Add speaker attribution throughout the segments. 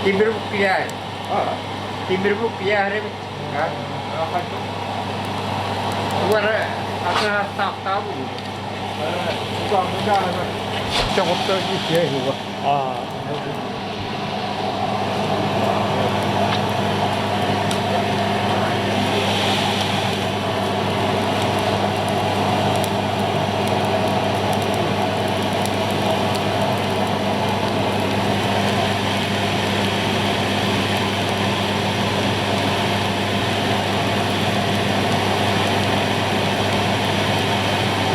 Speaker 1: Тимир буккуйаар. Тимир буккуйаар эбит. Тугара атын астаахтаа буолуо.
Speaker 2: Чоҕурта үчүгэй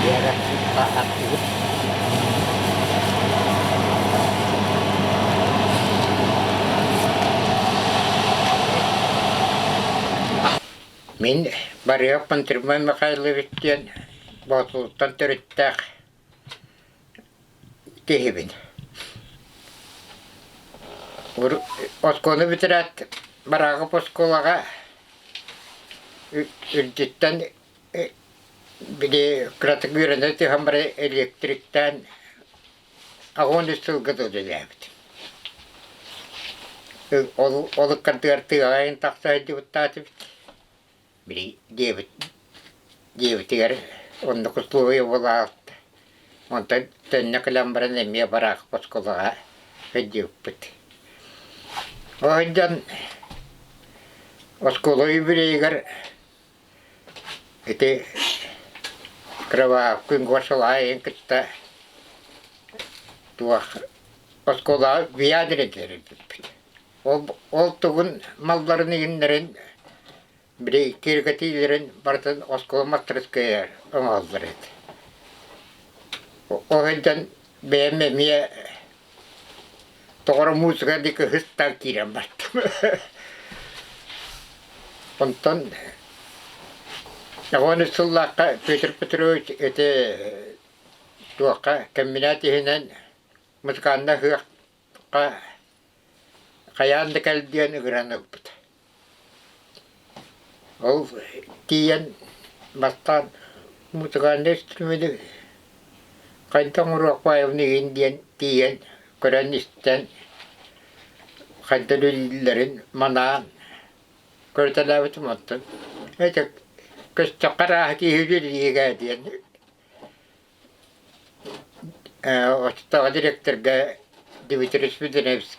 Speaker 1: Биэрэ аттыбыт. Мин Барыах Тримай Михайлович диэн Боотулуттан төрүттээх киһибин. Оскуоланы бүтэрээт Бараахап оскуолаҕа үрдүттэн били кыратык үөрэнэ түһэн баран электриктаан 83 сылга да үлэлээбит. Ол ол ыккардыгар тыаҕа айан тахса сылдьыбыттаатыбыт. Били диэбит диэбитигэр оннук условия буолаат онтон төннө кэлэн баран эмиэ бараах оскуолаҕа сылдьыбыппыт. Ол сылдьан оскуола юбилейыгар Ити Кровавкин Госсолаайын кытта туох оскуолаҕа Виадре тэрийбиппит. Ол, ол тугун малларын иһиннэрин били киэргэтиилэрин барытын оскуола мастарыскыайа оҥоһоллор этэ. Ол сылдьан бэйэм эмиэ Тоҕо музыка диэки ыһыктаан киирэн бардым. Онтон 13 сыллаахха Петр Петрович ити туохха кэмбинээт иһинэн музыкальнай ыһыахха хайаан да кэл диэн ыҥыран ылбыт. Ол тиийэн бастаан музыкальнай инструмени хайдах оҥоруохпаайабын игин диэн тиийэн көрөн-истэн хайдах үлэлииллэрин манаан көрүтэлээбитим оттон ити көстөххө арааһа киһи үлэлиигэ диэн Оччотооҕу дириэктэргэ Дмитрий Свидеревскэ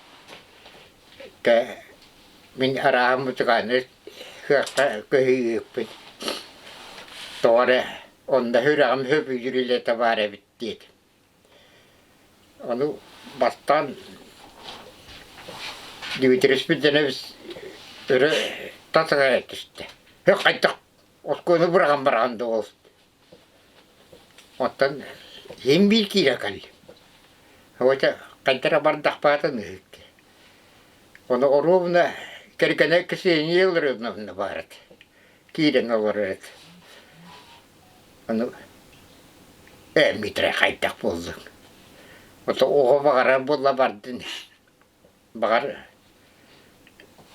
Speaker 1: мин арааһын музыкальнай сыахха көһүйүөхпүн тоҕо эрэ онно сүрэҕим сөбүлүүр үлэтэ баар эбит диэтим. Ону бастаан Дмитрий Свидеревич өрө тасыһа түстэ. Хайдах оскуоланы быраҕан бараҕын да ол Оттон син биир киирэ кэллим. Оҕото хайда эрэ бардахпаатын ыһык. Ону оруобуна кэргэнэ Ксения Илларионовна баар этэ. Киирэн олорор этэ. Ону ээ Митрай хайдах буоллуҥ? Ото оҕо баҕарар буолла бардын. Баҕар,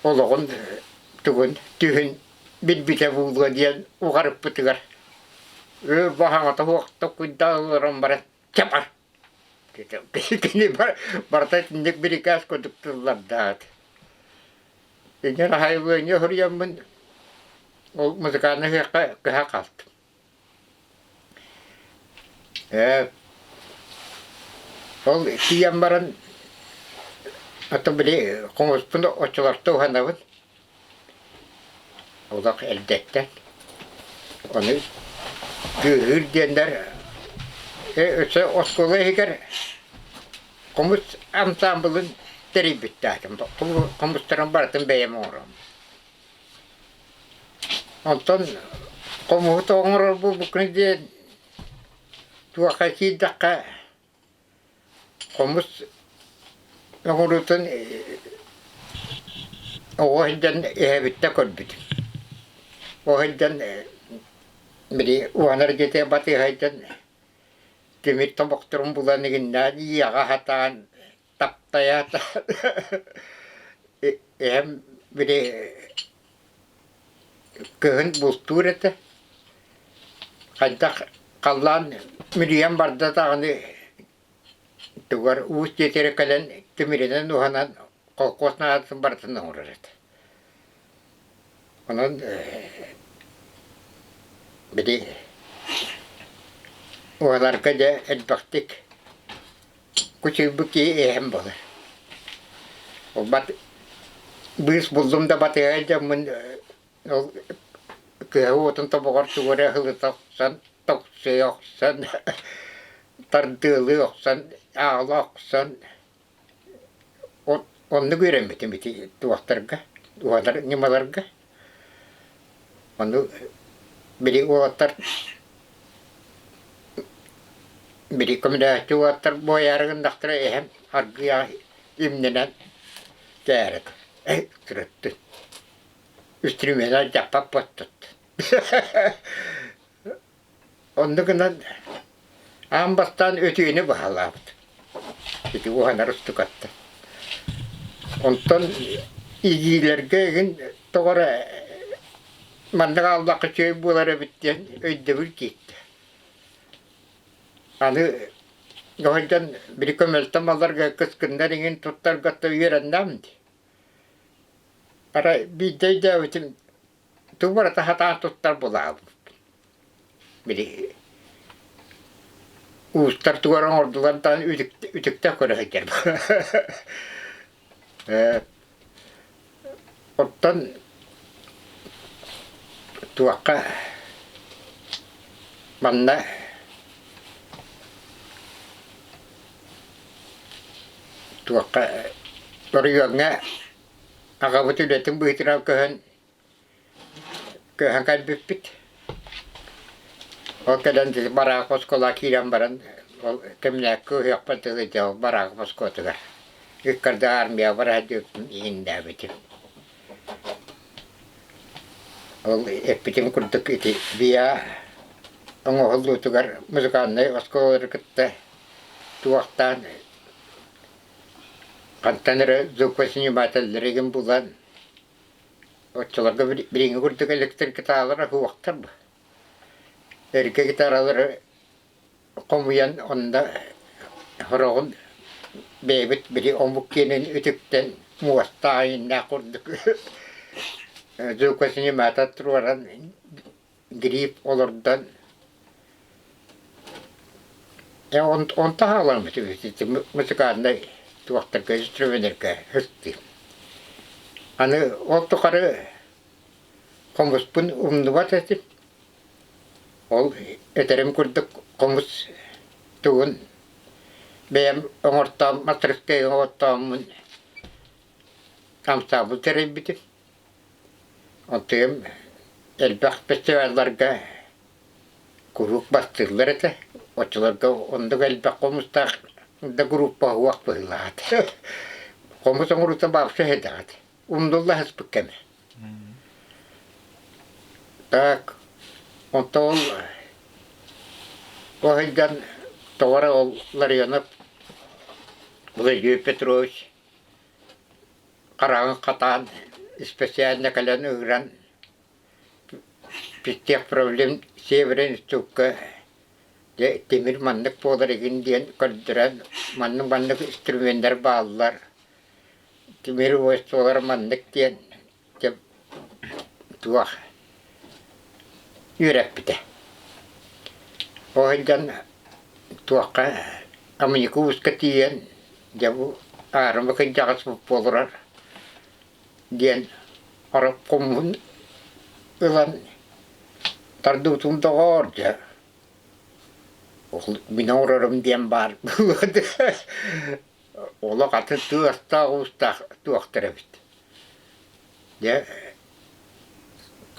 Speaker 1: олоҕун тугун түһүн билбитэ буолуо диэн уҕарыппытыгар ыы баһаҥата суох токуйдаан олорон баран чэ бар кини барыта итинник бирикээс курдук тыллардаат инньэ аһайылыанньа суруйаммын ол музыкальнай ыһыахха көһө хаалтым Ээ, ол тиийэн баран, ото били хомуспун оччолорто уһанабын, олох эрдэттэн. Ону тыаһыыр диэннэр өссө оскуола иһигэр хомус ансаамбылын тэрийбиттээтим. Хомустарын барытын бэйэм оҥоробун. Онтон хомуһу оҥорор буолбуккун диэн туохха киирдэххэ хомус оҥоруутун оҕо сылдьан эһэбиттэн көрбүтүм. Оҕо сылдьан били уһанар дьиэтигэр батыһа сылдьан тимир тобохторун булан игиннээн ийэҕэ сатаан таптайа эһэм били кыһын бултуур этэ хайдах халлаан мүлүйэн барда даҕаны тугар уус дьиэтигэр кэлэн тимиринэн уһанан. Холкуос наадатын барытын оҥорор этэ. Онон били уоларга дьэ элбэхтик кучуйбут киһи эһэм буолар. Ол бат быыс буллум да батыһа дьоммун ол кыһа уотун тобоҕор тугу эрэ ыһылыта охсон, тохсуйа охсон, тардыалыы охсон, аала охсон Оннук үөрэммитим ити туохтарга, уһанар ньымаларга. Ону били уолаттар били көмөлөһөөччү уолаттар буойаары гыннахтара эһэм аргыый имнэнэн кээрэ сырыттын. Үстүрүмүөнэ алдьаппат буоттут. Оннук гынан аан бастаан өтүүнү баһылаабыт. Ити уһанар устукаттан. Онтон игиилэргэ игин тоҕо эрэ маннык ааллахха үчүгэй буолар эбит диэн өйдөбүл киирдэ. Аны дьон били көмөлтө малларга кыскыннар иҥин туттарга үөрэннэм дии. Арай биирдэ өйдөөбүтүм Тугу барыта сатаан туттар булаабыт. Били уустар тугу эрэ оҥордулар даҕаны үтүктэ көрө сылдьар. Оттон туохха манна туохха оройуоҥҥа аҕабыт үлэтин быһыытынан көһөн Көһөн кэлбиппит. Ол кэлэн бараах оскуола киирэн баран ол кэмнээккэ ыһыахпар дылы дьэ ол бараах оскуолатыгар ыккарда армия бара сылдьыбыппын иһиннээбитим. Ол эппитим курдук ити ВИА оҥоһуллуутугар музыкальнай оскуолалары кытта туохтаан хантан эрэ звукоснимателлэригин булан Оччолорго билиҥҥи курдук электрогитаралара суохтар бу. Эргэ гитаралары хомуйан онно сороҕун бэйэбит били омук киэнин үтүктэн муостаах иҥнээх курдук звукосниматор туруоран грипп олордон онто хаалааммыт музыкальнай туохтарга инструменнарга сыстыы. Аны ол тухары хомуспун умнубат этим. Ол этэрим курдук хомус тугун бэйэм оҥортоом мастарыскыайга оҥортооммун ансаамбыл тэрийбитим. Онтуйум элбэх фестивалларга куруук бастыыллар этэ. Оччолорго оннук элбэх хомустаах да группа уох быһыылаах этэ. Хомус оҥоруута баапса эһэдэҕэ этэ. Умнулла сыспыт кэмэ. Так, онтон ол сылдьан тоҕо эрэ ол Ларионов Владимир Петрович хараҕын хатаан специально кэлэн ыҥыран Пиктех проблем северин устуукка дьэ тимир маннык буолар игин диэн көрдөрөн маннык-маннык инструменнар бааллар тимир свойстволара маннык диэн дьэ туох үөрэппитэ. Ол сылдьан туохха Амыйыкы ууска тиийэн дьэ бу аарыма кырдьаҕас буолар диэн хомуһун ылан тардыбытым доҕоор дьэ мин оҥорорум диэн баар олох атын тыастаах уустаах туохтар эбит дьэ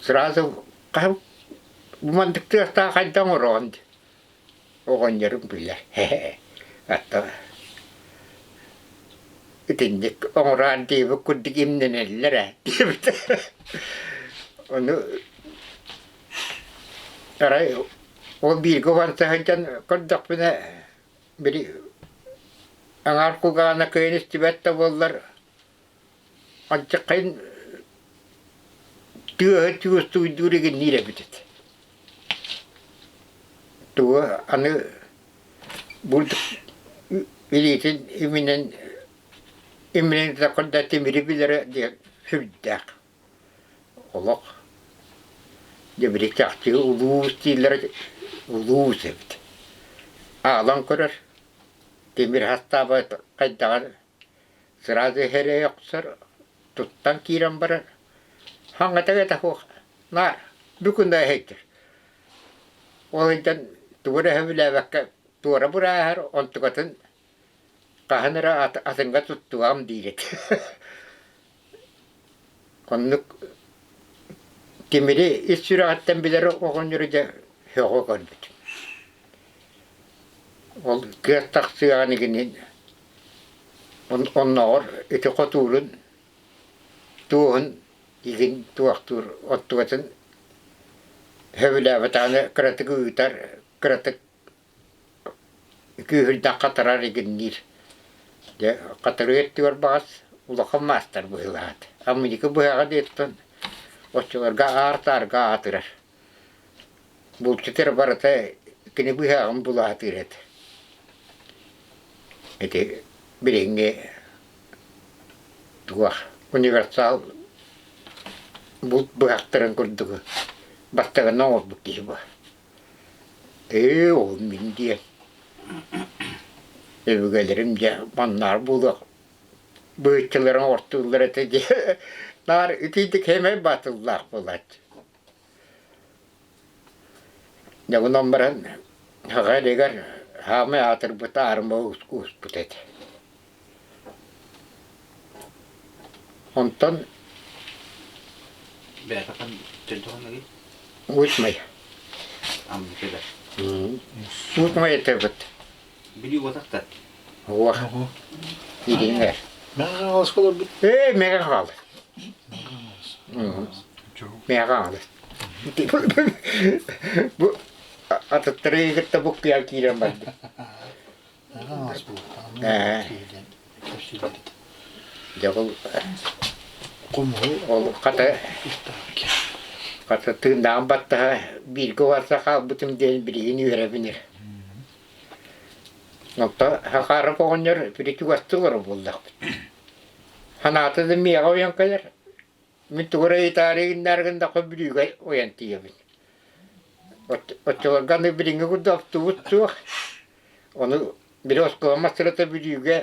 Speaker 1: сразу хаһан бу маннык тыастаах хайдах оҥороҕун Оҕонньорум билэр Ата итинник оҥороон диэбит курдук имнэнэллэр ээ диэбитэ. Ону арай ол бииргэ уһанса сылдьан көрдөхпүнэ били аҥаар кулгаана кыайан истибэт да буоллар алдьархайын тыаһа чугастууйдуур игинниир эбит этэ. Тугу аны булт илиитин иминэн Имминен да тимири билэрэ диэн сүрдээх. Олох дьэ били чахчы улуус дииллэрэ улуус эбит. Аалан көрөр, тимир хастаабат хайдаҕар сразу иһэрэ охсор, туттан киирэн барар. Хаҥатыга да суох наар бүгүн да иһэйдэр. Ол иһин тугу эрэ сөбүлээбэккэ туора бырааһар, онтукатын хаһан эрэ атыҥҥа туттуам диир этэ. Оннук тимири ис сүрэҕиттэн билэр оҕонньору дьэ сөҕө көрбүтүм. Ол кыас тахсыаҕын игинин оннооҕор ити хотуурун туоһун игин туохтуур оттугатын сөбүлээбэтэҕинэ кыратык ыытар, кыратык Күүһүрдэххэ хатарар игинниир. Дьэ, хатырыы өттүгэр баҕас улахан маастар быһыылаат. Амыйыкы быһаҕа диэттэн оччолорго аар-таарга аатырар. Булчут эрэ барыта кини быһаҕын булаатыыр этэ. Ити билиҥҥи туох универсал булт быһахтарын курдугу бастакынан оҥорбут киһи бу. Ээ, ол мин диэн өбүгэлэрим дьэ маннаар буолуох быһыччыларын ортууллар этэ дии наар итиитик хэмэй батыллаах буолааччы. Дьэ онон баран аҕа илигэр хаамай аатырбыта аарыма ууспут этэ. Онтон Уус-Май. Уус-Май этебит.
Speaker 3: Бүлүү уотахтар.
Speaker 1: Уох. Ириҥэр.
Speaker 4: Мэҥэ Хаҥаласка олорбут.
Speaker 1: Ээ, Мэҥэ Хаҥалас. Мэҥэ Хаҥалас. Бу атыттары кытта буккуйан киирэн бардым. Дьэ ол ол хата хата тыыннааҕым баттаһа бииргэ барса хаалбытым диэн билигин үөрэбин эрэ. Онто Хахаров оҕонньор били чугастыы олорор буоллахпыт. Санаата да миэхэ ойон кэлэр. Мин тугу эрэ ыйытаары гыннаары гыннахха Бүлүүгэ ойон тиийэбин. Оччолорго аны билиҥҥи курдук автобус суох. Ону били оскуола массыыната Бүлүүгэ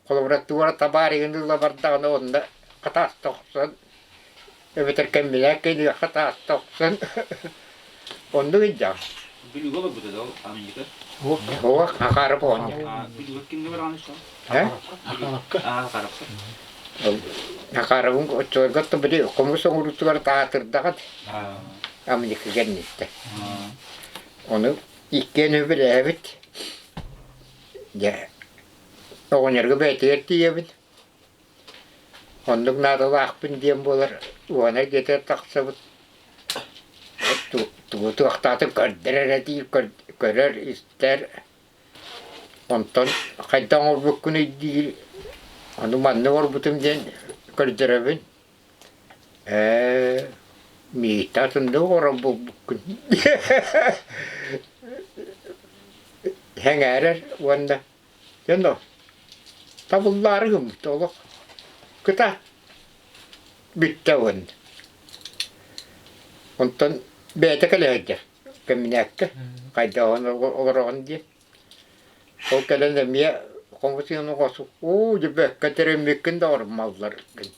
Speaker 1: холобура туора табаарыһын ыла бардаҕына онно хатааста охсон эбэтэр кэмбинээт кэннигэр хатааста охсон оннук илдьэҕин.
Speaker 3: Бүлүүгэ олорбута да ол Аминьика?
Speaker 1: Суох, Хахаров оҕонньор.
Speaker 3: Бүлүүгэ кимҥэ бараҕын истэҕин?
Speaker 1: Э?
Speaker 4: Хахаровка.
Speaker 3: Аа, Хахаровка.
Speaker 1: Хахаровын оччолорго били хомус оҥоруутугар таатырдаҕын Аминьика кэнниттэн. Ону иккиэн үбүлээбит. Дьэ, оҕонньорго бэйэтигэр тиийэбин. Оннук наадалаахпын диэн буолар, уонай дьиэтигэр тахсабыт. Тугу туохтаатын көрдөр эрэ диир, көрөр, истэр. Онтон хайдах оҥорбуккунуй диир, ону маннык оҥорбутум диэн көрдөрөбүн. Ээ, миигиттэн атыннык оҥорор буолбуккун Сэҥээрэр уонна дьоно табыллаары гыммыт олох кыта бүттэ уонна. Онтон бэйэтэ кэлэ сылдьар кэмбинээккэ хайдах олороҕун диэн. Ол кэлэн эмиэ хомусуйан оҕосу уу дьэ бэккэ тэриммиккин да оҥорумалларгын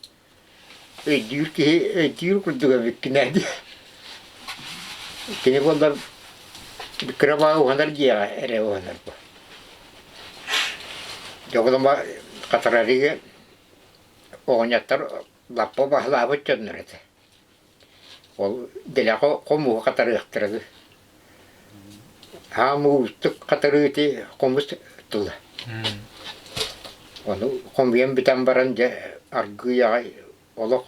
Speaker 1: Өйдүүр киһи өйдүүр курдук эбиккин ээ дии. Кини буоллар кыра баҕа уһанар дьиэҕэ эрэ уһанар бу. Дьоҕулума хатарарыга оҕонньоттор лаппа баһылаабыт дьоннор этэ. Ол дэлэҕэ хомуһу хатарыахтара үһү. Аам уустук хатарыы ити хомус тыла. Ону хомуйан бүтэн баран дьэ аргыый аҕай олох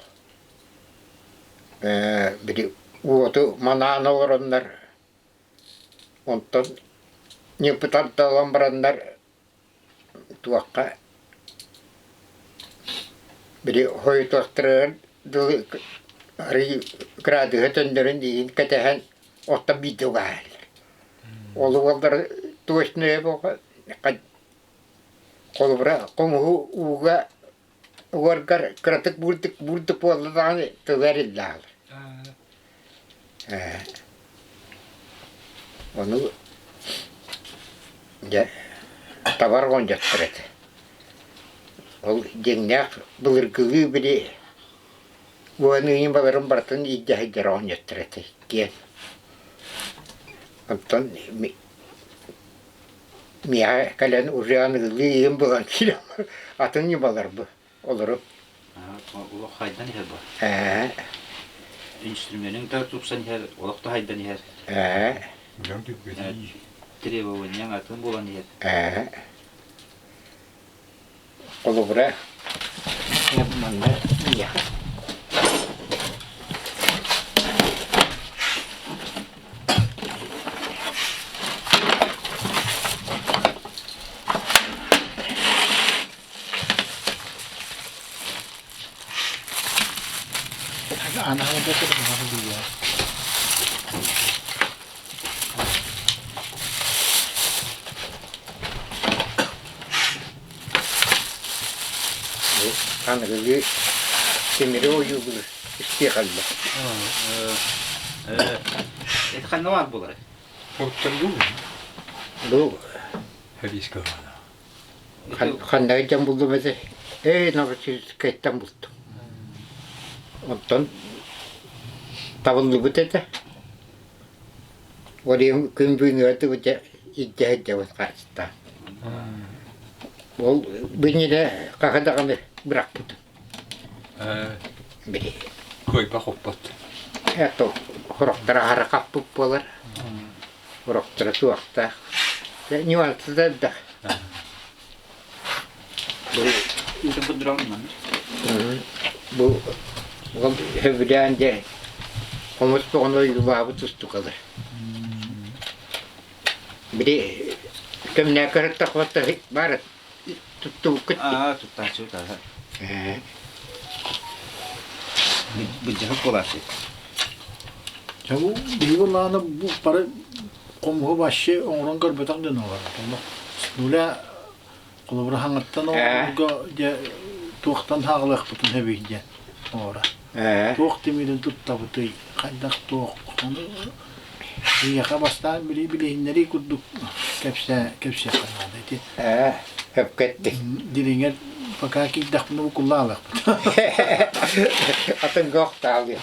Speaker 1: ээ били уоту манаан олороннор онтон ньыппытарталан бараннар туохха били хойутуохтарыгар дылы арыый кыраадыһа төннөрүн иһин кэтэһэн оттон биирдэ угаһаллар. Ол уоллар точно буолла. Холобура, хомуһу ууга угаргар кыратык буурдук буурдук буолла даҕаны тыла эриллэ хаалар. Ээ Ону дьэ табар оҕонньоттор этэ. Ол дьиҥнээх былыргылыы били уон ыйын баларын барытын илдьэ сылдьар оҕонньоттор этэ иккиэн. Оттон миэхэ кэлэн уже аныгылыы ыйын булан киирэн атын ньымаларбы олору
Speaker 3: Олох хайдан иһэр бу.
Speaker 1: Ээ.
Speaker 3: Инструменыҥ да тупсан иһэр, олох да хайдан иһэр.
Speaker 1: Ээ.
Speaker 2: Дьон түргэтии.
Speaker 3: Требованияҥ атын буолан иһэр.
Speaker 1: Ээ. Холобура, манна миэхэ Аныгылыы тимири ойуулуур истиэхэллэр.
Speaker 3: Это ханна баар буолар?
Speaker 1: Бу Ханна дьон буллум этэ? Ээ, Новосибирскайтан бултум. Оттон табыллыбыт этэ. Ол иһин күн бүгүнүгэр дылы илдьэ сылдьабыт харчыттаан. Ол биньилэ хаһы даҕаны бырахпытым. Били.
Speaker 2: Кыайба хоппот.
Speaker 1: Это хорохторо аһара хаппыт буолар. Урохторо суохтаах. Нюансы да элбэх. Бу ол сөбүлээн дьэ хомус боҕону ойуулаабыт устукалар. Били көмнөөкө сыттахпытта баар туттубуккут.
Speaker 3: Аа, туттааччы утаһа. Былдьаһык буолааччы.
Speaker 4: Дьэ бу биһиги лаана бу бары хомуһу вообще оҥорон көрбөтөх дьон олорор. Онно нуля холобура хаҥаттан оҥорорго дьэ туохтан хаалыахпытын сөбүй диэн оҥоро. Туох тимирин туттабытый, хайдах туох ону Эйиэхэ бастаан били билиһиннэрии курдук кэпсээ кэпсиэххэ наада ити.
Speaker 1: Ээ, сөпкө эттиҥ.
Speaker 4: Дириҥэр пока киирдэхпинэ букуллаалыахпыт.
Speaker 1: Атын охтаалыа.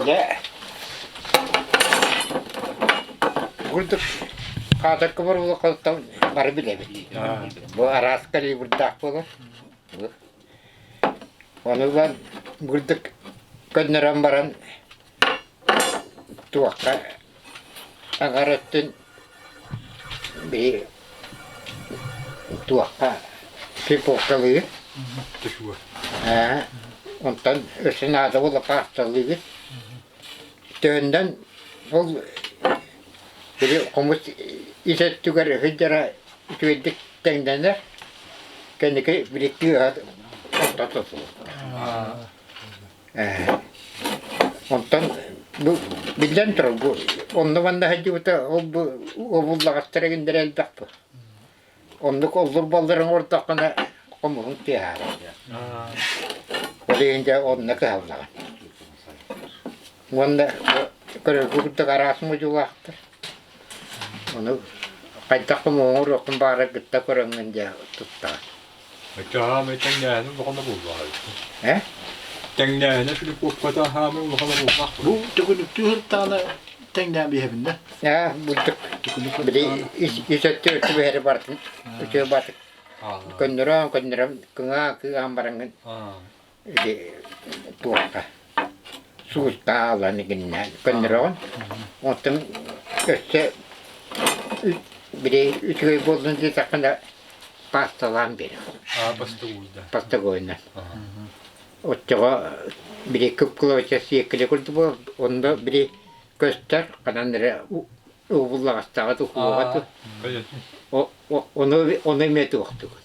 Speaker 1: Дьэ, курдук хаатарка боруулахтан бары билэбит. Бу араас калибрдаах буолар. Ону ылан бурдук көннөрөн баран туохха аҥар өттүн биһи туохха фиповкалыыр ээ онтон өссө наада буолла паасталыыгыт төһөннөн ол били хомус ис өттүгэр сылдьара үчүгэйдик тэҥнэнэр кэнники били тыаһа ортото суох Онтон бу биллэн турар бу онно манна сылдьыбыта ол бу обуллаҕастар эҥиннэрэ элбэх бу. Оннук оллур балларын оҥордоххуна хомуһуҥ тыаһаабат. Ол иһин дьэ онно кыһаллаҕын. Уонна көрөргө курдук араас модьулаахтар. Ону хайдах хомуһу оҥоруоххун баҕарар кытта көрөҥҥүн дьэ туттаҕын.
Speaker 2: Хаамай тэҥнээһинэ улахана буоллаҕа
Speaker 1: Э?
Speaker 2: Тэҥнээһинэ Филипповката хаамай улахана буолбах
Speaker 4: Бу төкүнүктүү сырыттаҕына тэҥнээн биэһэбин да.
Speaker 1: Ээ, бурдук били ис ис өттө өттүбэһэри бартын үтүө батык көннөрөн көннөрөн кыҥаа кыаан бараҥҥын ити туохха суустаалан гиннээн көннөрөҕүн оттон өссө били үчүгэй буоллун диэтэххинэ пасталаан биэрэҕин пастагойунан оччоҕо били кып-кылабачча сиэккилэ курдук буолар онно били көстөр ханан эрэ угуллаҕастааҕа тухуоҕа ону ону эмиэ туохтугун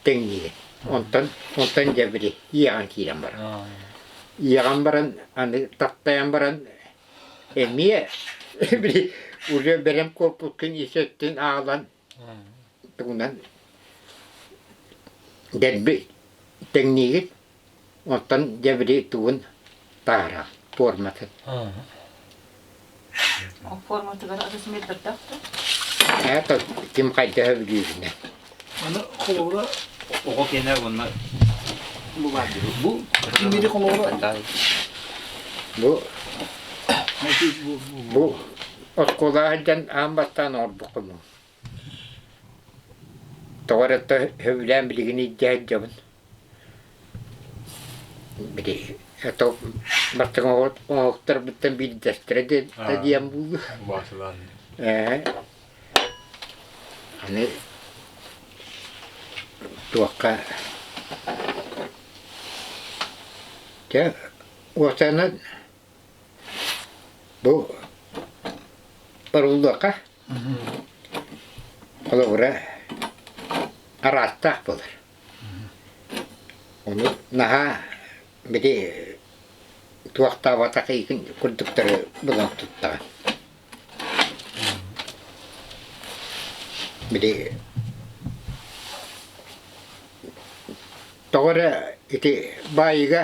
Speaker 1: тэҥниигин онтон онтон дьэ били иэҕэн киирэн баран иэҕэн баран аны таптайан баран эмиэ били уже бэлэм куоппуккун ис өттүн аалан. Тугунан дэлби тэҥниигит, оттон дьэ били тугун таара пуорматын.
Speaker 5: Ол форматыгар размердардаах дуо?
Speaker 1: Это ким хайдаһа сөбүлүүрүнэн.
Speaker 4: Аны холобура
Speaker 3: Оҕо киэнэ уонна бу баар
Speaker 4: бу тимири холобура
Speaker 1: Бу бу оскуолаҕа сылдьан аан бастаан оҥорбуккун Тоҕо эрэ сөбүлээн билигин илдьэ сылдьабын. Били это бастакы оҥоһуктарбыттан биирдэстэрэ диэн буолуо. Ээ аны туохха дьэ уопсайынан бу барыллыахха Холобура, араастаах буолар. Ону наһаа били туохтаабатах ыйгын курдуктары булан туттаҕын. Били тоҕо эрэ ити баайыга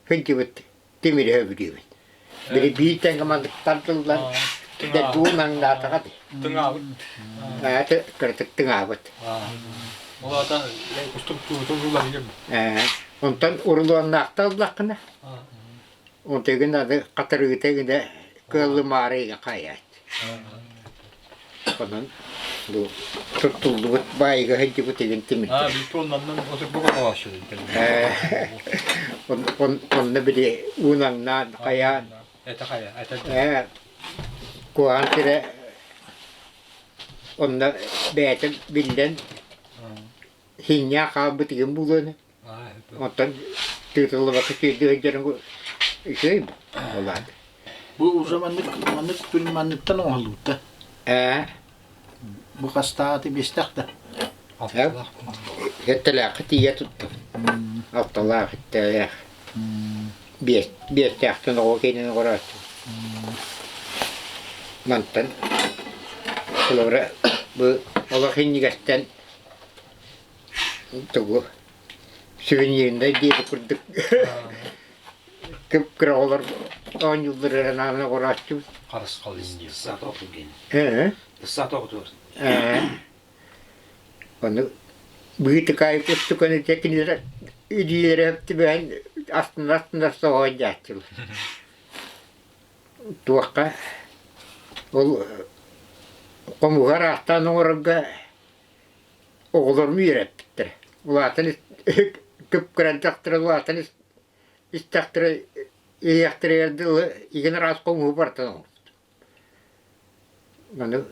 Speaker 1: сылдьыбыт тимири сөбүлүүбүн. Били биир тэҥҥэ маннык тардыллан дуу наҥнаатаҕа дии.
Speaker 2: Тыҥаабыт.
Speaker 1: Аата кыратык тыҥаабыт.
Speaker 2: Ол аата устуктуутун ылан
Speaker 1: Ээ, онтон урулуоннаахта ыллаххына, онтугун аны хатырыыта гына кыаллымаары хайаат. Онон бу туттуллубут баайыга сылдьыбыт игин тимирдэр.
Speaker 2: Аа, битоннаннан отурбук оҥооччу
Speaker 1: Онно били уунаҥнаан, хайаан
Speaker 2: Это хайа, это
Speaker 1: ээ, куһаҕан сирэ онно бэйэтэ биллэн синньээх хаалбыт игин буолуон Оттон тыытыллыбакка сиэрдии сылдьарын үчүгэй буолаат.
Speaker 4: Бу уже маннык маннык күн манныктан оҥоһуллубут да.
Speaker 1: Ээ.
Speaker 4: Бу хастааты биэстэх да.
Speaker 2: Алталаах.
Speaker 1: Сэттэлээххэ тиийэ туттум. Алталаах, иттэлээх. Биэс биэстээхтэн оҕо киинин оҕорооччу. Мантан холобура бу олох иннигэстэн тугу сувенирнай диэбит курдук кып-кыра оҕолор оонньууллар эрэ наана оҕорооччубут.
Speaker 3: Харысхал индия. Саат оҕотур гин.
Speaker 1: Ээ.
Speaker 3: Саат оҕотур.
Speaker 1: Ээ. Ону быытыкаайык устуканы дьэ кинилэр илиилэрэ түбэһэн астына-астына соһуйдааччылар. Туохха ол хомуһу араастаан оҥорорго Оҕолорум үөрэппиттэрэ. Улаатан кып-кыран дьахтара улаатан истэхтэрэ иһиэхтэригэр дылы игин араас хомуһу барытын оҥорбут. Аны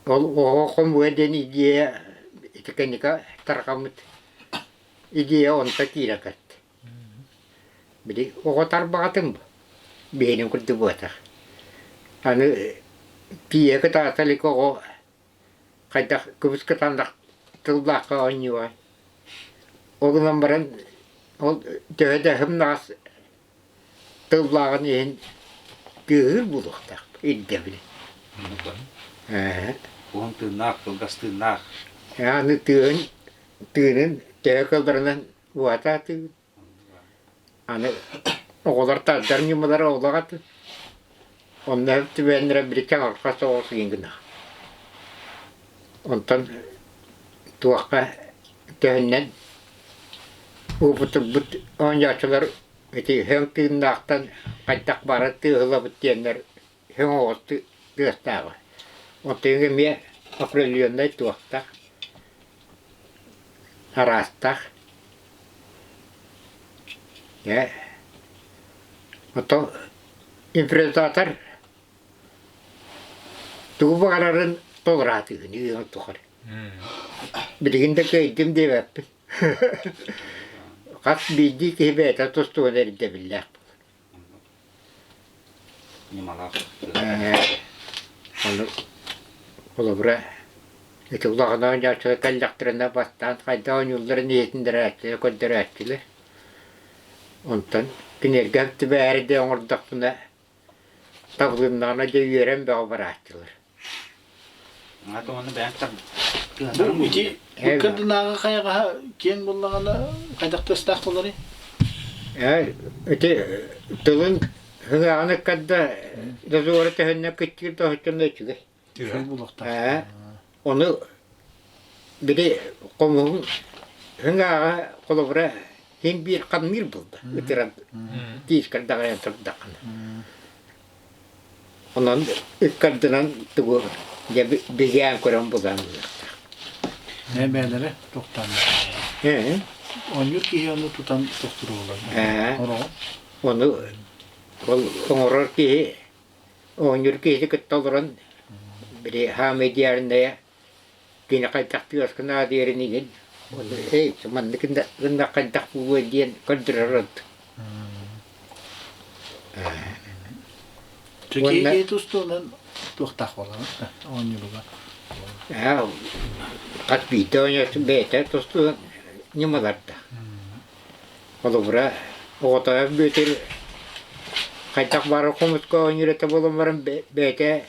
Speaker 1: ол оҕо хомуһа диэн идея ити кэнники тарҕаммыт идея онто киирэ кэлтэ. Били оҕо тарбаҕатым биһинин курдук буотах. Аны тиийэ кытаата илик оҕо хайдах кыбыс-кытаанах тыллаахха оонньууга. Ол гынан баран ол төһө да сымнаҕас тыллааҕын иһин тыаһыыр буолуохтаах ирдэбили. Ээ.
Speaker 3: Уһун тыыннаах, кылгас тыыннаах.
Speaker 1: Аны тыаһын тыынын төһө кылдарынан уһатаатыгын. Аны оҕолор тардар ньымалара олох атын. Онно түбэһиннэрэ били чаҕылхай соҕус игин гынар. Онтон туохха төһөннөн уопутурбут оонньооччулар ити өҥ тыыннаахтан хайдах баара тыаһылабыт диэннэр өҥ оҕус тыастааҕа. Онтон эмиэ определеннай туохтаах араастаах. Дьэ, оттон импровизатор тугу баҕарарын толораатыгын ыан тухары. Билигин да кыайдым диэбэппин. Хас биирдии киһи бэйэтэ тустууга ирдэбиллээх буолар.
Speaker 3: Ньымалаах.
Speaker 1: Ону холобура ити улахан оонньооччулар кэллэхтэринэ бастаан хайдах оонньуулларын иһитиннэрээччилэр, көрдөрөөччүлэр. Онтон кинилэргэ түбэһээри да оҥордохпуна табылыннаҕына дьэ үөрэн бөҕө барааччылар.
Speaker 3: Ата онно бэйэҥ
Speaker 4: Бу ити ыккардынааҕы хайаҕаһа киэҥ буоллаҕына хайдах тыастаах буоларый?
Speaker 1: Ээ, ити тылын хыҥааҕын ыккарда дозуора төһөннө кыччыыр да оччоно үчүгэй.
Speaker 4: Үчүгэй буолуохтаах.
Speaker 1: Ээ, ону били хомуһун хыҥааҕа холобура син биир хамныыр буолла ытыран тиискэр даҕайан турдаххына. Онон ыккардынан тугу дьэ бигээн көрөн булан ылыахтаах.
Speaker 4: Ээ бээлэрэ тохтоон.
Speaker 1: Ээ.
Speaker 4: Оонньуур киһи ону тутан тохтуруулар.
Speaker 1: Ээ.
Speaker 4: Ороҕун.
Speaker 1: Ону ол оҥорор киһи оонньуур киһини кытта олорон били хаамыы диярнайа кини хайдах тыаскына диэрин игин ону эй маннык гынна хайдах буолуой диэн көрдөрөр ордук.
Speaker 4: Уонна тустуунан туохтаах буолар оонньууругар?
Speaker 1: Хас биирдэ оонньооччу бэйэтэ тустуунан ньымалардаах. Холобура, оҕотоойох Бүөтүр хайдах баар хомуска оонньуур этэ буолан баран бэйэтэ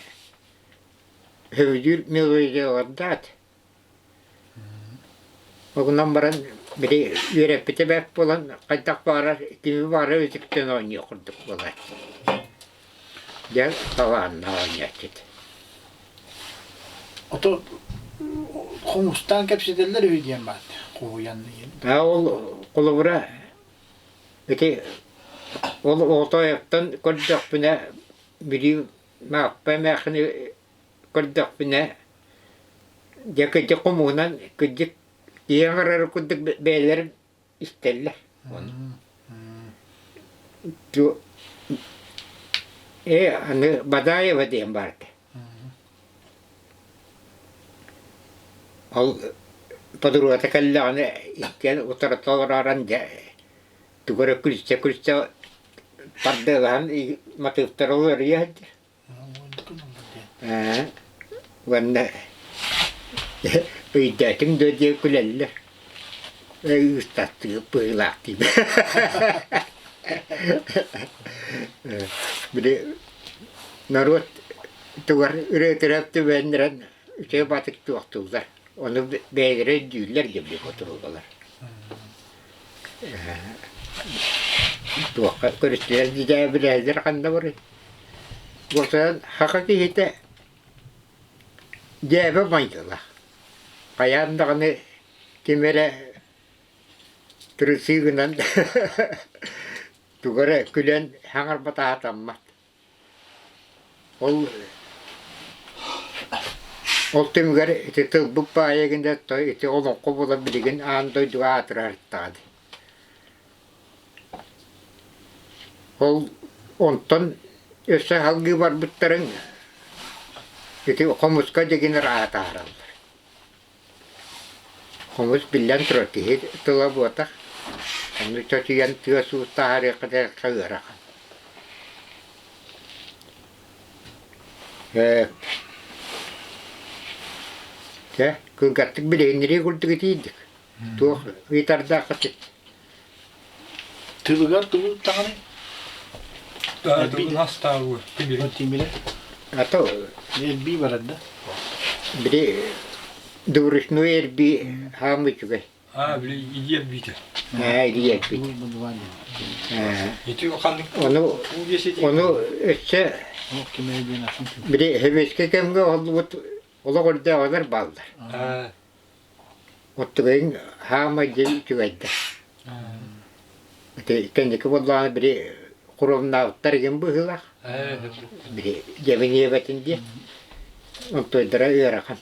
Speaker 1: сөбүлүүр мелодиялардаат Ол гынан баран били үөрэппитэ бэрт буолан хайдах баҕарар кими баҕарар үтүктэн оонньуох курдук буолааччы. Дьэ талааннаах оонньооччу этэ.
Speaker 4: Ото хомустаан кэпсэтэллэр үһү диэн баар хоһуйан
Speaker 1: Аа ол холобура ити ол оҕотоойоттон көрдөхпүнэ били Мааппа эмээхсини көрдөхпүнэ дьэ кырдьык хомуһунан кырдьык киһи аҥарар курдук бэйэлэрин истэллэр Ээ аны Бадаева диэн баар этэ. Ол подругата кэллэҕинэ иккиэн утарыта олорон дьэ тугу эрэ күлсэ-күлсэ тардыалаһан матыыптары уларыйа сылдьар. Ээ, уонна өйдөөтүҥ дуо диэн күлэллэр. Ыыстаттыы быһыылаах диибин. Били норуот тугар ырыатыгар түбэһиннэрэн үчүгэй баатык туохтууллар. Ону бэйэлэрэ өйдүүллэр диэн ботуругалар. Туохха көрүстүлэр дьээбилээллэр ханна барый? Уопсайынан саха киһитэ дьээбэ майгылаах. Хайаан даҕаны ким эрэ тырысыы гынан тугу эрэ күлэн хаҥарбата сатаммат. Ол ол түмүгэр ити тылбыт баайа гына ити олоҥхо буолан билигин аан дойдуга аатырар даҕаны. Ол онтон өссө салгыы барбыттарын ити хомуска дьигинэр аатаараллар. Хомус биллэн турар киһи тыла буотах, ону чочуйан тыас-уус таһаарыахха да ыарахан. Ээ, чэ, кылгастык билиһиннэрии курдук итиирдик. Туох ыйытардааххытый?
Speaker 4: Тылыгар тугу даҕаны?
Speaker 2: Тылын астаабы тимири.
Speaker 4: Тимири.
Speaker 1: А то
Speaker 4: Эрбии барар да?
Speaker 1: били двуручной эрбии хаамы үчүгэй.
Speaker 2: А, били илии эрбиитэ.
Speaker 1: Аа, илии эрбиитэ.
Speaker 2: Ити ханнык
Speaker 1: Ону ону өссө били сэбиэскэй кэмҥэ оһоллубут олох үрдээҕилэр бааллар. Оттугайын хаамай диэн үчүгэйдэр. Ити кэнники буоллаҕына били куруомнаабыттар игин быһыылаах. Били дьэбиниэбэтин диэн. Онтуойдара ыарахан.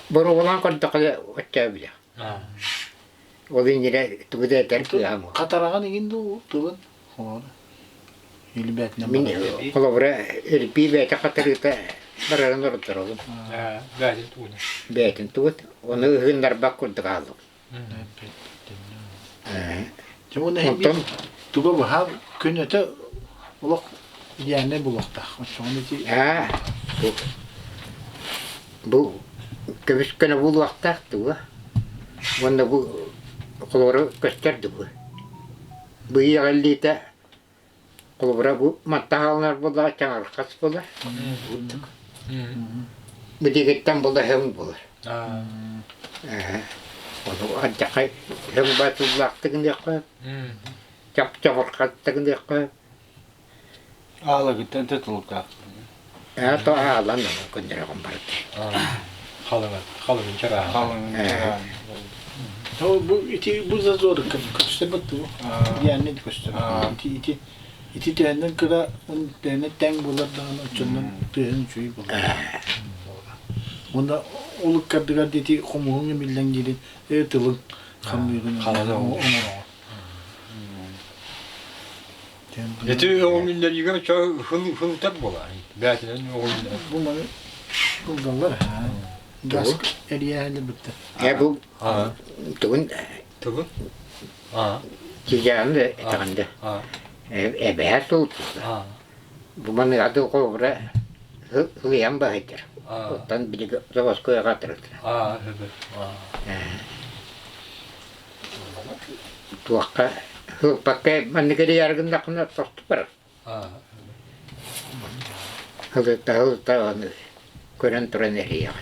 Speaker 1: Боруобалаан көрдөххө оччоо билэ. Ол иннинэ тугу да этэр кыаҕым
Speaker 4: Хатараҕын игин дуу тылын?
Speaker 1: Мин холобура эрбии бэйэтэ хатарыыта барарын ордоробун.
Speaker 2: Бэйэтин тугун.
Speaker 1: Бэйэтин тугут. Ону ыһыннарбат курдук хааллым.
Speaker 4: Онтон туга баһаам күн өтө олох идеальнай булуохтаах. Оччоҕуна ити
Speaker 1: Аа, бу көмүс көнө булуохтаах туга. Уонна бу холобура көстөр дугу. Бу иэҕиллиитэ. Холобура бу манта хаалынар буоллаҕа чаҥырхас буолар. Курдук. Билигиттэн була өҥ буолар. Ону алдьархай өҥ баатыллаахтык гыныахха, чап-чабырхаттык гыныахха.
Speaker 6: Аалыгыттан тутулуктаах.
Speaker 1: Ээ, то аалан көннөрөҕүн барыт.
Speaker 2: Халыҥын, халыҥын чарааһын.
Speaker 6: Халыҥын чарааһын.
Speaker 4: Бу ити бу зазоры көстөр бу. Дианны көстөр. Ити ити ити төһөннөн кыра төһөннөн тэҥ буолар даҕаны оччоннон тыаһын үчүгэй буолар. Уонна ол ыккардыгар ити хомуһуҥ имиллэн диирин э тылын хамныырын оҥороҕун.
Speaker 2: Ити оҕунньулларыгар чо хыл хылтар буолар. Бээтинэн оҕунньуллар.
Speaker 4: Бу маны кылгаллар. Газ эрийээһилэр бытта.
Speaker 1: Э бу тугун
Speaker 2: Тугун?
Speaker 1: Тижааны этэҕинде эбэһэ суол Бу маны ады холобура ылыйан баһыйтар. Оттон билиги заводскойга атырытыр. Туохха ылбакка маннык эрийэр гыннаххына тосту барар. Ылыта ылыта аны көрөн туран эрийэҕин.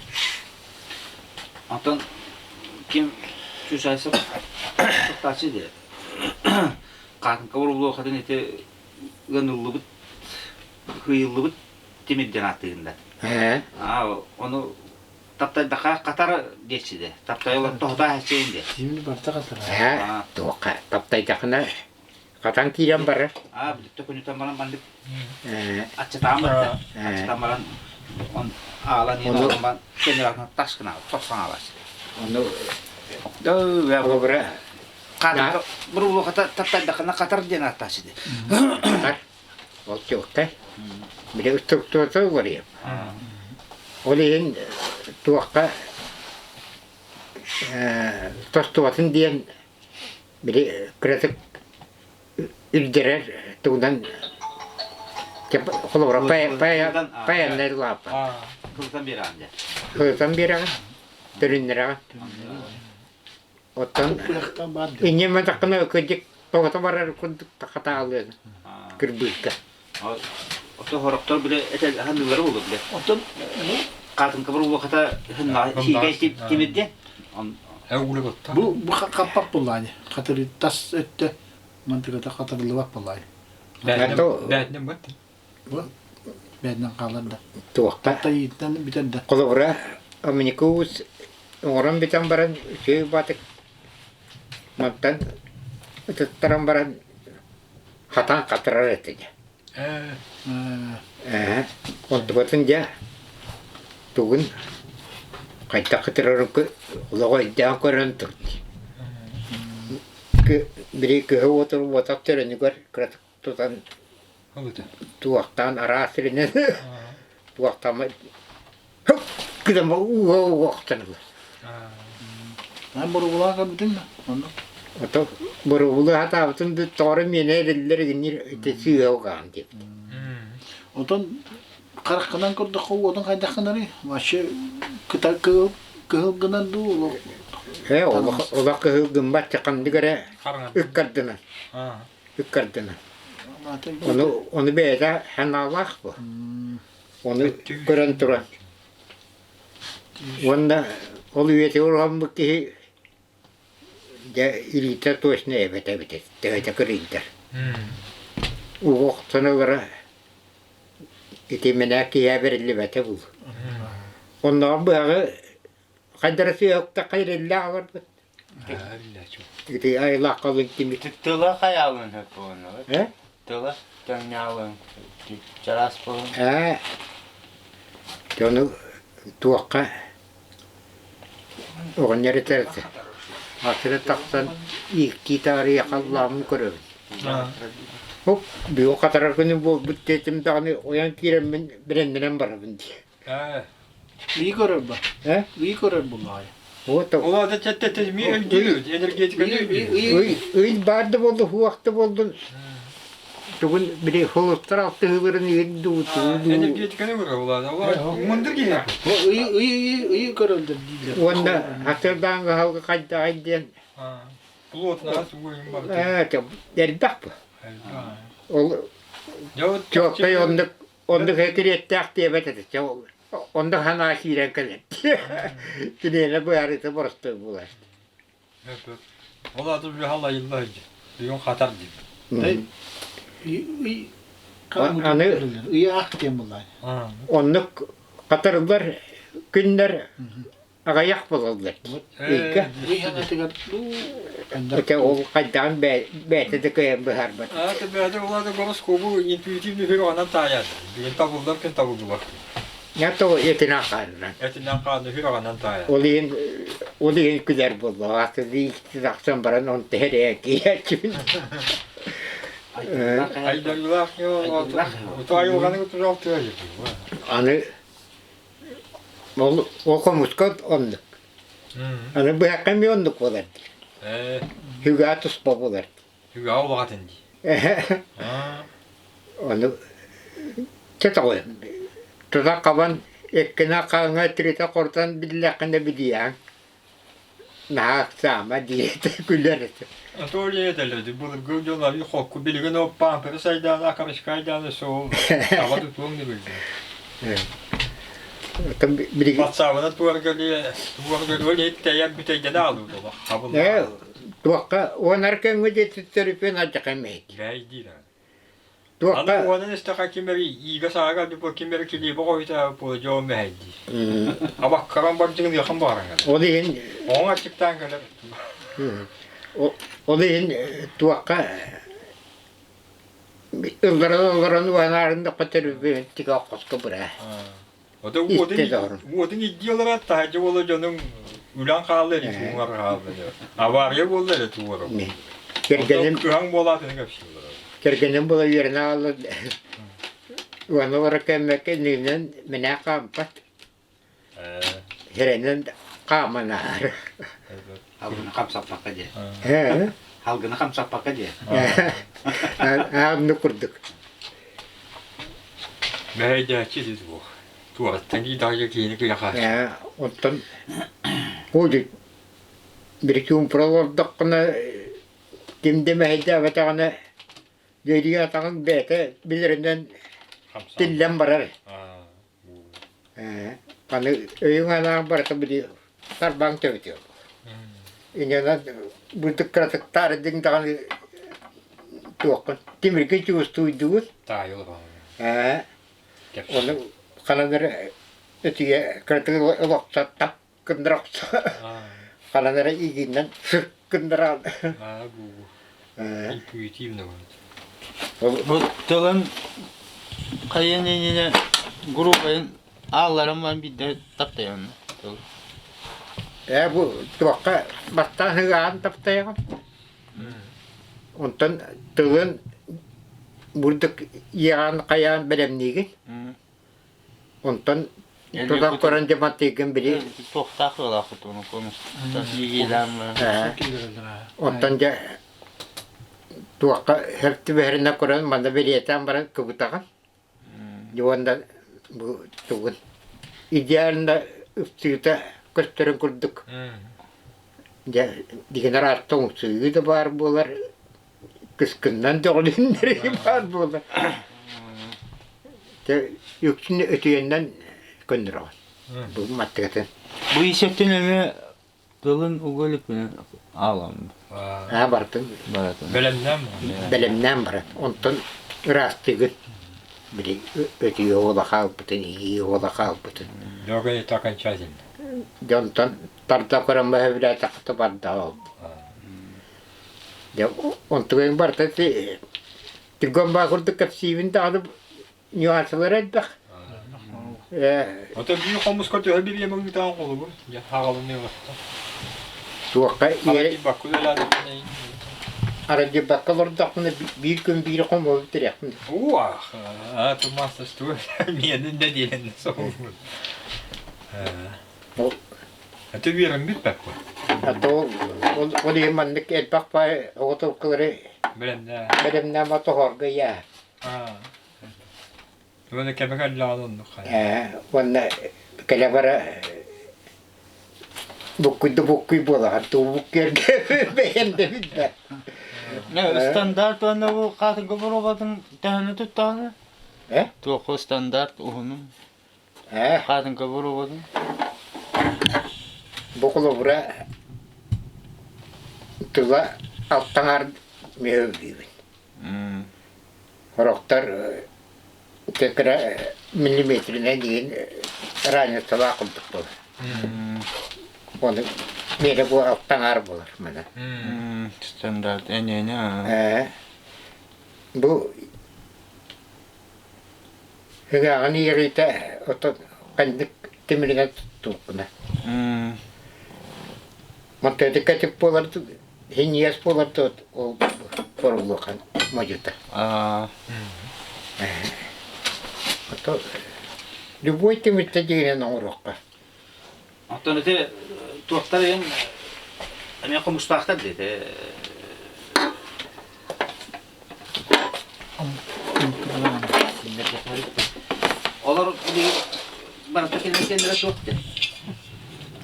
Speaker 3: Онтон ким Чусайсов туттааччы диye. Хаатыҥка урулуохатын ити ыаныллыбыт, кыйыллыбыт тимирдэн ааттыгында.
Speaker 1: Ээ.
Speaker 3: Аа, ону таптайдаха хатар диэччи Таптай олор тоһута хаччыйын диэ.
Speaker 4: Тимир барта хатар.
Speaker 1: Ээ, туохха таптайдахына хатан киирэн барар.
Speaker 3: Аа, бүттэ күнүтэн баран маннык
Speaker 1: Ээ.
Speaker 3: аччатаан барда. Аччатаан баран он аалан
Speaker 1: Ону
Speaker 3: иһин кэннигэр тас гына тохсон аалас.
Speaker 1: Ону холобура
Speaker 3: Хатар бурулу таптайдахына хатар диэн ааттааччы дии.
Speaker 1: Хатар. Ол чуоккай. Били структурата уларыйар. Ол иһин туохха тостубатын диэн били кыратык үрдэрэр тугунан холобура паяннай лааппа.
Speaker 3: Кылытан биэрэҕин дьэ.
Speaker 1: Кылытан биэрэҕин, төлүннэрэҕин. Оттон инньэ гымматаххына кырдьык тоҕото барар курдук хатаалыаҥ кырбыырга.
Speaker 3: Ото хорохтор биле этел ханныылары болу биле.
Speaker 4: Оттон
Speaker 3: Хаатыҥка бар улуохата хыннаа тимирде.
Speaker 4: Бу бу хаппап буллаани. Хатыры тас өттө мантыгата хатырыллыбат буллаани.
Speaker 2: Бээтинэн бат.
Speaker 4: Бу бээтинэн хаалар да.
Speaker 1: Туохха?
Speaker 4: Тайыыттан бүтэр да.
Speaker 1: Холобура, Амникуус оҥорон бүтэн баран үчүгэй баатык мантан ытыттаран баран хатан хатырар этэ дьэ. Ээ, онтукатын дьэ тугун хайдах хатырарын олоҕу өйдөөн көрөн тур дии. Били кыһы уотур уотах төрөнүгэр кыратык тутан туохтаан араас сиринэн туохтааммыт гынан ууга уохтан ылар.
Speaker 4: Ан боруобулаах көрбүтүҥ да онно?
Speaker 1: Ото боруобулуу сатаабытым да тоҕо миэнэ эриллэр игиннир ити сыыһа угаан диэбит.
Speaker 4: Отон хараххынан көрдөххө уотун хайдах гынарый? Вообще кыта кыһыл кыһыл гынан дуу олох
Speaker 1: Ээ олох олох кыһыл гыммат ханнык эрэ ыккардынан. Ыккардынан. Ону ону бэйэтэ санаалаах бу. Ону көрөн туран. Уонна ол үйэтигэр уһаммыт киһи дьэ илиитэ точно эбэтэ эбитэ төһөтө кырыйдар. Уһуохтан ылара ити мэнээк киһиэхэ бэриллибэтэ бул. Оннооҕор быһаҕы хайдара сыыһыктахха ирэллээх олорбут. Ити айылаах халыҥ тимир.
Speaker 6: Тыла хайаалын сөп буолан
Speaker 1: Э?
Speaker 6: Тыла тэҥнэҕин чараас буолан.
Speaker 1: Ээ, дьону туохха оҕонньор этэр этэ. Атыра тахсан ииктии таарыйа халлааммын көрөбүн. Хоп, бүгүн хатарар күнүм буолбут диэтим даҕаны ойон киирэммин бирэннэрэн барабын дии.
Speaker 4: Ый көрөр ба?
Speaker 1: Э?
Speaker 4: Ый көрөр буллаҕай.
Speaker 1: Вот
Speaker 2: Ол аата чэттэ ми өйдүүр, энергетиканы өйдүүр.
Speaker 1: Ый, ый баар да буолду, хуох да буоллун. Тугун били холустар алтыһыыларын ыйын дуу, тугу дуу.
Speaker 2: Энергетиканы көрөр ол аата. Ол мындыр киһи.
Speaker 4: Ый, ый, ый, ый көрөлдөр дииллэр.
Speaker 1: Уонна хатырдаан хаалга хайдаҕай диэн.
Speaker 2: Плотно тугу юм бар.
Speaker 1: Ээ, элбэх бу. Ол Чуоппай оннук оннук экириэттээх диэбэт этэ. Оннук санаа киирэн кэлэр. Киниэнэ быһаарыыта боростуой буолар.
Speaker 2: Ол аты үһэ айылла сылдьар. Бүгүн хатар диир.
Speaker 1: Аны
Speaker 4: Ыйаах диэн буллаа.
Speaker 1: Оннук хатарыллар күннэр аҕыйах буолаллар. Ыйга. Ити ол хайдаҕын бэйэтэ да кыайан быһаарбат.
Speaker 2: Аата бэйэтэ улаата гороскобу интуитивный хүрү анан таайар. Бүгүн табыллар күн табыллыбат.
Speaker 1: Я то этинэн хаанынан.
Speaker 2: Этинэн хааны хүрү анан таайар.
Speaker 1: Ол иһин ол иһин күлэр буолла. Аты тахсан баран он тэһэрэ киирээччибин.
Speaker 2: Айдарылаах айылҕаны тутал тыа
Speaker 1: Аны Ол ол хомуска оннук. Аны быһахха эмиэ оннук буолар дии. Хүгээ туспа буолар.
Speaker 2: Хүгээ улаҕатын дии.
Speaker 1: Ону чэ тоҕо тута хабан эккинэ хаҥа тиритэ хорутан биллэххинэ билиэҥ. Наһаа ыксаама диэтэ күлэр этэ.
Speaker 2: Анатолий этэллэр былыргы дьон арыы холку билигин ол памперы сайдаана карачкайдаана сол таба тутуоҥ да билбэт.
Speaker 1: Билигин
Speaker 2: Батсаабынан туоргали туоргали тэйэн бүтэйдэнэ аалыы буола хабылла.
Speaker 1: Туохха уонар көҥҥө диэти алдьахан мэйт.
Speaker 2: Бэй диир. Аны уонан истэхэ ким эрэ иигэ-сааga бу ким эрэ килиэбэ хоһуйта буола дьон мэһэйдиир. Абаккаран бардьыгыныахын баҕаран
Speaker 1: Ол иһин
Speaker 2: Оҕоҥ аччыктаан кэлэр.
Speaker 1: Ол иһин туохха ылларан олорон уһанаарын да хотөрүбүн тигэ хоско быра.
Speaker 2: Ото уотун уотун идди олорор таһырдьа буола дьонуҥ үлэн хаалла или тууҥар хаалла авария буолла или туора.
Speaker 1: Кэргэним
Speaker 2: кыһаҥ буолаатын кэпсииллэр.
Speaker 1: Кэргэним була үөрэнэ хаалла. Уонна олорор кэммэккэ иннинэн мэнээ хаампат. Хирэнэн хааман ааһар.
Speaker 3: Алгыны хамсаппакка диэ. Алгыны хамсаппакка диэ.
Speaker 1: Аанны курдук.
Speaker 2: Мэһэйдээччи ити буох. Туораттан киидаҕа киһини кыйахааччы.
Speaker 1: Ээ, оттон бу бирикүүн олордоххуна ким да мэһэйдээбэтэҕинэ дьиэ атаҕын бэйэтэ билэринэн тиллэн барар. Ээ, аны өйүҥ-санааҥ барыта били тарбаҥ төбөтүгэр. Инньэ бырдык кыратык таардыҥ даҕаны туоххун тимиргэ чугустууйдугут. Ээ, ону ханан эрэ өтүйэ кыратык олохсо тап гыннара охсо. Ханан эрэ игиннэн сыр гыннара. Ээ.
Speaker 2: Интуитивно
Speaker 6: Бу тылын хайын иннинэ группайын аалларын баран биирдэ таптайан тыл.
Speaker 1: Ээ бу туохха бастаан ыгаан таптайаҕын. Онтон тылын бурдук иэҕэн хайаан бэлэмниигин. Онтон тутан көрөн дьаматтыыгын били
Speaker 6: Туохтаах ыалаахпыт ону
Speaker 1: Онтон дьэ туохха һөр түбэһэринэ көрөн манна бэлиэтээн баран кыбытаҕын. Уонна бу тугун идеально ыпсыыта көстөрүн курдук дьэ дигин араатта оҥсуйуу да баар буолар кыскыннан дөҕүлүннэри баар буолар. Дьэ үксүн өтүйэннэн көннөрөҕүн. Бу маттыгатын.
Speaker 6: Бу исэттин эмиэ тылын уга иликпинэ аалам.
Speaker 1: Аа бартын.
Speaker 6: Баратын.
Speaker 2: Бэлэмнээн
Speaker 1: Бэлэмнээн баран. Онтон ыраастыгын. Били өтүйэ уола хаалбытын, игии уола хаалбытын.
Speaker 2: Дорога это окончательно.
Speaker 1: Дьонтон тарда көрөн бөһөбүлээтэххэ барда ол. Дьэ онтугайым барыта ити түргэн баа курдук кэпсиибин даҕаны нюансалара элбэх. Ээ
Speaker 2: Ото биир хомуска төһө бириэмэ ыытаан холобур дьэ хаҕалыныаҕыттан.
Speaker 1: туохха
Speaker 2: Аралдьыйбакка үлэлээтэххинэ
Speaker 1: аралдьыйбакка олордохпуна биир күн биир хомуһу бүтэриэхпин.
Speaker 2: Уах, а тумаастастуга миэнин нэдиэлэннэ соһуллун. Это үөрэммит бэккэ.
Speaker 1: А то ол ол иһин маннык элбэх баай оҕотолкалары
Speaker 2: Бэлэмнээ.
Speaker 1: бэлэмнээн тоһорго иэ.
Speaker 2: Уонна кэмэ кэллэҕинэ оннук хайа.
Speaker 1: Ээ, уонна кэлэ бара буккуй да буккуй буолаҕын, тугу буккуйарга бэйэм да билбэт.
Speaker 6: Стандарт уонна бу хаатыҥка боруобатын төһөнү туттаҕына?
Speaker 1: Э?
Speaker 6: Туохха стандарт уһунун?
Speaker 1: Э?
Speaker 6: Хаатыҥка боруобатын?
Speaker 1: Бу холобура тыла алтаҥар мүһүллүүбүн. Сорохтор кыра миллиметринэн диэн разницалаах курдук буолар. Ону миэрэ бу алтаҥар буолар мана.
Speaker 6: Стандарт эниэне.
Speaker 1: Ээ. Бу ыгааҕын иэҕиитэ ото ханнык тимиринэн туттубуккуна. Мантыатыкка тип буолар Синньигэс буолар да ол поруллуохан модьута. Ото любой тимиртэ дьиҥинэн оҥоруохха.
Speaker 3: Оттон ити туохтар иһин эмиэ хомустаахтар диэти. Олор билигин барыта кинилэр кэннилэрэ суох дии.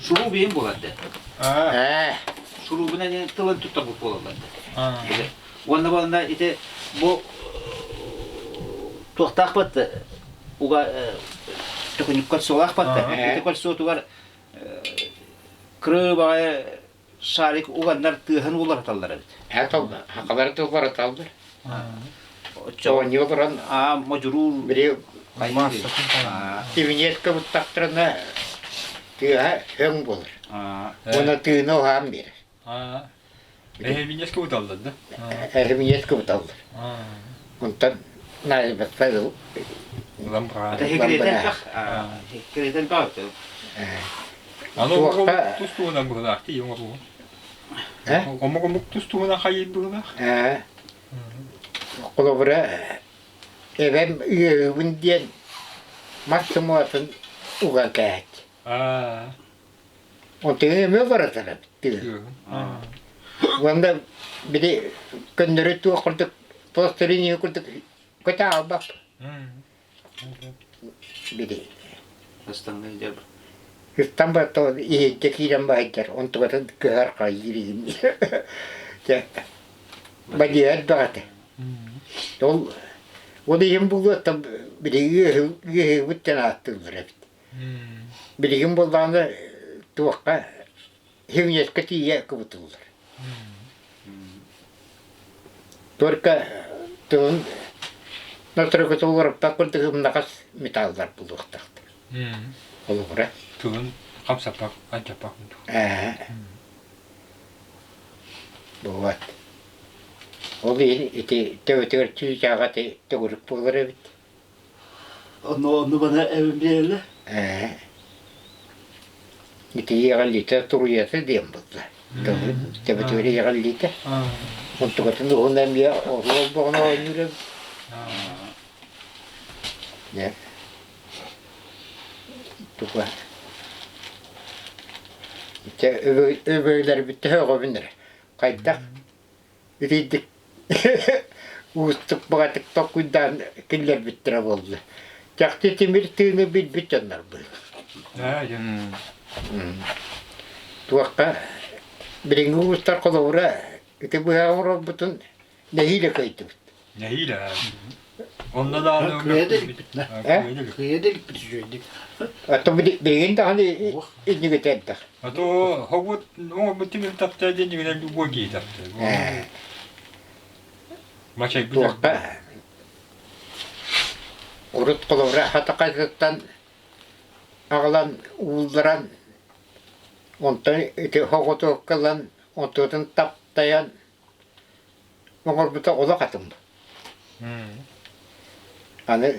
Speaker 3: Шуруу биһин буолар дии.
Speaker 1: Ээ.
Speaker 3: Шуруубунан диэн тылын туттарбыт буолаллар дии. Уонна буоланда ити бу туохтаах бат уга төкүнүк кольцолаах бат ити кольцотугар кырыы баҕайы шарик уганнар тыаһын уларыталлар эбит.
Speaker 1: Ээ толла, хахалары тыллараталлар. Оонньуу олорон
Speaker 3: Аа, модьуруур
Speaker 1: били тиминьиэскэ буттахтарына тыаһа өҥ буолар. Уонна тыына уһаан биэрэр.
Speaker 2: Эһэминьиэскэ буталлар да?
Speaker 1: Эһэминьиэскэ буталлар. Онтон наайбатта
Speaker 2: Аны омук тус туһунан быһылаах дии оҥоруо. Омук омук тус туһунан хайыыр быһылаах.
Speaker 1: Холобура, эбэм ыарыыбын диэн мас сымыатын уган кээһэт. Онтон эмиэ баратар эбит. Уонна били көннөрү туох курдук пластилин курдук көтө аалбап. Били
Speaker 3: Ыстаҥҥа дьэ
Speaker 1: Ыстан барта иһирдьэ киирэн баһыйдар, онтукатын кыһар хайыыр иһин. Дьэ, бадьыһар баҕата. Ол ол иһин булуоттан били ыаһыыбыт диэн ааттыыллар эбит. Билигин буоллаҕына туохха Хивнескэ тиийэ кыбытыллар. Только тылын настройкатылларыттан курдук ымнахас металлар булуохтаахтар. Холобура.
Speaker 2: Тылын хамсаппак, анчаппак.
Speaker 1: Ээ. Бывает. Ол иһин ити төбөтүгэр чыычааҕа төгүрүк буолар эбит.
Speaker 4: Онно онну бана эбин биэрэллэр.
Speaker 1: Ээ. Ити иэҕэллиитэ туруйата диэн буолла. Төбөтүгэр иэҕэллиитэ. Онтукатын уһун эмиэ оруол боҕуна оонньуур эбит. Дьэ. Туга. Ити өбүгэлэрбит төһө өҕөбүн эрэ. Хайдах итийдик уустук баҕатык толкуйдаан киллэрбиттэрэ буолла. Чахчы тимир тыыны билбит дьоннорбут. Туохха билиҥҥи уустар холобура ити быһа оҥорорбутун нэһиилэ кыайдыбыт.
Speaker 2: Нэһиилэ. Онно даҕаны
Speaker 4: Кыайа да иликпит. Кыайа да иликпит үчүгэйдик.
Speaker 1: А то билигин даҕаны иннигитэ элбэх.
Speaker 2: А то хобут оҥорбут тимир таптаа диэн дьиҥинэн любой киһи таптаа. Мачайбыт
Speaker 1: Туохха урут холобура хатакатыттан аҕалан уулларан онтон ити хоҕотуокка ылан онтуотун таптайан оҥорбута олох атын. Аны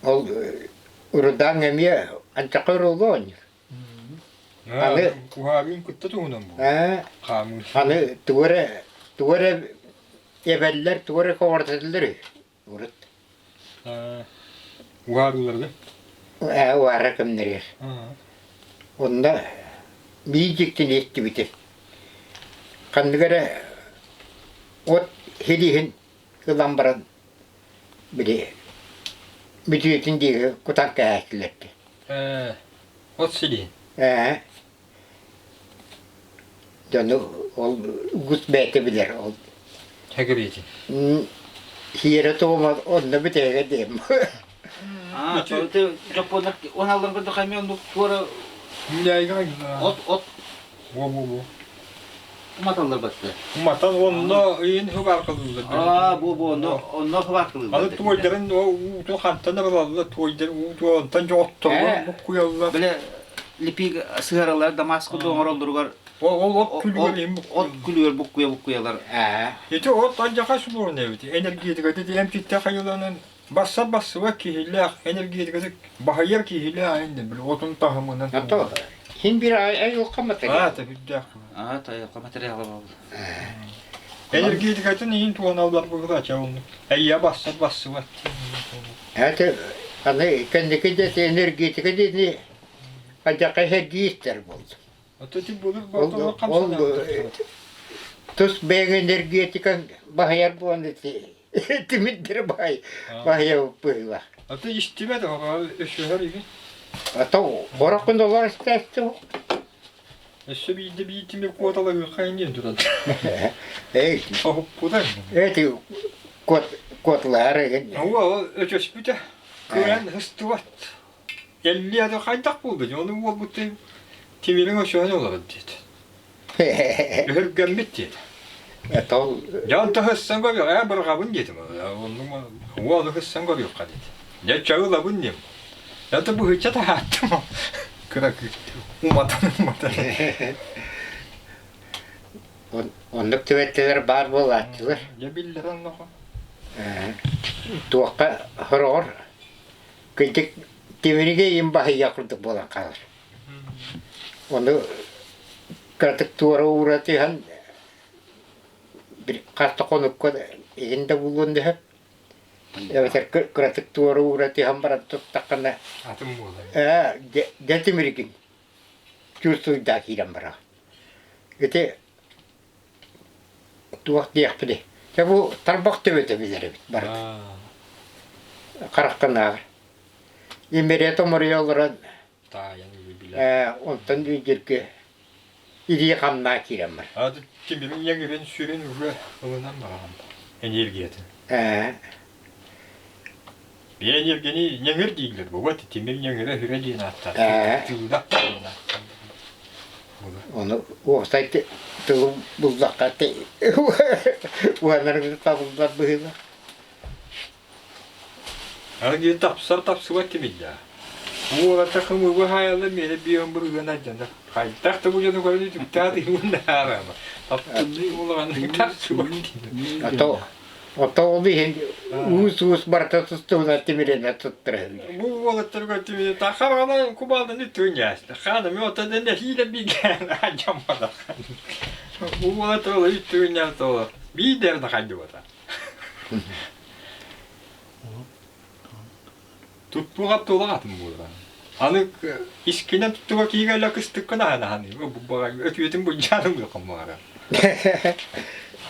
Speaker 1: ол урдаан эмиэ анчака уруулу оонньуур. Аны
Speaker 2: Куһаабын кытта туһунан бу. Хаамыы.
Speaker 1: Аны тугу эрэ тугу эрэ эбэллэр, тугу эрэ көҕүрэтэллэр үһү урут.
Speaker 2: Уһаарыыларга?
Speaker 1: Ээ, уһаара кэмнэригэр. Онно биир дьиктини истибитим. Ханнык эрэ от силиһин ылан баран били бүтүөтүн диэки кутан кээһээччилэр дии.
Speaker 2: Ээ, от силиһин?
Speaker 1: Ээ. Дьону ол үгүс бэйэтэ билэр ол.
Speaker 2: Хэгириэтин.
Speaker 1: Хиэрэ туома онно бүтэһигэ диэм.
Speaker 3: Аа, то Дьоппуоннар уоналларын көрдөх эмиэ оннук туора от от
Speaker 2: Во-во-во.
Speaker 3: Уматаллар батты.
Speaker 2: Уматан онно ыйын хыбаркалыыллар.
Speaker 3: Аа, бу бу онно онно хыбаркалыыллар.
Speaker 2: Аны туойдарын уутун хантан ылаллар, туойдар ууту онтон дьоҕотторго буккуйаллар.
Speaker 3: Бile липиг сыһаралар Дамаск курдук оҥороллоругар
Speaker 2: Ол от күлүгэр им
Speaker 3: от күлүгэр буккуйа буккуйалар.
Speaker 2: Ити от алдьархай субуруна эбит. Энергетиката эмчитте хайыланан Бассар бассыбат киһилээх, энергетикасы баһыйар киһилээх инде били отун таһымынан.
Speaker 1: А то хин бир айылка материал.
Speaker 2: Аа, тэбирдээх.
Speaker 3: Аа, айылка материала бол.
Speaker 2: Энергетикатын иһин туһаналлар быһыылаах оннук. Эйэ бассар бассыбат.
Speaker 1: Это аны кэнники дьэ энергетика диэни алдьархай сэргиистэр буолду.
Speaker 2: Ото ти былыр бортолор хамсанар.
Speaker 1: Тус бэйэҥ энергетикаҥ баһыйар буолан Тимирдери баай баайа быһыылаах.
Speaker 2: Аты истибэт өссөһөр иһин.
Speaker 1: Ата ороххун олор истээччи
Speaker 2: Өссө биирдэ биир тимир куоталаһыахха диэн туран.
Speaker 1: Эй.
Speaker 2: Оһуппута.
Speaker 1: Эти кот котлаһар эгин.
Speaker 2: Ол өчөспүтэ. Кыайан ыстыбат. Элли аты хайдах буолду? Ону уолбут тимириҥ өсөһөн олорор диэт. Өһүргэммит диэтэ.
Speaker 1: Тол
Speaker 2: Дьон таһыссан көрүөх, ээ бырҕабын диэтим. Оннук уолу хыссан көрүөххэ диэтэ. Дьэ чагылабын диэм. Это быһычча таһааттым. Кыра уматан уматан.
Speaker 1: Оннук түбэлтэлэр баар буолааччылар.
Speaker 2: Дьэ биллэрэн нохо.
Speaker 1: Туохха хороҕор кырдьык тимиригэ им баһыйа курдук буолан хаалар. Ону кыратык туора уура түһэн хас да хонукка игин да булуон да сөп. Эбэтэр кыратык туора уура түһэн баран туттаххына
Speaker 2: Атын буолар.
Speaker 1: Ээ, дьэ тимиригин чувствуйдаа киирэн бараҕын. Ити туох диэхпиний? Дьэ бу тарбах төбөтө билэр эбит барыта. Харахтанааҕар. Имэрийэ томоруйа олорон
Speaker 2: Таайан билэр.
Speaker 1: Ээ, онтон үйдүргү илии хамнаа киирэн бар.
Speaker 2: Аты тимирин ньэҥирин сүрүн уже ылынан бараҕын. Энергиятын.
Speaker 1: Ээ.
Speaker 2: Бэйэ энергияны ньэҥир дииллэр бу вот тимир ньэҥирэ хүрэ диэн ааттаах.
Speaker 1: Ээ.
Speaker 2: Тыылах диэн ааттаах.
Speaker 1: Ону уопсай тылы буллахха уһанаргы табыллар быһыылаах.
Speaker 2: Аны тапсар тапсыбат тимирдээх. Уолаттар хымыыбы хаайаллар миэнэ биэһин бырыһыан алдьанар. Хайдах да бу дьону көрөн үтүктээх тыһыын да аарама. Таптынныы улаҕаннык тапсыбат тимир.
Speaker 1: Ото ото ол иһин уус-уус барыта тустууна тимиринэ туттара.
Speaker 2: Бу уолаттарга тимири тахарҕана кубалданы түньээстэ. Хаана ми ота дэнэ хиилэ бигээн адьаммата. Бу уолаттар ол түньээстэ ол. Биир да хайдыбата. Туттуга тулаатын буолар. Аны искинэн туттуга киигэлэ кыстыккын аһанаһан өтүөтүн былдьаан ылыаххын баҕара.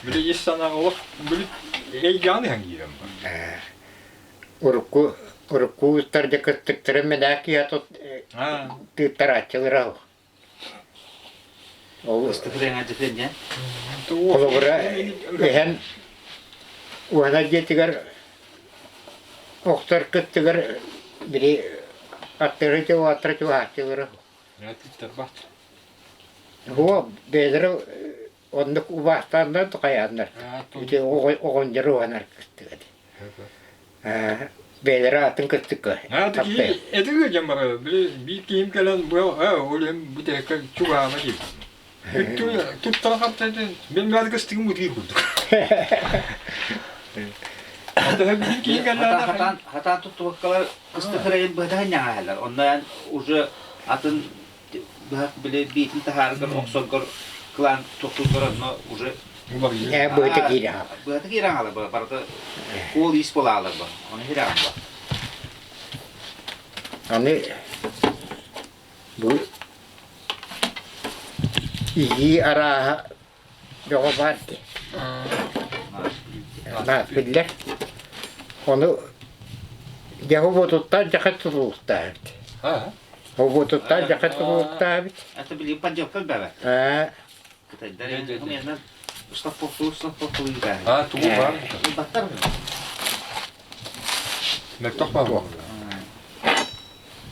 Speaker 2: Били ис санааҕа олох били эйгэҕин иһэн киирэн бар.
Speaker 1: Урукку урукку уустар дьэ кыстыктарын мэнээк киһи тыыттарааччылара Ол холобура эһэм уһана дьиэтигэр охсор кыттыгар били аттары чугааттара чугаһааччылара Уо бэйэлэрэ оннук убаастааннар хайааннар ити оҕонньору уһанар кыттыга Бэйэлэрэ атын кыттыкка таптайар.
Speaker 2: Этигэ дьон бара били биир киһим кэлэн бу ол иһин бүтэһиккэ чугаһаама диир. Туттара хаптайда мен бары кыстыгым утуйар курдук.
Speaker 3: Хатаан хатаан туттубаккалар кыстык ырайын быһатаһын ньаҥаһалар. Онно уже атын быһах били биитин таһааргар охсоргор кылаан тохтууллар онно уже
Speaker 1: Ээ быһыта киирэ хаалар.
Speaker 3: Быһата киирэ хаалар барыта куол ис буолаалар бу. Ону хире хаалар.
Speaker 1: Аны бу игии арааһа бөҕө баар дии. Баар биллэр. Ону дьэ уотуттан дьэхэ тутулуктаах эбит. Уотуттан дьэхэ тутулуктаах эбит.
Speaker 3: Это били подделка бэбэ.
Speaker 1: Ээ.
Speaker 3: Кытайдар. Слоппоттуу, слоппоттуу ыытааһын.
Speaker 2: А, тугу баар?
Speaker 3: Ылбаттар
Speaker 2: Мөлтөх баар буолла.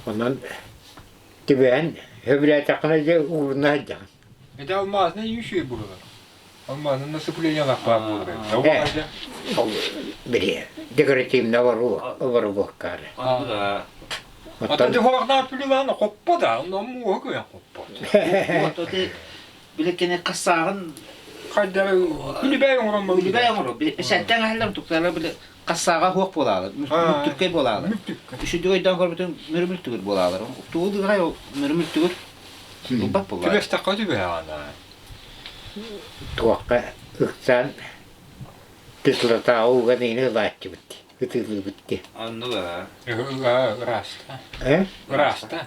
Speaker 1: Онон түбэһэн сөбүлээтэххинэ дьэ ууруна сылдьаҕын.
Speaker 2: Это алмазный еще и было. Алмазный насыпление баар буолар.
Speaker 1: Ол били декоративно оборуоккаары.
Speaker 2: Ата дьоһоохнаах пүлүлаана хоппо да, онно мууһа көйөн хоппо.
Speaker 3: Били кини хассааҕын
Speaker 2: Хайдары үлүбээй оҥорон
Speaker 3: үлүбээй оҥорор. Сэнтэн аһыллар тукталар били хассааҕа хуох буолаалар, мүлтүркэй буолаалар. Үчүгэй өйдөөн көрбүтүм мүрү-мүлтүгүр буолаалар. Тугу дыгай ол мүрү-мүлтүгүр булбат буоллар.
Speaker 2: Түбэстэххэ түбэһэҕин
Speaker 1: Туохха ыксаан кислота ууга иһини ылааччыбыт, ытыылыыбыт дии.
Speaker 3: Оннуга.
Speaker 2: Ыраста.
Speaker 1: Э?
Speaker 2: Ыраста.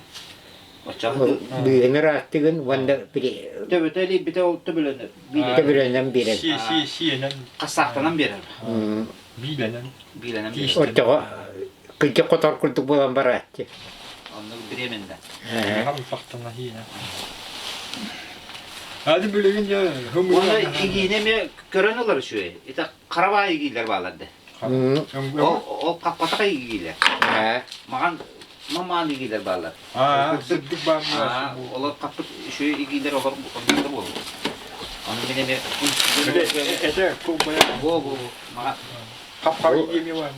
Speaker 1: Быыһын ыраастыгын уонна били
Speaker 3: Төбөтө илийбитэ ол төбөлөнөр.
Speaker 1: төбөлөнөн биэрэр.
Speaker 2: Си си сиэнэн.
Speaker 3: Хасаахтанан биэрэр.
Speaker 2: Биилэнэн.
Speaker 3: Биилэнэн биэрэр.
Speaker 1: Оччоҕо кырдьык хотор курдук буолан барааччы.
Speaker 3: Оннук бириэмэннэ.
Speaker 2: Хамсахтана хиинэ. Ады билигин дьэ
Speaker 3: Уонна игиини эмиэ көрөн ылар үчүгэй. Ити харабаай игиилэр баалар да. Ол ол хаппатах игиилэр. Маҕан мамаан игиилэр бааллар.
Speaker 2: Аа, сырдык баар
Speaker 3: Олор хаппыт үчүгэй игиилэр олор оннуктар буолар. Ону мин эмиэ
Speaker 2: Это кулбая.
Speaker 3: Во во во. Маҕан
Speaker 2: Хап-хара игиэми бар.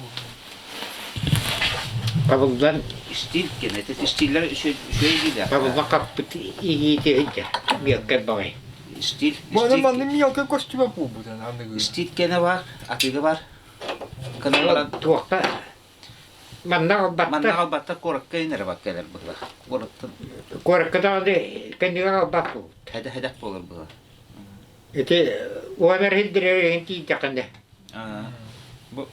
Speaker 1: Табыллан
Speaker 3: Истиил кэнэ. Это истииллэр үчүгэй игиилэр.
Speaker 1: Табыллан хаппыт игиити сылдьар. Миэлкэй баҕай.
Speaker 3: Истиил.
Speaker 2: Бу манны миэлкэй көстүбэ буолбут аныгы.
Speaker 3: Истиил кэнэ бар, атыыга бар. Кына баран
Speaker 1: Туохха манна албатта.
Speaker 3: Манна албатта куоракка инэрэ бак кэлэр быһылах. Куораттан.
Speaker 1: Куоракка даҕаны кэннигэр албат буолбут.
Speaker 3: Хэдэ-хэдэх буолар быһылах.
Speaker 1: Ити уонар иһин тиийдэххинэ.
Speaker 3: Бу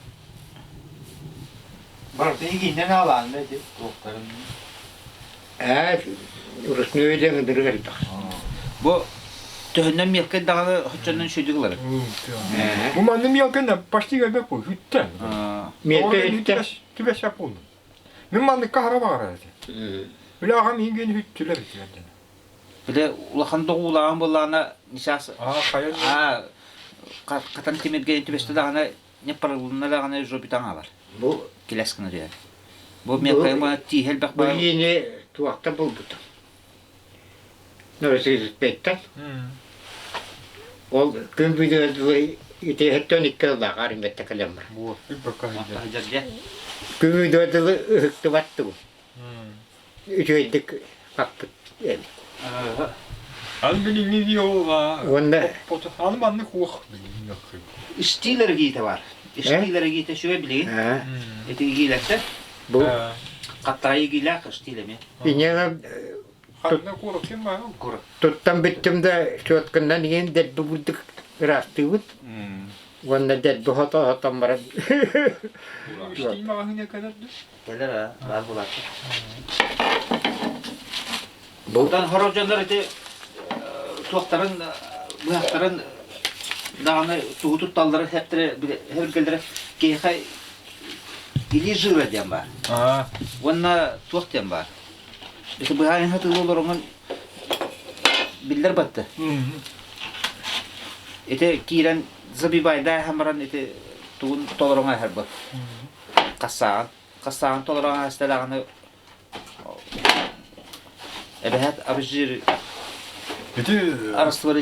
Speaker 6: Барыта игиинэн аалаанна ити туохтарын.
Speaker 1: Ээ, ручной үлэ ындырык элбэх.
Speaker 3: Бу төһөннөн мелкэй даҕаны хоччоннон сүдүг ылар.
Speaker 2: Бу манны мелкэй почти элбэх бу хүттэн.
Speaker 1: Мелкэй хүттэн.
Speaker 2: Түбэсэ буоллун. Мин манныкка хара баҕарар этим. Үлэ аҕам иһин хүттүлэр итилэрдэн.
Speaker 3: Бile улахан доҕуулааҕын буоллаҕына сейчас аа хатан тимиргэ түбэстэ даҕаны не парылынна даҕаны жопитаҥ аалар.
Speaker 1: Бу
Speaker 3: килэс гына түһэр. Бу мелкайма тииһэ элбэх
Speaker 1: баар. Бу иини туохта булбутум. Новосибирскайтан. Ол күн бүгүн итиһэттэн икки ыллаах армията кэлэн бар. Күн бүгүн дылы ыһыктыбат тугу. Үчүгэйдик хаппыт эбит.
Speaker 2: Аны билиҥҥи диола
Speaker 1: Уонна
Speaker 2: аны маннык уох
Speaker 3: Истиилэр гиитэ бар. Истиилэр гиитэ сүбэ билигин. Ити гиилэртэ.
Speaker 1: Бу
Speaker 3: Хаттарайы гиилээх истиил эмиэ.
Speaker 1: Иньэҕэ
Speaker 2: Ханна куорат ким баар?
Speaker 1: Туттан бүттүм да щетканнан иһин дэлби бурдук ыраастыыбыт. Уонна дэлби хото-хотон баран.
Speaker 2: Истиил маҕаһыына кэлэр
Speaker 3: Кэлэр аа, баар буолааччы. Онтон хорох дьоннор ити туохтарын быһахтарын даҕаны тугу тутталлара хэптэрэ хэбиргэллэрэ киһиэхэ илии жира диэн баар. Уонна туох диэн баар. Ити быһаайын хатыылы олороҥун биллэр батты. Ити киирэн забивайдааһан баран ити тугун толороҥ аһарбыт. Хассааҕын хассааҕын толорон ааста даҕаны эбэһээт абыжыр
Speaker 2: Ити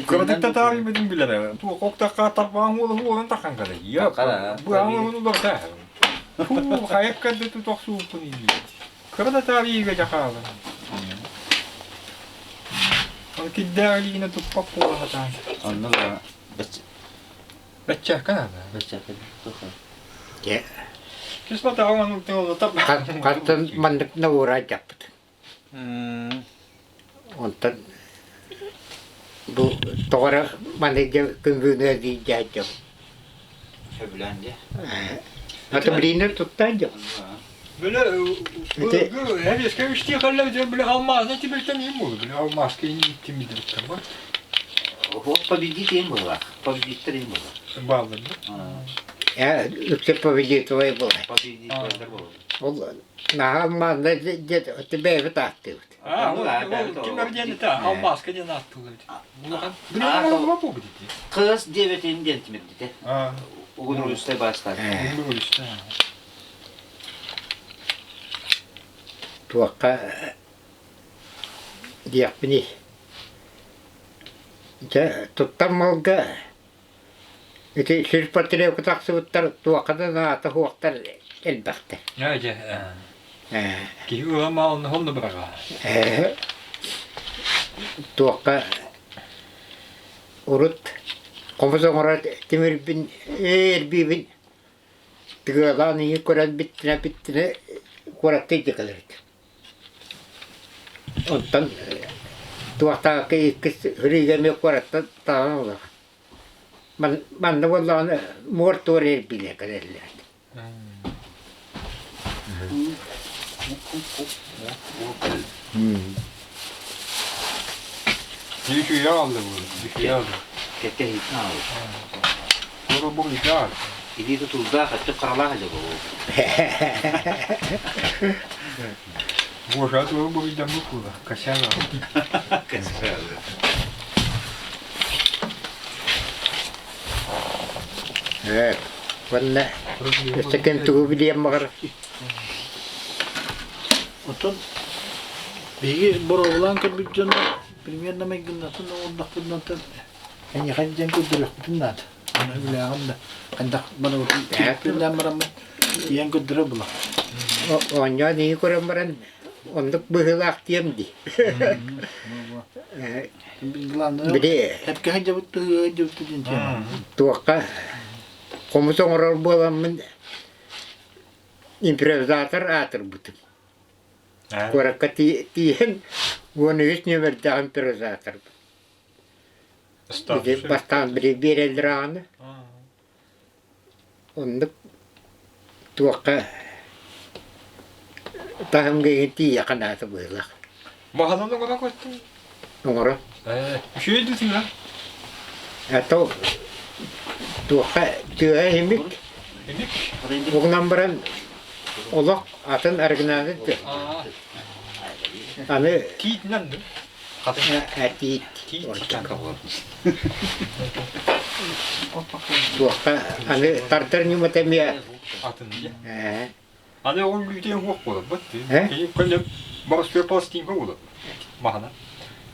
Speaker 2: кыратык татаарыйбытын билэрэ. Туох октахха тарбаан уолу уолун тахан кэлэ. Я быаан уларда. Фу, хайап кэлде тутох сууппун иилит. Кыра татаарыйга жахаалын. Ол киддээх илиинэ туппак буола сатаан.
Speaker 3: Онно
Speaker 2: Бэччээккэ наада.
Speaker 3: Бэччээккэ
Speaker 1: Дьэ.
Speaker 2: Кислота оҥон
Speaker 1: Хантан маннык наура дьаппыт. Онтон бу тоҕо эрэ маны дьэ күн бүгүнүгэр диир дьон.
Speaker 3: Сөбүлээн дьэ.
Speaker 1: Аты блинер туттаан дьон.
Speaker 2: Бile Эбиэскэ үстии халла бile алмаазна тимиртэн иһин буолу бile алмааска тимирдириттэн бар.
Speaker 3: Вот победить им было. Победиттер им было.
Speaker 2: Бааллар
Speaker 1: Э, үксэ победитовай была.
Speaker 3: Победитовайдар буолар.
Speaker 1: Ол наһаа алмаазна дьэ бэйэбит ааттыыбыт.
Speaker 2: Аа, ол ким диэн этэ, алмааска диэн ааттыылар. Улахан. Билигин оҥоруо буолбут ити.
Speaker 3: Кыыс диэбэтин диэн тимирдите. Угун уруйустай баастаах.
Speaker 2: Угун уруйустай.
Speaker 1: Туохха диэхпиний? Дьэ, туттар малга ити сельпотребка тахсыбыттар туохха да наата суохтар элбэхтэр.
Speaker 2: Ээ, дьэ, киһи ыла маалын хонно быраҕа.
Speaker 1: Туохха урут хомус оҥорор тимирбин эрбиибин тыгалаан ийэ көрөн бүттүнэ бүттүнэ куоракка илдьэ кэлэрбит. Онтон туохтаахка иккис ырыыга эмиэ куораттан таһан ылар. Манна буоллаҕына муор туор эрбиилэр кэлэллэр.
Speaker 2: Үчүгэй аалла буолар, үчүгэй аалла.
Speaker 3: Кэккэ иһитин аалла.
Speaker 2: Туора бу ыйдаах.
Speaker 3: Илии тутуурдаах, өттүк харалаах илэ буолуо.
Speaker 2: Боже, а туора бу ыйдаммыт буола. Косяга.
Speaker 3: Косяга.
Speaker 1: Ээ, уонна өссө ким тугу билиэн баҕар
Speaker 4: Оттон биһиги боруобалаан көрбүт дьоно примерно майгыннатын оҥордохпутунан эйиэхэ диэн көрдөрүөхпүтүн наада. Аны үлээҕин да хайдах барыбытын түмүктүүннээн бараммыт тиийэн көрдөрө була.
Speaker 1: Оонньоон ийи көрөн баран оннук быһыылаах диэм дии.
Speaker 4: Главное,
Speaker 1: Били
Speaker 4: эпкэ сылдьабыт тыһыа сылдьабыт диэн тема.
Speaker 1: туохха хомус оҥорор буоламмын импровизатор аатырбытым. Куоракка тиийэн 13 нүөмэрдээх импровизаторбын. Бастаан били биэрэллэр аҕаны. Оннук туохха таһымга иһин тиийиэххэ наада быһыылаах.
Speaker 2: Маһынан оҥоро көттүм.
Speaker 1: Оҥоро.
Speaker 2: Ээ, үчүгэй дуу
Speaker 1: А то туохха тыаһа иһимик.
Speaker 2: Имик.
Speaker 1: Угунан баран олох атын арыгынааны Аны
Speaker 2: Тиитинэн дуу?
Speaker 1: Тиит. Туохха аны тардар ньымата эмиэ
Speaker 2: Атын дии. Аны ол лүүтэн хуох буоларбат. Кини кэлэн боростуой пластинка буолар. Маһана.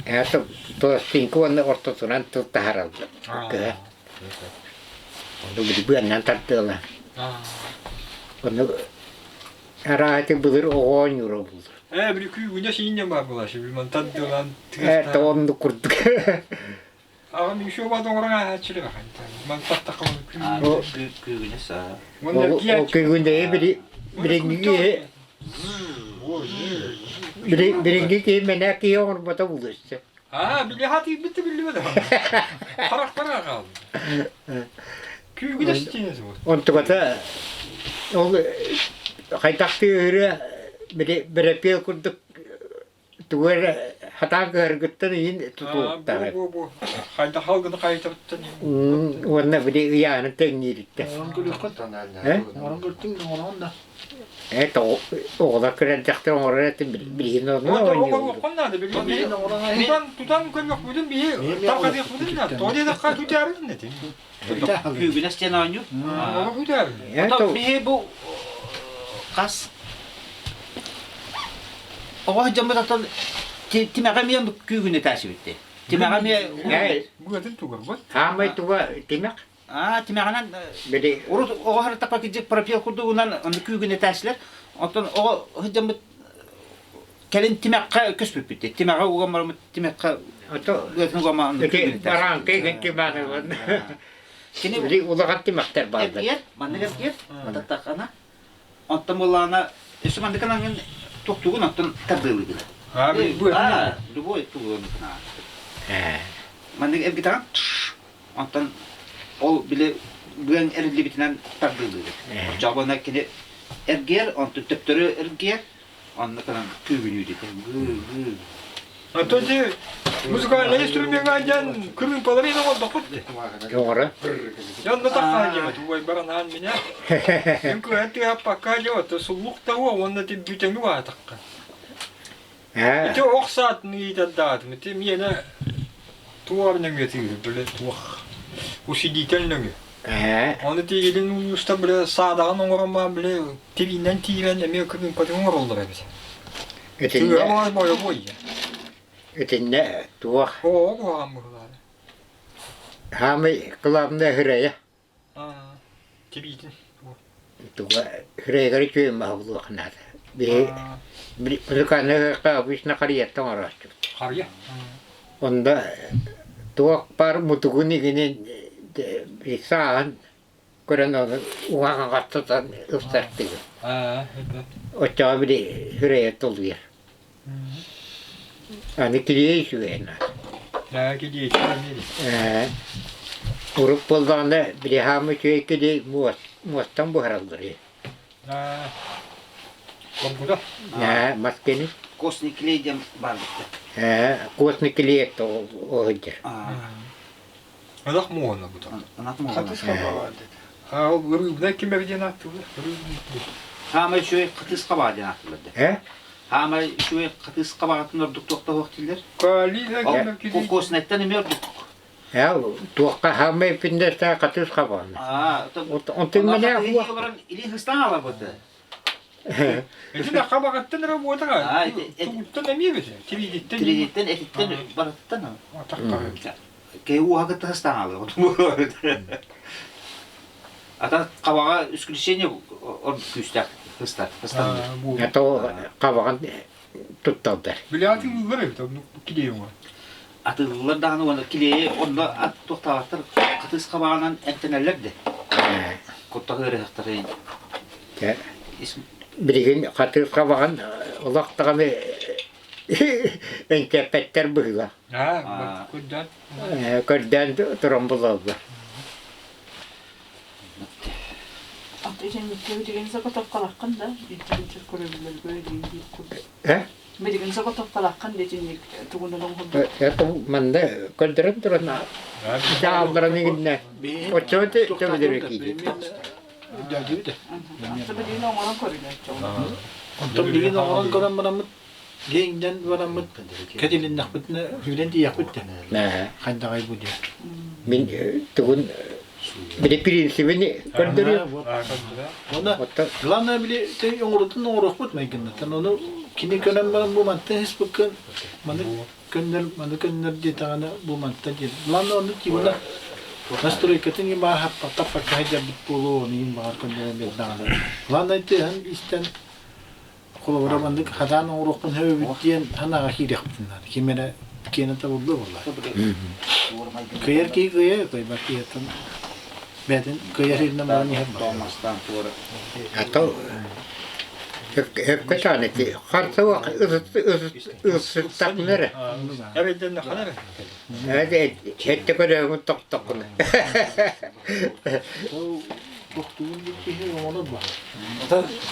Speaker 1: Это пластинка уонна ортотунан тыл таһараллар. Кыһа. Ону быаннан тардыала. Ону араати былыр оҕо оонньуура булар.
Speaker 2: Ээ, били күүгүнэ сиинньэ баар буолааччы, били мантан дылан
Speaker 1: Ээ, тоҕоннук курдук.
Speaker 2: Аҕам еще баат оҥорон ааһааччы мантаттахха
Speaker 3: Күүгүнэ саа.
Speaker 1: Ол күүгүнэйи били билиҥҥи киһи билиҥҥи киһи мэнээк киһи оҥорбото булуосча.
Speaker 2: Аа, били хатыйбыт да биллибэт. Харахтара хаалды. Күүгүнэ ситиэнэ суох.
Speaker 1: Онтуката ол хайдах тыаһырыа били бэрэпиэл курдук тугу эрэ хатаан кыһаргыттан иһин тутулуктаах.
Speaker 2: Хайдах халгыны хайытабыттан
Speaker 1: Уонна били ыйааны тэҥниириттэн.
Speaker 4: Оҥорон көрүөххүн. Оҥорон көртүҥ да оҥороҕун да.
Speaker 1: Э, оҕолор көрөрдөхтөр оҥорор этим билигин
Speaker 2: Оҥоруоххун наада билигин тутан тутан көрүөхпүтүн биһи тарҕатыахпытын наада. Тоҕо диэтэххэ күтээрин этим.
Speaker 3: Күүгүнэс диэн оонньуу.
Speaker 2: Оҕо күтээрин.
Speaker 3: Оттон биһи бу хас оҕо дьоммут оттон тимэҕэ эмиэ күүгүнэ тээсибитти. Тимэҕэ эмиэ
Speaker 2: Быатын тугар бут.
Speaker 1: Хаамай туга тимэх?
Speaker 3: Аа, тимэҕинэн урут оҕо харытапа кидьик пропел курдугунан онно күүгүнэ тээсилэр. Оттон оҕо дьоммут кэлин тимэххэ көспүппүт. Тимэҕэ уган бараммыт тимэххэ быатын угамаан
Speaker 1: Бараанка игин тимэҕи
Speaker 3: Кини
Speaker 1: били улахан тимэхтэр бааллар.
Speaker 3: Эргиэр, маннык эргиэр, татахана. Онтон буоллаҕына, өссө маннык анаҥын тохтуугун оттон тардыылыгын.
Speaker 2: Аа,
Speaker 3: любой тугун. Маннык эргитэҕин, онтон ол били быаҥ эриллибитинэн тардыылыгын. Оччоҕуна кини эргиэр, онтон төптөрү эргиэр, Онно кынан күүгүнүү гыы-гыы.
Speaker 2: Оттон ити музыкальнай инструмеҥҥа диэн кырыымпалары иһин оҥордохпут дии.
Speaker 1: Оҥоро.
Speaker 2: Дьэ онно таххаа диэбит убайбар анаан минэ. Мин кыайан тыаһаппакка диэбит суллук да уонна ти бүтэҥи баатахха.
Speaker 1: Ээ
Speaker 2: Ити ох саатын ыытардаатым. Ити миэнэ туох нөҥүө тыыһы, били туох усилитель нөҥүө.
Speaker 1: ээ
Speaker 2: Ону тиийилин улууста били саадаҕын оҥорон баан били тириинэн тиирэн эмиэ кырыымпатын оҥороллор эбит.
Speaker 1: Итиннэ
Speaker 2: Тыа баҕар бойобуой.
Speaker 1: итиннэ туох
Speaker 2: Оо куһаҕан быһыылаах.
Speaker 1: Хаамай главное хырайа
Speaker 2: Тибиитин.
Speaker 1: Туга хырайыгар үчүгэй маһа булуох наада. Биһи музыкальный обычно харыйаттан оҥорооччубут.
Speaker 2: Харыйа?
Speaker 1: Онно туох баар мутугун игинин сааһын көрөн ону уҥа-хаҥас тутан ыпсартыгын. Оччоҕо били хырайа тулуйар. Аны килиэй үчүгэй наада.
Speaker 2: Ээ, килиэй үчүгэй.
Speaker 1: Ээ, урут буоллаҕына били хаама үчүгэй килиэй муостан буһараллар үһү.
Speaker 2: Ээ, хоргута.
Speaker 1: Ээ, мас кини.
Speaker 3: Костный клей диэн баар битте.
Speaker 1: Ээ, костный клей ол сылдьар.
Speaker 2: Ынах муоһуна бу
Speaker 3: Ынах муоһуна.
Speaker 2: Хатыс хабаҕа А ол рыбная кимэр диэн ааттыыллар.
Speaker 3: Хаамай үчүгэй хатыс хабаҕа диэн ааттыыллар дэ.
Speaker 1: Э?
Speaker 3: Хаамай үчүгэй хатыс хабаҕатын ордук туохта суох дииллэр.
Speaker 2: Калина кимэр кили.
Speaker 3: Кокоснайттан эмиэ ордук.
Speaker 1: Э, туохха хаамай пиндесте хатыс хабаҕына.
Speaker 3: Аа,
Speaker 1: Онтун мене
Speaker 3: олорон илии хыстаан алабыт.
Speaker 2: Ити да хабаҕаттан эрэ буотаҕа. Тугуттан эмиэ бит. Тиридиттен.
Speaker 3: Тиридиттен, этиттен, барыттан. Киһи уоһа кытта сыстаҥалыы. Ата хабаҕа исключение ордук күүстээх ыстар.
Speaker 1: Это хабаҕын тутталдар.
Speaker 2: Били атыылыыллар эбит оннук килиэй оҥор.
Speaker 3: Атыылыыллар даҕаны уонна килиэйи онно ат туохтаабаттар хатыс хабаҕынан эмтэнэллэр де. Куттах ыарыһахтары.
Speaker 1: Билигин хатыс хабаҕын олох даҕаны Эҥкэппэттэр быһыылаах.
Speaker 2: Аа, көрдөөн.
Speaker 1: Көрдөөн туран булаллар.
Speaker 5: Билигин заготовкалааххын да
Speaker 1: Э?
Speaker 5: Билигин заготовкалааххын дэтинник тугунан оҥоһуллар.
Speaker 1: Это манна көрдөрөн туран дьаалларан иҥиннэ. Оччоҕо төбөлөрө киирдит.
Speaker 5: Билигин оҥорон көрүнэр
Speaker 4: Онтон билигин оҥорон көрөн бараммыт Дьиҥнэн бараммыт кэтилиннэхпитинэ сүүрэн тиийиэхпит да хайдаҕай бу диэн.
Speaker 1: Мин тугун били принцибин көрдөрүө.
Speaker 4: Уонна главное били оҥорутун оҥоруохпут майгыннаттан ону кини көнөн баран бу мантан испыккын маны көннөр маны көннөр диэтэҕинэ бу мантан диэн. Главное ону тиибана настройкатын и баар таппакка сылдьарбыт буолуо ону иин баҕар көннөрөн биэрдэҕинэ. Главное тыаһын истэн Холобура, маннык хатаан оҥоруохпун сөбүбүт диэн санааҕа киириэхпитин наада. Ким эрэ киэнэ табыллыа буолла. Кыайар киһи кыайар, кыайбат киһиттэн бэйэтин кыайар иһинэн баран иһэр
Speaker 3: туора.
Speaker 1: А то өпкө тааны ти харсауах ысыттакнары.
Speaker 2: Эбэден ханары.
Speaker 1: Этте көрөҥүн токтоккуна.
Speaker 4: Тохтугун киһи оҥорор ба.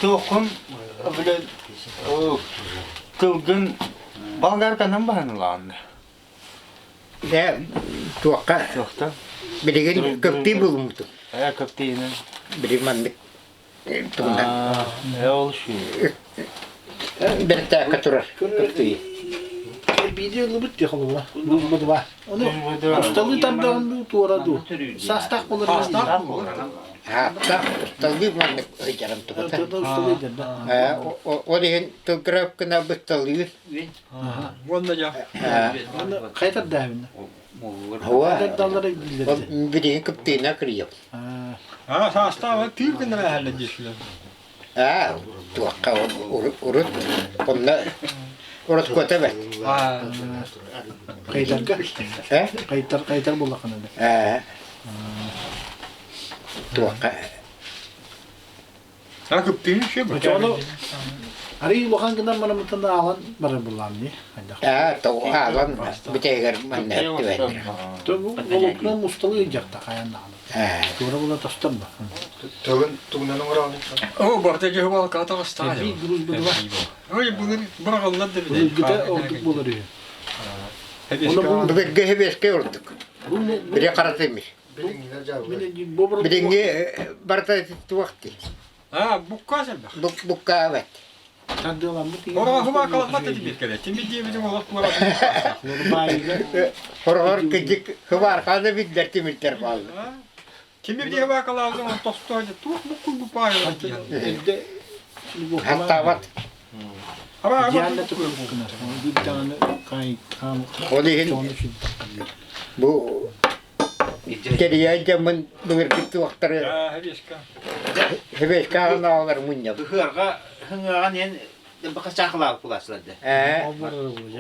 Speaker 6: Туоххун бile тылгын болгарканан баһанылаанна.
Speaker 1: Дэ туохха
Speaker 6: Туохта?
Speaker 1: билигин көптүү булуммутум.
Speaker 6: Э көптүүнэн.
Speaker 1: Билигин маннык тугунан.
Speaker 6: Э ол şu.
Speaker 1: Бэртээккэ турар көптүү.
Speaker 4: Бииди ылыбыт дии холобура. Бу Ону усталыы тардаҕын дуу, туора дуу. Саастаах буолар.
Speaker 2: Саастаах буолар.
Speaker 1: Ааттаах усталыы маннык ыйдарым тугута.
Speaker 4: Усталыы да.
Speaker 1: Ол иһин тылгырап гына бысталыыр.
Speaker 2: Уонна дьа.
Speaker 4: Оны хайа тардаабын?
Speaker 1: Хуа.
Speaker 4: Тардаллара биллэрди.
Speaker 1: Билигин кыптыына кырыйап.
Speaker 2: Аа, саастаах тыыр гына эһэллэ диэсилэр.
Speaker 1: Аа, туохха урут онно ороскуота бэрт.
Speaker 4: Кайтарга.
Speaker 1: Э?
Speaker 4: Кайтар кайтар буоллаххына да.
Speaker 1: Ээ. Туохха
Speaker 2: А кыптыын шөп.
Speaker 4: Ону арый улахан гынан бараммытын аалан барар буллаам дии.
Speaker 1: Аа, то аалан бүтэйгэр манна түбэннэр.
Speaker 4: То бу волокно мусталы ыйдьахта хайан даҕаны. Туора була тостон ба.
Speaker 2: Тылын тугунан оҥороон. Оо, барда дьэ балка таҕыстаа. Ой, былыр быраҕыллар да билэр.
Speaker 4: Былыргыта ордук буолар үһү.
Speaker 1: Былыргы хэбиэскэ ордук. Били харатымый. Билиҥҥи барыта туох дии.
Speaker 2: Аа, букка сэлбэх.
Speaker 1: Буккаабат.
Speaker 4: Тардыаламмыт
Speaker 2: Ороҕо хыбаакаламмат да тимир кэлэ. Тимир диэбитиҥ олох туора
Speaker 4: Баайыга
Speaker 1: Хороҕор кыдьык хыбаархаана биллэр тимирдэр бааллар.
Speaker 2: Тимир диye хыбаакалаабытыҥ он тостоо туох буккул бу паайылар диэн.
Speaker 4: Эрдэ
Speaker 1: Хаттаабат.
Speaker 4: Дианна туппуккунар. Биир даҕаны хаай хаам
Speaker 1: Ол иһин бу кэрийэ дьоммун былыргы туохтары Хэбэскэ аҕалар мунньабыт.
Speaker 3: Ыһыарга хыңыаҕан иэн бакачаахылаабыт булааччылар дэ.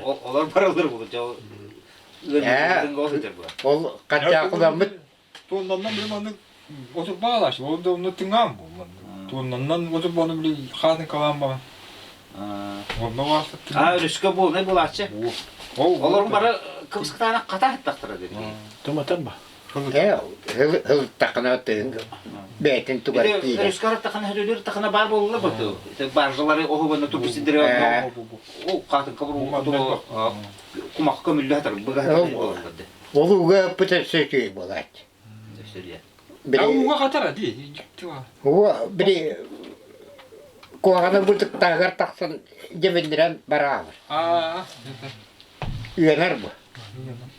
Speaker 3: Олор баралар бу
Speaker 1: Ол хачаахыламмыт
Speaker 2: Туоннаннан били маннык отурбаалааш, ол да онно тыҥаан бу. Туоннаннан отурбааны били хаатын калаан баҕа. Онно баасыт
Speaker 3: А, өрүскэ буолнай булааччы. Олор бары кыбыскытаана хата хаттахтара деді.
Speaker 4: Туматар ба.
Speaker 1: Һылтахына тыын бэйтин тугар киирэр.
Speaker 3: Өрүскэ араттахына хөрөлөр тахына бар болла бу. Баржалары оһубанна тупсидире ол хатын кабыр кумах көмүллө хатар быга хатар.
Speaker 1: Ол уга ыппыт өссө үчүгэй буолааччы.
Speaker 2: Ууга хатара дии.
Speaker 1: Уга били куһаҕаны бытыктааҕар тахсан дьэбиннирэн бараабыр. Үөнэр бу.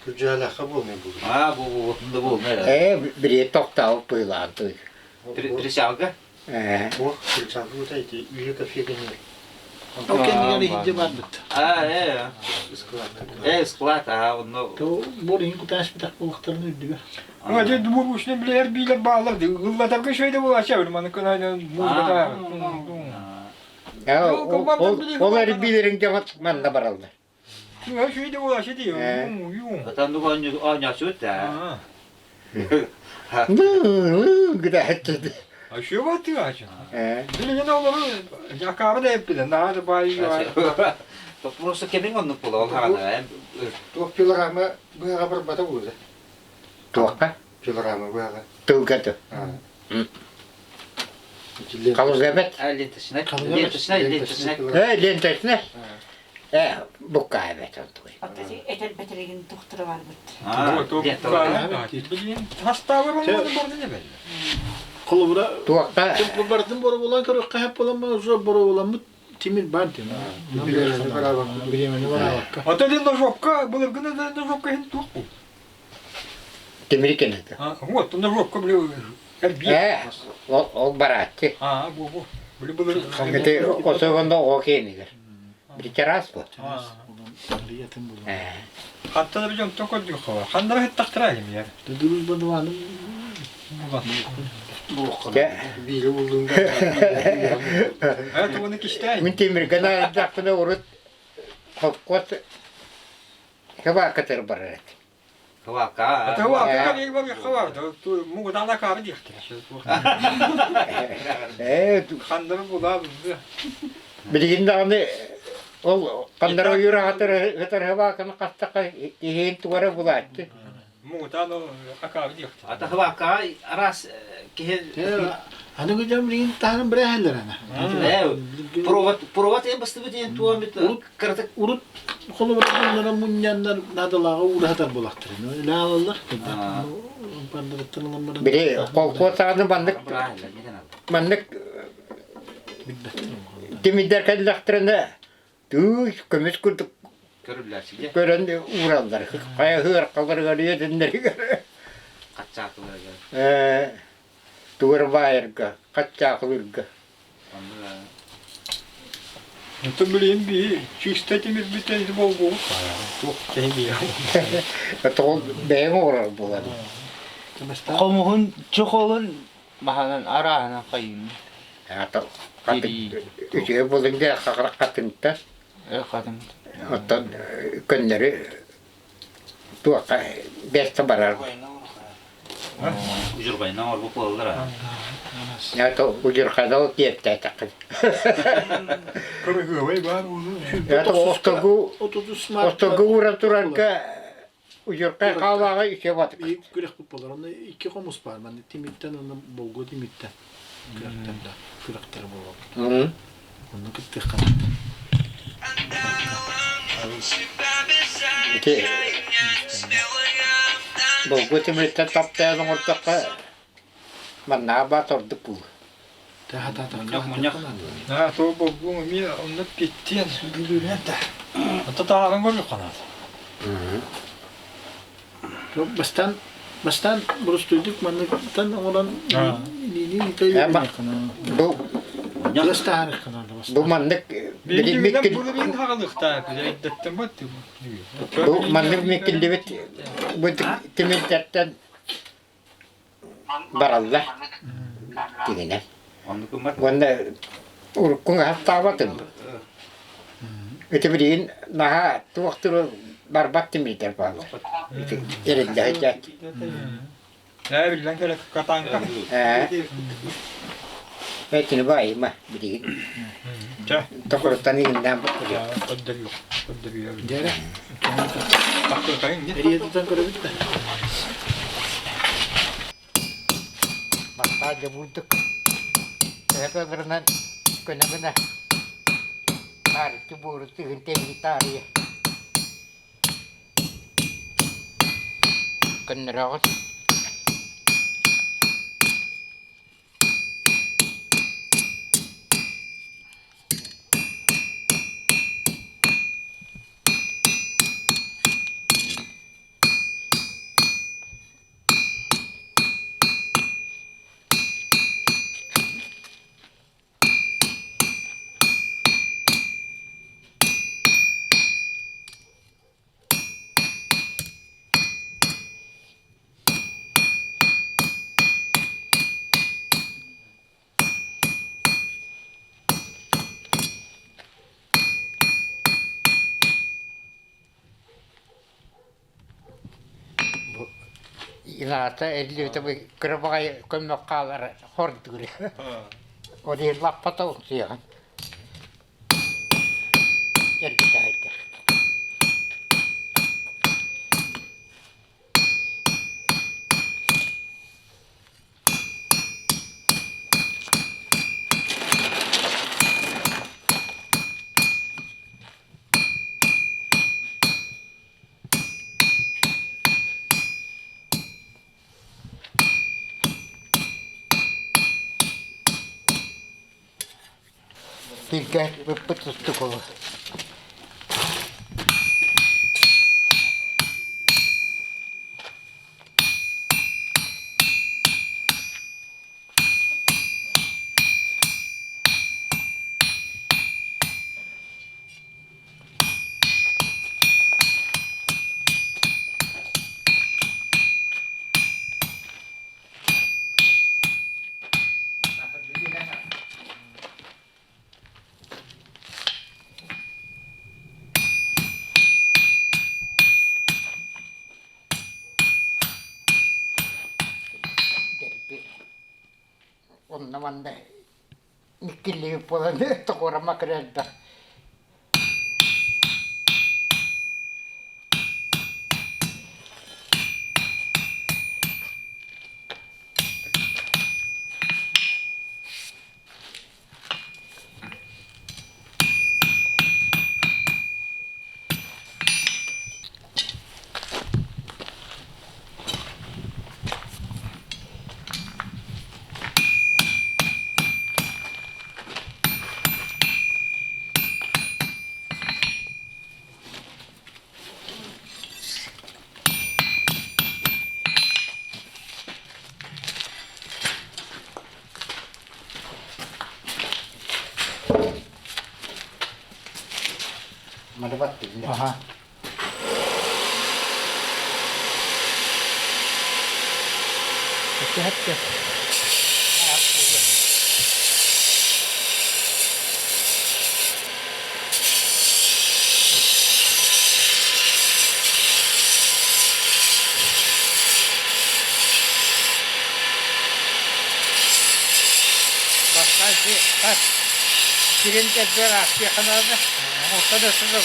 Speaker 7: Күрдьээлээххэ буолмай бу.
Speaker 3: Аа бу бу бу буолмай.
Speaker 1: Ээ били тохтообут быылаан туй.
Speaker 3: Причалга?
Speaker 1: Ээ.
Speaker 7: Бу причалга бута ити үйэ кафе кэннигэр.
Speaker 4: Ол кэннигэр иһирдьэ барбыт.
Speaker 3: Аа ээ. Ээ склад аа онно.
Speaker 4: То бор иһин кутааш битах буолуохтарын үрдүгэр.
Speaker 2: Ну, дьэ бу ушны билэр биилэр баалар ыллатарга үчүгэй да буолааччы эбит маны кына музыката.
Speaker 1: Ол эрбиилэрин дьоҥот манна бараллар.
Speaker 2: Үчүгэй да буолааччы дии.
Speaker 3: Атаннык оонньооччубут да.
Speaker 1: Гыдаһытты.
Speaker 2: Еще батыачы. Билигин олору акаары да эппилен, наһаа да баай
Speaker 3: Просто кемиң оннук була ол хаана.
Speaker 7: Туох пилорама быаҕа барбата буолуо.
Speaker 1: Туохха?
Speaker 7: Пилорама быаҕа.
Speaker 1: Тылга тыл. Халыгабет.
Speaker 3: Ленточнай. Ленточнай, ленточнай.
Speaker 1: Э, ленточнай. Э, буккаабет онтуй.
Speaker 5: Этер бэтеригин тухтара барбыт.
Speaker 4: Холобура,
Speaker 1: Туохха?
Speaker 4: барытын боробулан көрүөххэ сөп буолан уже боробуламмыт тимир бар диэн. Бириэмэни бараабакка.
Speaker 2: Ата ден ножовка, былыргыны да ножовка хин туох бу.
Speaker 1: Тимир кенети.
Speaker 2: Вот, ножовка, бля,
Speaker 1: Э, ол барааччы.
Speaker 2: А, бу, бу. Били былыр.
Speaker 1: Ити особенно оҕо киэнигэр. Били бу. Э.
Speaker 2: Хаттан да дьонтон көрдүк Ханнара хаттахтара кимиэр.
Speaker 4: Дудурус бадываным.
Speaker 7: Биири булдум да.
Speaker 2: Э, тугуну кистээн.
Speaker 1: Мин тимиргэ наайдахпына урут холкуос хабаакатыр барар этим.
Speaker 3: Хабака.
Speaker 2: Хабака кэлиэг хабака. Мугудана каары диэхтэр.
Speaker 1: Э,
Speaker 2: Хандары булаа бу.
Speaker 1: Билигин даҕаны ол ханнара ойуур аһатар ытар хабааканы хастаха иһин тугара булааччы.
Speaker 2: Мугутан ол акаары диэхтэр.
Speaker 3: Ата хабака арас киһи
Speaker 4: Аныгы дьон билигин таһынан бирээһэллэр ана.
Speaker 3: Провод провод эн бастыбыт диэн туомит кыратык
Speaker 4: Урут холобура муннара мунньаннар наадалааҕы уураһатар буолахтар. Үлэ алаллар. Бардырыттан ылан баран.
Speaker 1: Били холкуос саҕаны маннык маннык тимирдэр кэллэхтэринэ тыы көмүс курдук көрөн уураллар. Хайа ыархаларыгар үөтүннэригэр.
Speaker 3: Хаччаакыларыгар.
Speaker 1: Э тугар баайарга, хаччаакылырга.
Speaker 2: Онтон билигин биһи чыыста тимирбитэ ити болбугу туох кэһимиэ.
Speaker 1: Тоҕо бэйэҥ оҥорор буолан.
Speaker 6: Хомуһун чохолун маһанан арааһынан хайыын.
Speaker 1: Үчүгэй буолун дии хатыҥта.
Speaker 6: Хатыҥ.
Speaker 1: Оттон көннөрү туохха бэртэ барар.
Speaker 3: Удьурҕайынан оҥорбут буолаллар
Speaker 1: Это удьурхайдал киэптээтэххин.
Speaker 2: Кырыгыабай баар буолуо.
Speaker 1: Это ортогу ортогу ууран турарга удьурхай хаалааҕа үчүгэй батык.
Speaker 4: Күрэх буолар. Онно икки хомус бар. Манна тимиртэн онно болгуо тимиртэн. Күрэхтэр да күрэхтэр буолар. Онно кыттыахха.
Speaker 1: Ити болгуо тимиртэн таптайан оҥордоххо маннааҕа баат ордук буолуо.
Speaker 3: Мунньах, мунньах.
Speaker 2: Аа, то болбуң эмиэ онно питтиэн бүлүүнэн да. Ата таһааран көрүөххэ наада.
Speaker 4: Бастаан бастаан боростуойдук манныктан оҥорон илиини ыыта
Speaker 1: Бу бу маннык
Speaker 2: билиммит Билиммит хагалыктаах эйдэттэн бат
Speaker 1: бу маннык миккиллибит бу тимирдэртэн бараллар тигинэ уонна уруккуҥ аһаттаабатын ити билигин наһаа туох туру барбат тимирдэр бааллар ити эриллэ сылдьааччы
Speaker 2: Ээ биллэн кэлэ катанка.
Speaker 1: Ээ Этини баайыма билигин.
Speaker 2: Чэ.
Speaker 1: Токуруттан иҥиннээн
Speaker 2: Көрдөрүөх. Көрдөрүөх.
Speaker 4: Дьэрэ.
Speaker 2: Тахтыртайын
Speaker 4: Эриэтитэн көрөбүт да.
Speaker 1: Бастаа дьобурдук. Төһө көнө-гына таарыччы буору тыгын тэбии таарыйа. Көннөрөҕүт. Бу Ината эллибитэ бу кыра баҕайы көмнөх хаалара хордуур. Ол иһин лаппата утуйаҕын. Эргитэ сылдьар. Бииргэ ыппыт тустук ол. Онно манна иккилии буолан тоҕуорама кыра элбэх.
Speaker 4: Аха. Хэппэ.
Speaker 1: Бастаан хас сирин кэрдэр аахсыахха наада. Оттон өссө да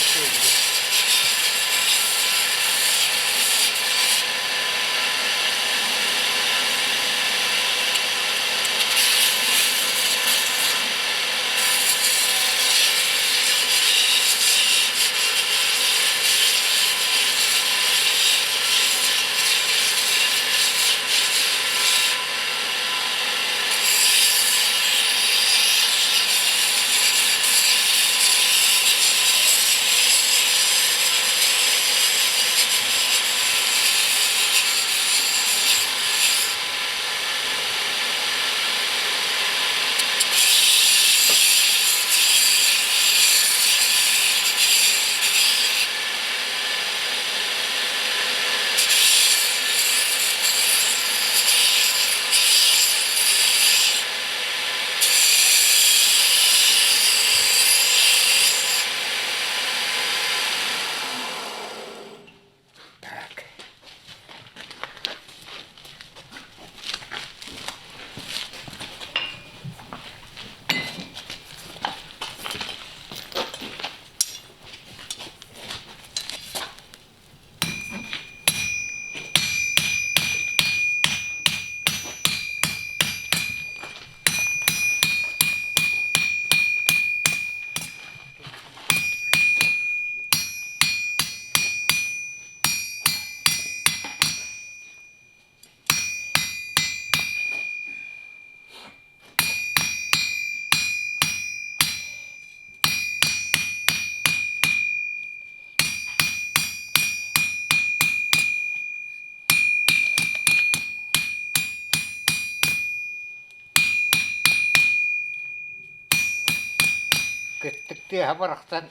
Speaker 1: Ытык тыаһа барахсан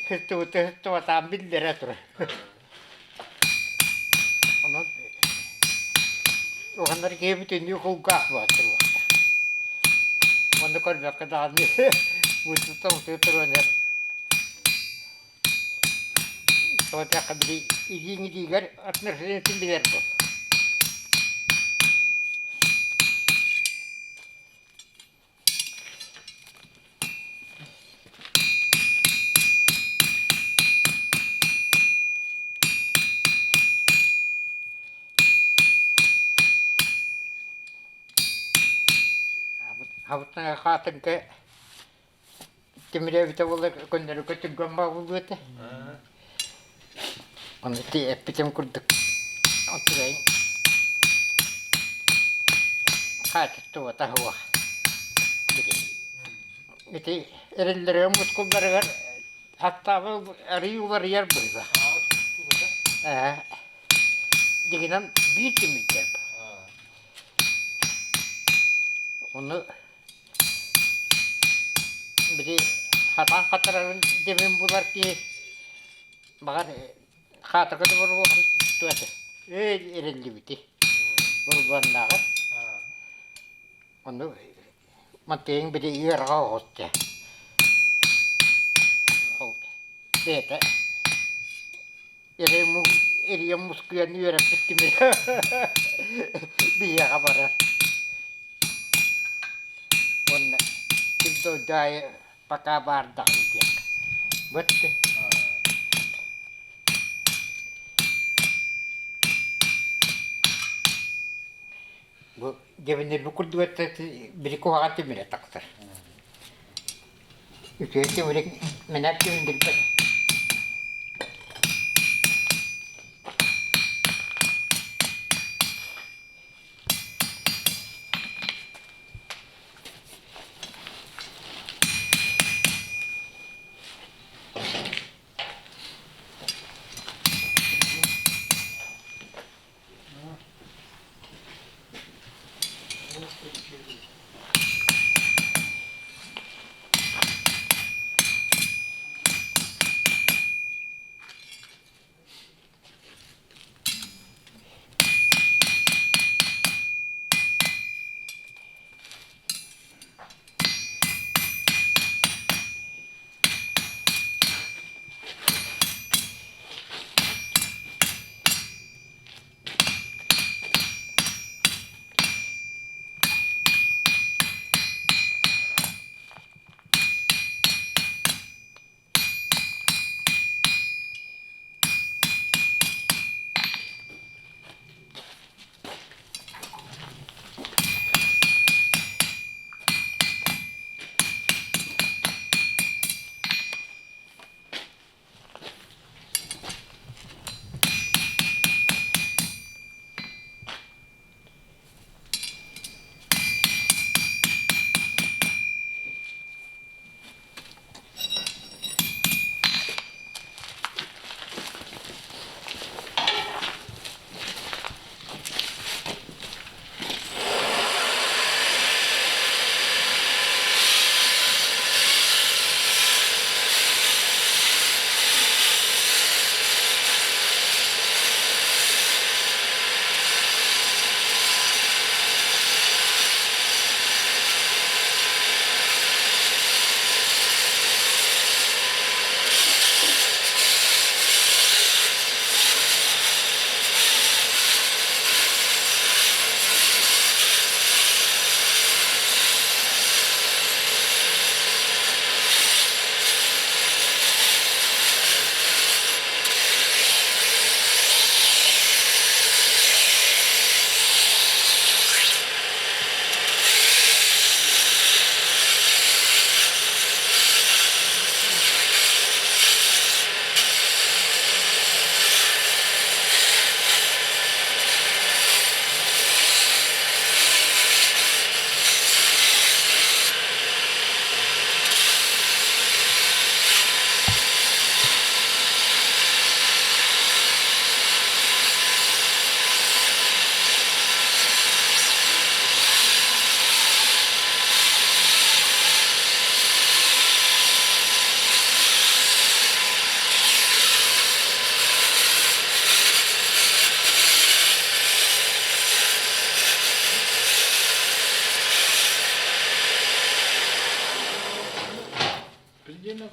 Speaker 1: сыстыбыта сыстыбатаан биллэрэ турар. Онон уһаннар киһи бүтүннүү кулгаах буолар. Онно көрбөккө даҕаны бутута туруон Тоҕо били илииҥ илиигэр отношениетын билэр буол. Абытнаҕа хаатыҥка тимирэ эбитэ буоллар көннөрүкэ түргэн баҕыллыа этэ. Ону ити эппитим курдук отурайын хаачыстыбата суох. Ити эрэллэригэр мускулларыгар хаттаабы арыый уларыйар быһыылаах. Ээ дьигинэн биир тимирдэр. Ону били хатаан хатарарын дэмин булар киһи баҕар хаатырга да боруохан туата ээ эрэллибити бурбаннааҕар ону мантыйыҥ били ыараҕа оҕус дьэ ол бэйэтэ Эрийэ мускуйан үөрэппит тимир биһиэхэ барар. Уонна сир дойду аайы пока баардаҕын диэх. Бытты. Бу дьэбиннирбит курдук били куһаҕан тимирэ тахсар. Үчүгэй тимири мэнээк тимирдирбэт.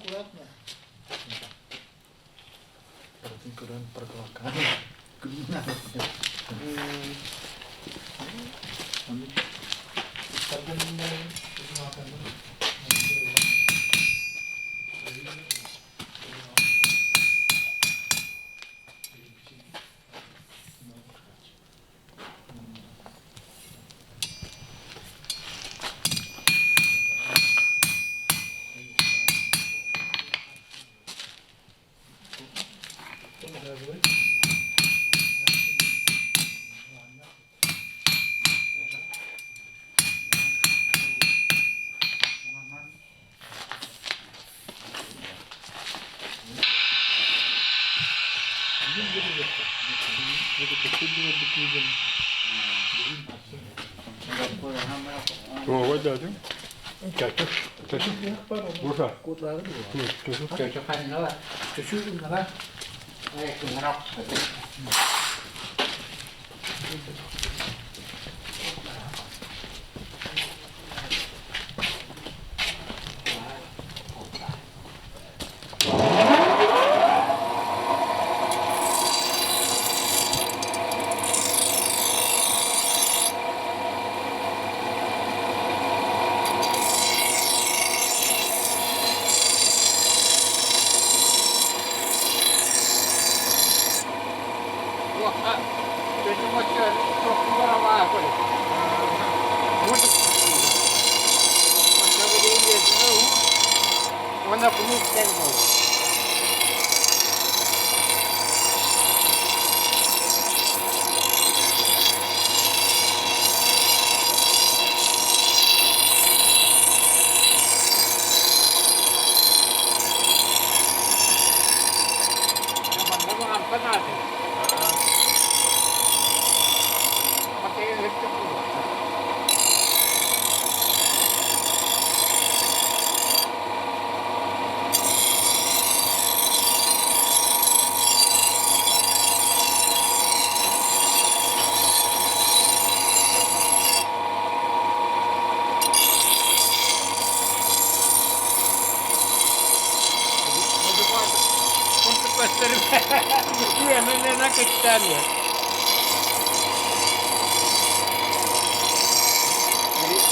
Speaker 4: Аккуратно. Барытын көрөн прокладкаҕа
Speaker 2: Туоҕа дьаадым. Чачу. Чачу. Буша. Чачу.
Speaker 1: Чачу ханнала.
Speaker 4: Чачу гыннара.
Speaker 1: Уонна кулууп диэн буолар. Манна баҕарбат аатын.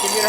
Speaker 1: Тимир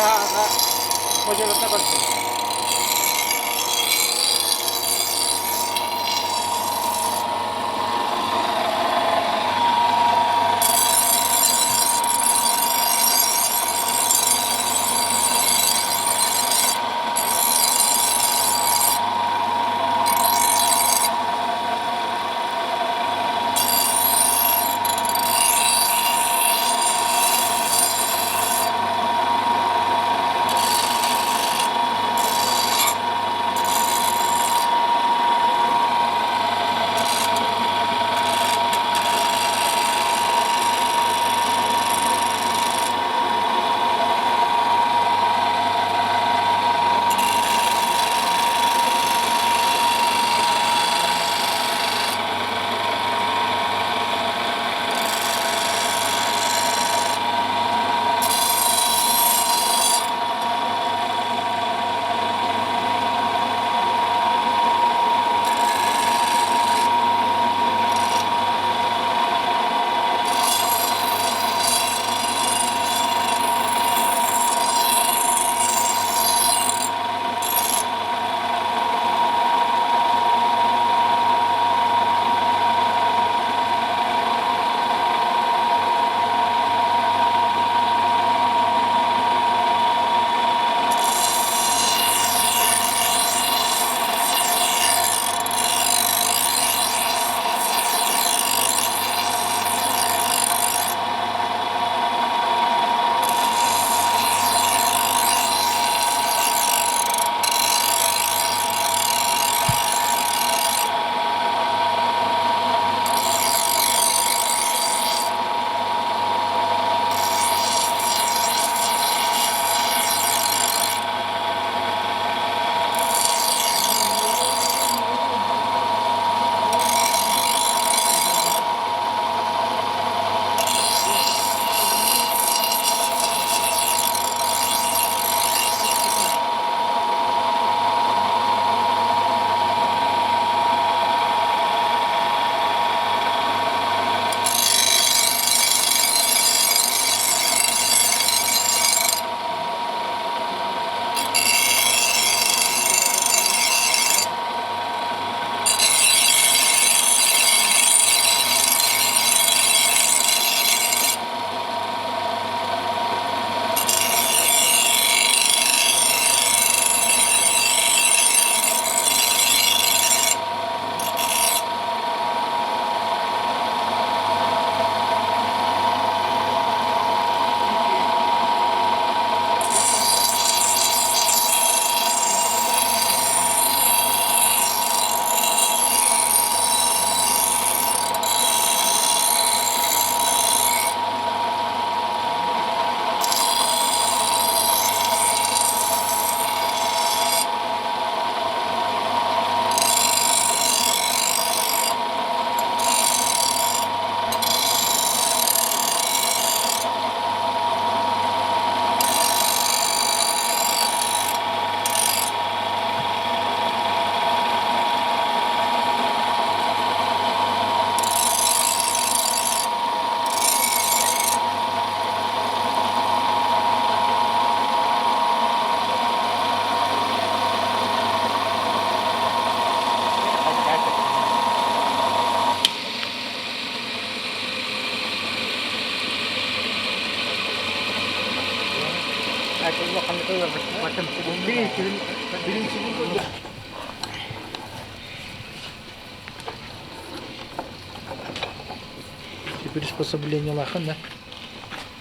Speaker 4: Приспособлениелаахын да.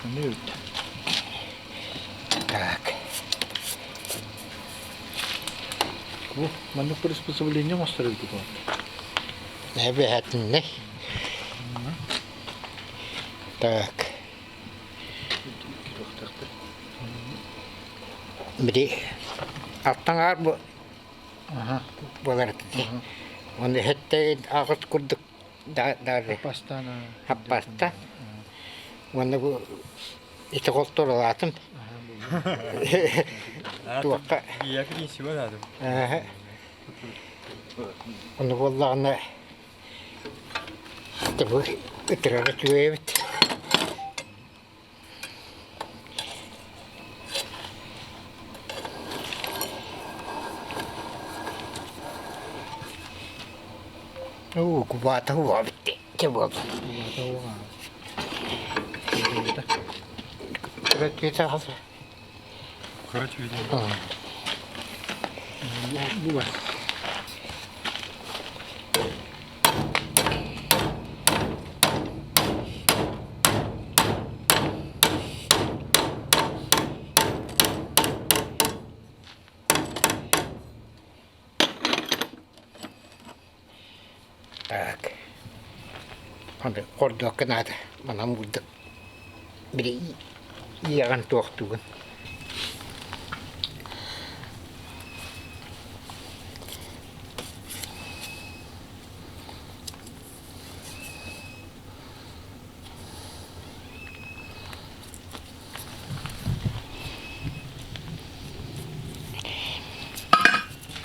Speaker 4: Аны үт.
Speaker 1: Так.
Speaker 4: Бу маннык приспособление оҥостор эбит буолла.
Speaker 1: Эбэһэтиннэ. Так. Били аттаҥаар бу буолар ити. Оны хэтте аҕыс курдук дары хаппаста. Уонна бу ити холторолаатым. Туохха
Speaker 2: Ийэ принциба наадым.
Speaker 1: Ону буоллаҕына бу ытырара үчүгэй эбит. Уу, кубаата уоҕа бүттэ. Чэ буолла.
Speaker 2: Кыра түүнү.
Speaker 4: Бу бар.
Speaker 1: Так. Аны ордуокка наада. Манан булдук. Били иэҕэн туохтуугун.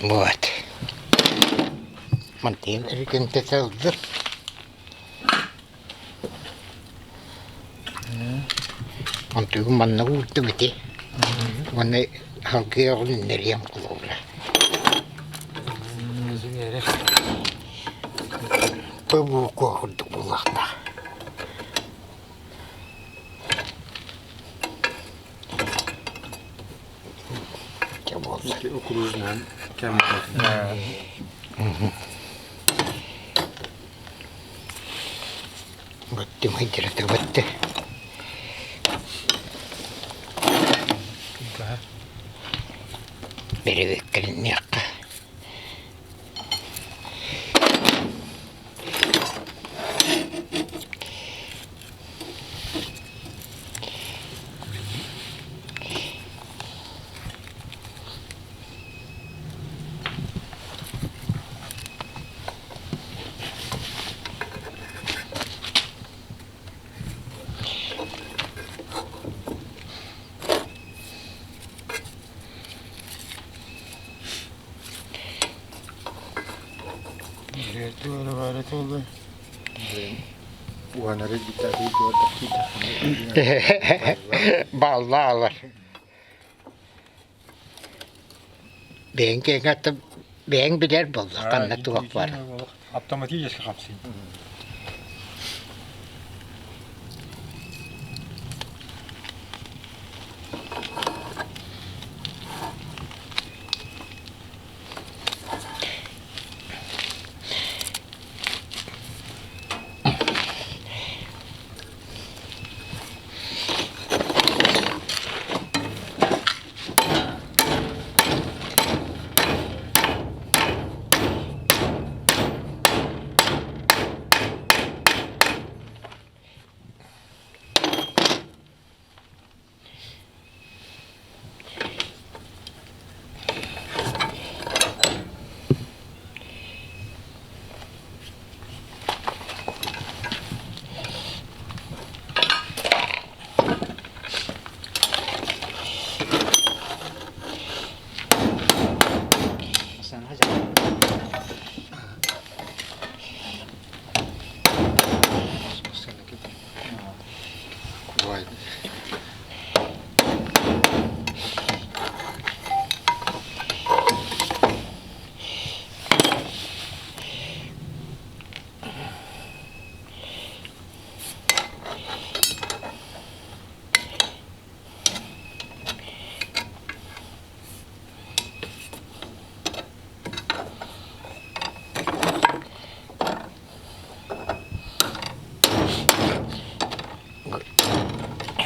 Speaker 1: Вот. Мантыйын өрүтүнтэ сылдыр. Онтугу манна уурдум ити. Уонна халгыы оҕун нэриэм кулуура. Бу курдук буолуохтаах.
Speaker 7: Окружнан
Speaker 1: Баттым хайдырата батты. Беребеккелинниэххэ. Баллаалар. Бэйэҥ киэҥ бэйэҥ билэр буолла ханна туох бар.
Speaker 2: Автоматически хапсый.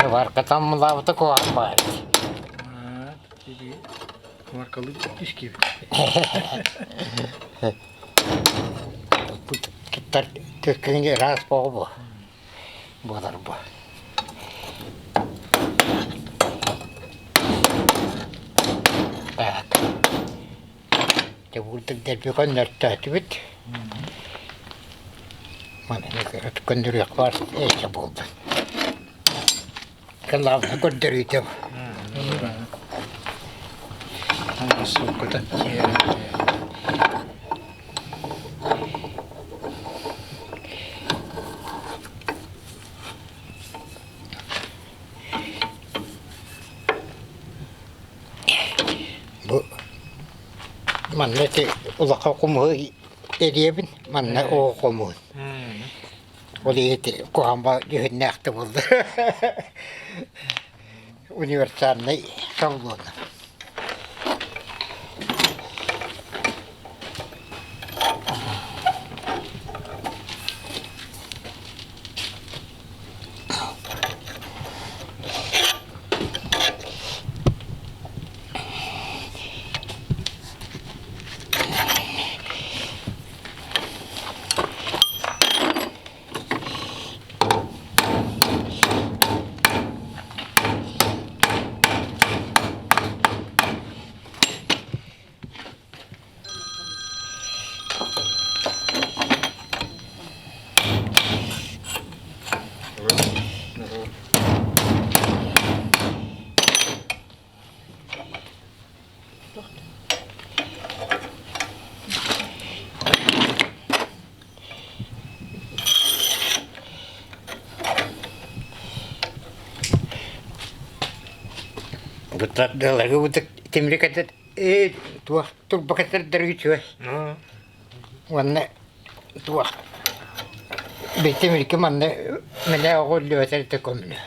Speaker 1: Сыбаарка таммалаабыта куһаҕан баар.
Speaker 4: Маркалы искип.
Speaker 1: Туттар түккүҥ ыраас буолу бу. Буолар бу. Так. Дьэ бурдук дэлби көннөртөөтүбүт. Маны көннөрүөх баар эйэ буолла. Кылаабына көрдөрүүтэ. Бу манна ити улахан хомуһу эриэбин, манна оҕо хомуһун. Ол иһити куһаҕан дьүһүннээх да буолла. Универсальнай шаблона. Бу тимири кэтит туох турба кэтэрдэр үчүгэй уонна туох тимирки манна мэнэ оҕо үллүбэтэр да көмүлүөр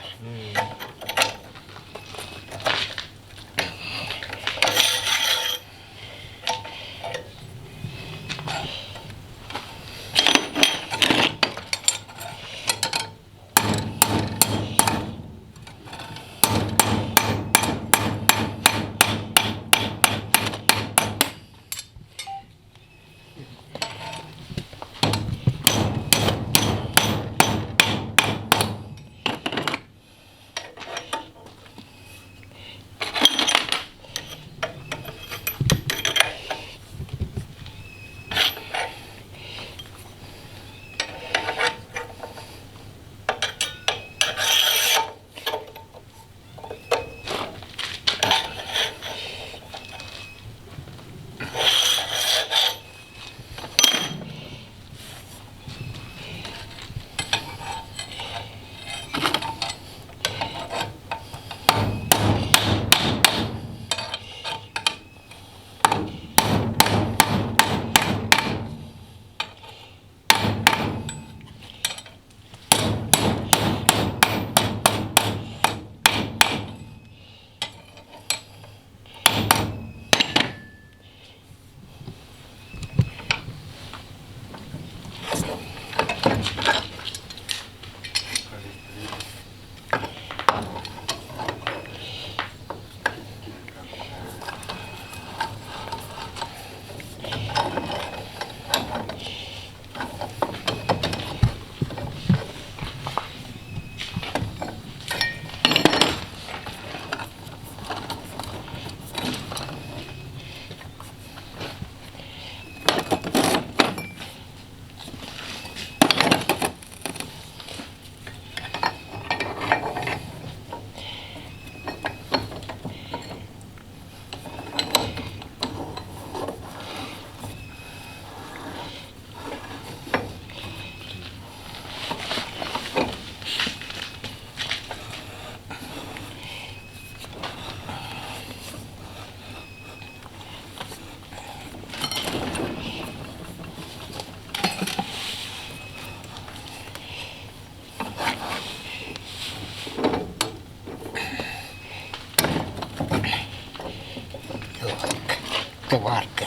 Speaker 1: Туварка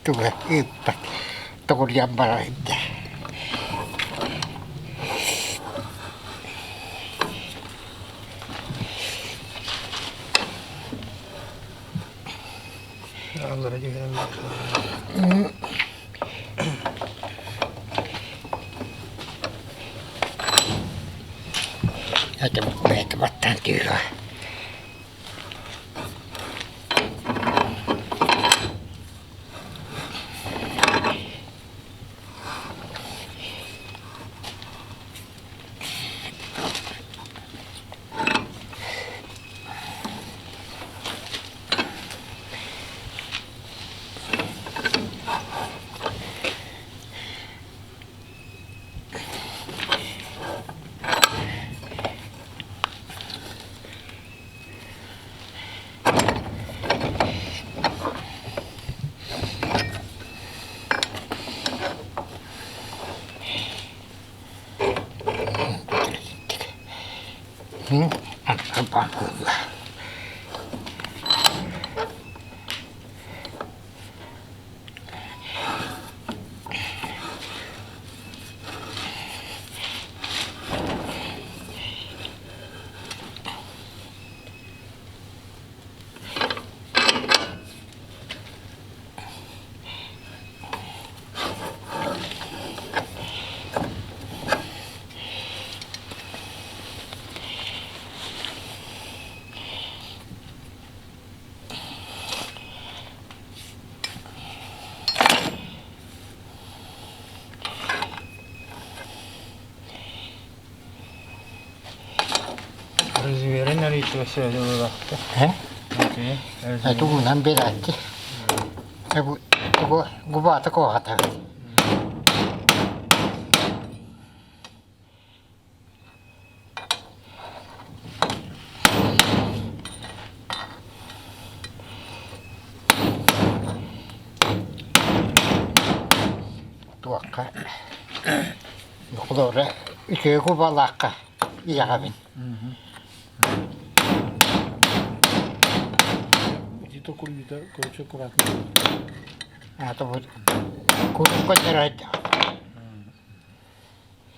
Speaker 1: туга ыыппат тоҕуруйан барар да.
Speaker 7: Аллара дьиҥинэн
Speaker 1: Это это баттан тыыра.
Speaker 6: Размерын арыйтыга сөөлө булахта.
Speaker 1: Э? Тугунан бератти. Тугу губата коохата. Туохха Холобура үчүгэй кубалаахха иэҕэбин.
Speaker 4: Ити токуруйда короче аккуратно.
Speaker 1: Аата бу курукка дьарайда.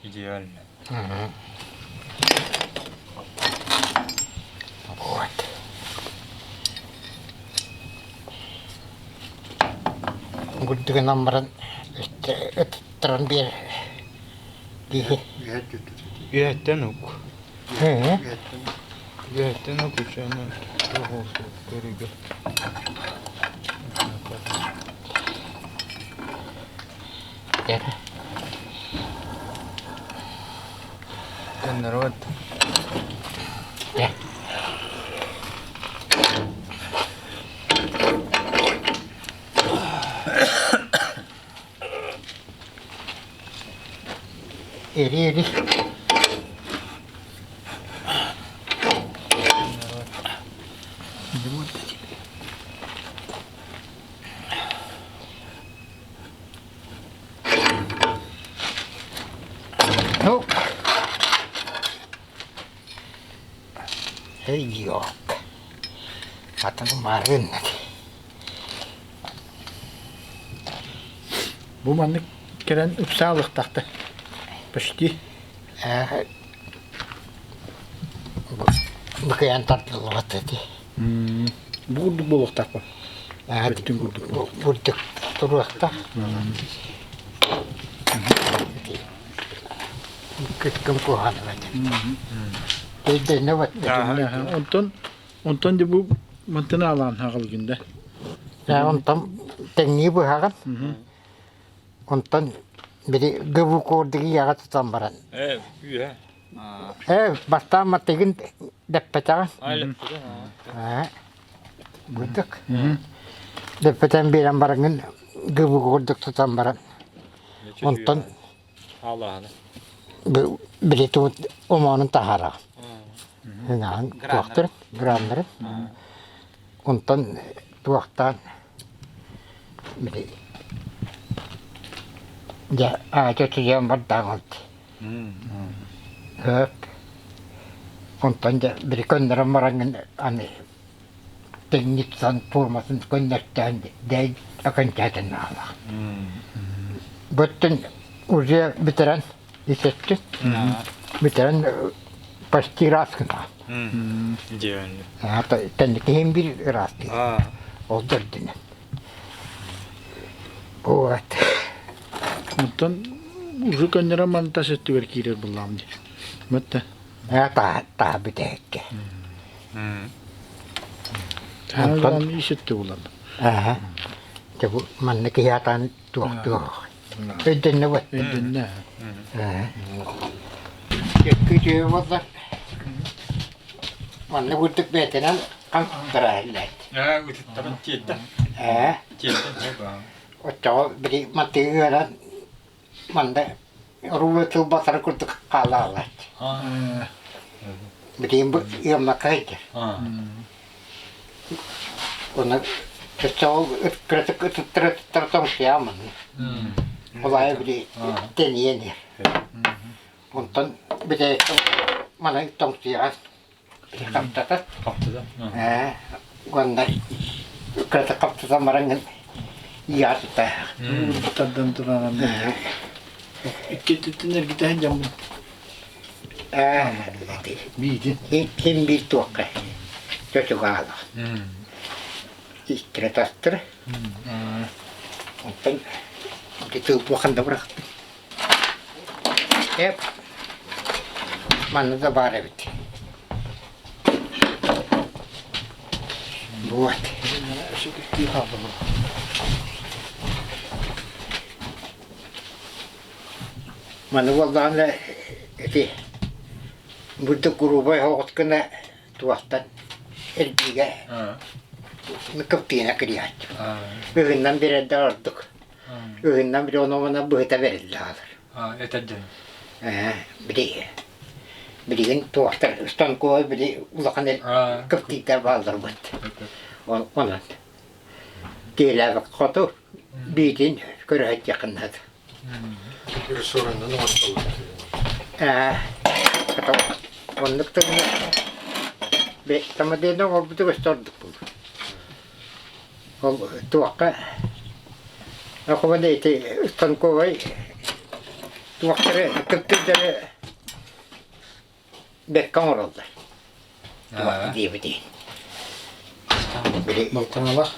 Speaker 2: Идеально.
Speaker 1: Вот. Гурдугунан баран ыттаран биэр киһи.
Speaker 6: Үөһэттэн ук. Үөһэттэн ук үчүгэй көрүгө. Народ.
Speaker 1: Eri eri. Ну, Эй, Атын марын.
Speaker 4: Бу маннык кэлэн ыпсаалыктахта. Почти.
Speaker 1: Быкыйан тардыллыбат эти.
Speaker 4: Бу курдук буолуохтаах Өттүн курдук.
Speaker 1: Бурдук туруохтаах. Күткүм куһаҕан Өйдөнө
Speaker 4: Онтон онтон де бу мантын аалаан хаҕалгын да.
Speaker 1: Онтон тэҥнии быһаҕын. Онтон били гыбу куордугу яҕа тутан баран.
Speaker 2: Э, үө.
Speaker 1: Э, бастаан маттыгын дэппэтэҕин. Ээ. Бурдук. Дэппэтэн биэрэн бараҥҥын гыбы курдук тутан баран. Онтон били туут омоонун таһаара. Ыҥаһын туохтарын, граннарын. Онтон туохтаан били дьэ аача чуйан бардаан Сөп. Онтон дьэ били көннөрөн бараҥҥын аны тэҥник сан форматын көннөртөөн дэй окончательно аалах. Бөттүн уже бүтэрэн исеттин. Бүтэрэн почти раз гына.
Speaker 2: Идеально.
Speaker 1: Тэнникиһин бир ыраастыы. Ол дөрдүнэн. Вот.
Speaker 4: Оттон уже көннөрө мантас өттүгэр киирэр буллаам дии. Мэтте.
Speaker 1: Таа таа бүтэһиккэ.
Speaker 4: Онтон ис өттү булан.
Speaker 1: Аха. Дьэ бу манна киһи атаан туох-туох. Өйдөннө бу.
Speaker 4: Өйдөннө.
Speaker 1: Күтүө буоллар. Манна курдук бэйэтинэн хантара иһиллээт.
Speaker 2: Ээ, ытыттарын тиэрдэ.
Speaker 1: Ээ.
Speaker 2: Тиэрдэ.
Speaker 1: Оччоҕо били мантыгы ыаран манна рулы тыл батары курдук хаалаалаат. Билигин бу ыаммакка сылдьар. Оны оччоҕо кыратык ытыттара ытыттара тоҥсуйаа манна. Ол аайы били тэнийэн иһэр. Онтон бүтэйэттэн маны тоҥсуйаҕас хаптата.
Speaker 2: Хаптата.
Speaker 1: Ээ, уонна кырата хаптатан баран иэҕэ тута.
Speaker 4: Тардан тураран. Иккититтэн эргитэһин дьаммын.
Speaker 1: Ээ,
Speaker 4: Биитин.
Speaker 1: ким биир туохха чочугаалах. Иккире тастыр. Онтон ити тыл туоххан да бырахтым. Эп, манна да баар эбит. Вот. Маны буоллаҕына ити бурдук грубай соҕус гына туохтан эрбиигэ кыптыына кириэхчи. Ыһыннан биэрэрдэ ордук. Ыһыннан били ону-маны быһыта бэриллэ хаалар.
Speaker 2: Этэр дьон.
Speaker 1: Ээ, били билигин туохтар станковай били улахан кыптыйдар бааллар быт. Онон тиэлээбэк хоту биитин көрөһөттиэххин наада.
Speaker 7: Ресторанда оҥостоллор.
Speaker 1: Ээ, оннук тылны тамадена оҥорбуту көстө ордук буолуо. Ол туохха Ахубан ити станковай туохтары кыптыйдары бэккэ оҥороллор. Туох диэбитий. Били
Speaker 4: Балтаналах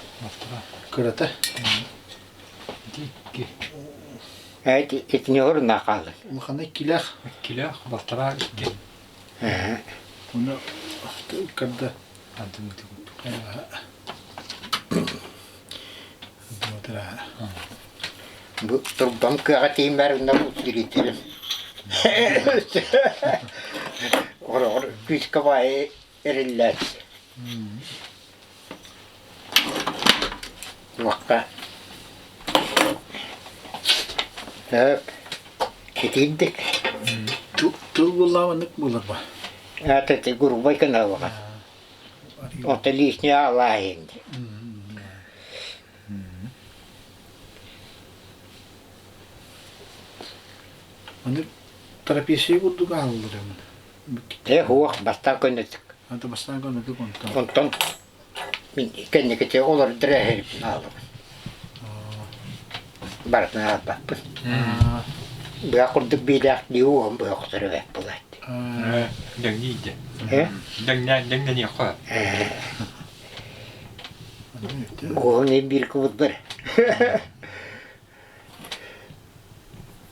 Speaker 4: кырата.
Speaker 2: Икки.
Speaker 1: Эти итини орунна хаалын.
Speaker 4: Улахана иккилээх.
Speaker 2: Иккилээх, балтараа икки.
Speaker 4: Уну карда.
Speaker 1: Бу турбам кыаҕа тииймээр гына усилителим. Ороҕор күүскэ баайы эриллээт. Туохха Сөп. Итиирдик.
Speaker 4: Тыл буллаабаннык булар ба.
Speaker 1: Ата грубай каналыга. Ота лишний алаайын.
Speaker 4: Аны трапеция курдук аалылар
Speaker 1: Э хуох бастаан көннөтүк.
Speaker 4: Ата бастаан көннөтүк онтон.
Speaker 1: Онтон мин кэнникити олордор эһэрбин аалабын. Барытын аалбаппын. Быа курдук биилээх дии уоһун быһа охсор эбээт булаат.
Speaker 2: Дэҥниийдэ. Дэҥнэниэххэ.
Speaker 1: Уоһун биир кубут бар.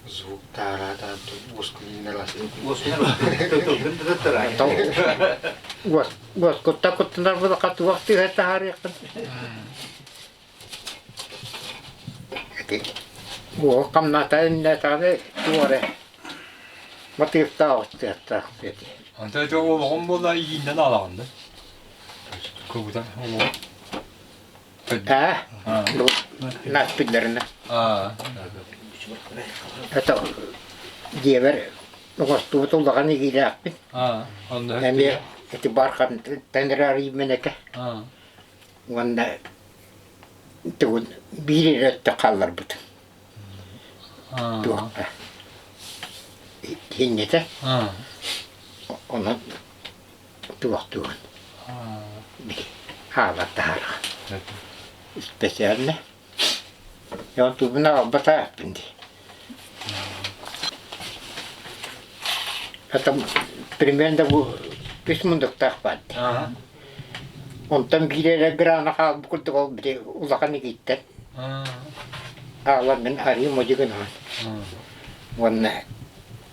Speaker 7: Звук таараатаан
Speaker 1: Уоскутта куттанар буолахха туох тыаһа таһаарыаххын. Уол хамната иннэтаҕына туора матыыптаах тыаттаах диэти.
Speaker 2: Онто ити олоҕум буолла ииннэн аалаҕын да? Кыбытан олоҕум.
Speaker 1: Аа, наспиллэринэ. Это дьиэбэр оҥостубут улахан игиилээхпин. Эмиэ ити бархаттан эрэ арыйбын этэ. Уонна тугун биир эрэ өттө хаалларбытым. Туохха Итиннитэ. Онон туохтуун хаалар таһаарга. Специально. Я тубун аҕалбатаахпын дии. Это примерно бу үс мундуктаах баар дии. Онтон биир эрэ грана хаалбыт курдук ол били улахан игиттэн. Ааларгын арыы модьу гынаҕын уонна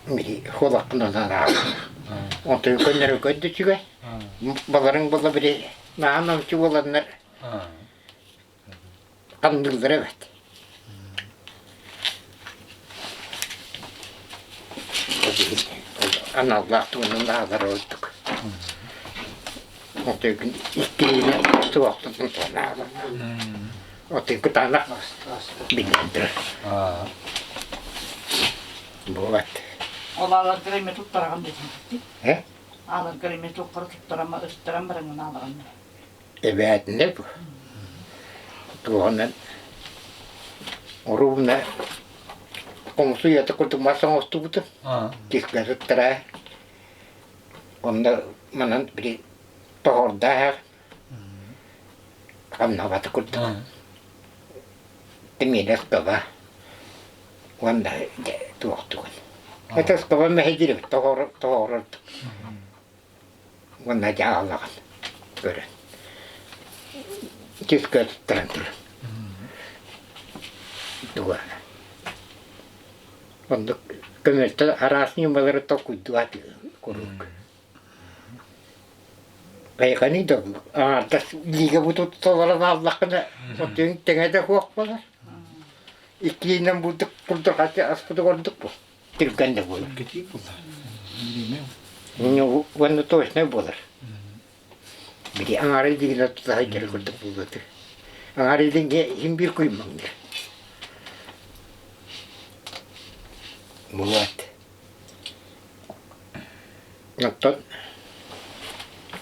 Speaker 1: били хуолаххын онон аалаҕын. Онтон көннөрү көрдө үчүгэй. Баларыҥ буолла били наһаа намчы буоланнар хамныыллара эбит. Аналлаах тугунан аалар ордук. Онтон иккилиинэ туохтан аалар. Отын кытаанах биллэн турар. Буолат.
Speaker 5: Ол ааларгар эмэ туттараҕын дэтин.
Speaker 1: Э?
Speaker 5: Ааларгар эмэ туоххара туттаран ыстаран бараҥын аалаҕын.
Speaker 1: Эбээтинэ бу. Туоҕунан уруубуна хомусу уйата курдук мас оҥостубутум. Кискэ туттара. Онно манан били тоһордоох Хамнабата курдук. Тимиэнэ ыскаба уонна туохтугун. Это ыскаба мэһэйдиир эбит тоҕорордук. Уонна дьаалаҕын көрөн. Түскэ туттаран турар. Туга. Оннук көмөлтө араас ньымалары толкуйдуга куруук. Байҕаный да аҥаардас илиигэ бутутталарын ааллаххына отуҥ тэҥэ да суох буолар. Иккиинэн бурдук курдук аспыт ордук бу. Түргэн да буолар. Уонна точнай буолар. Били аҥаар илиигинэн тута сылдьар курдук буолуо Аҥаар илииҥҥэ иһин биир куймаҥныыр. Булат. Оттон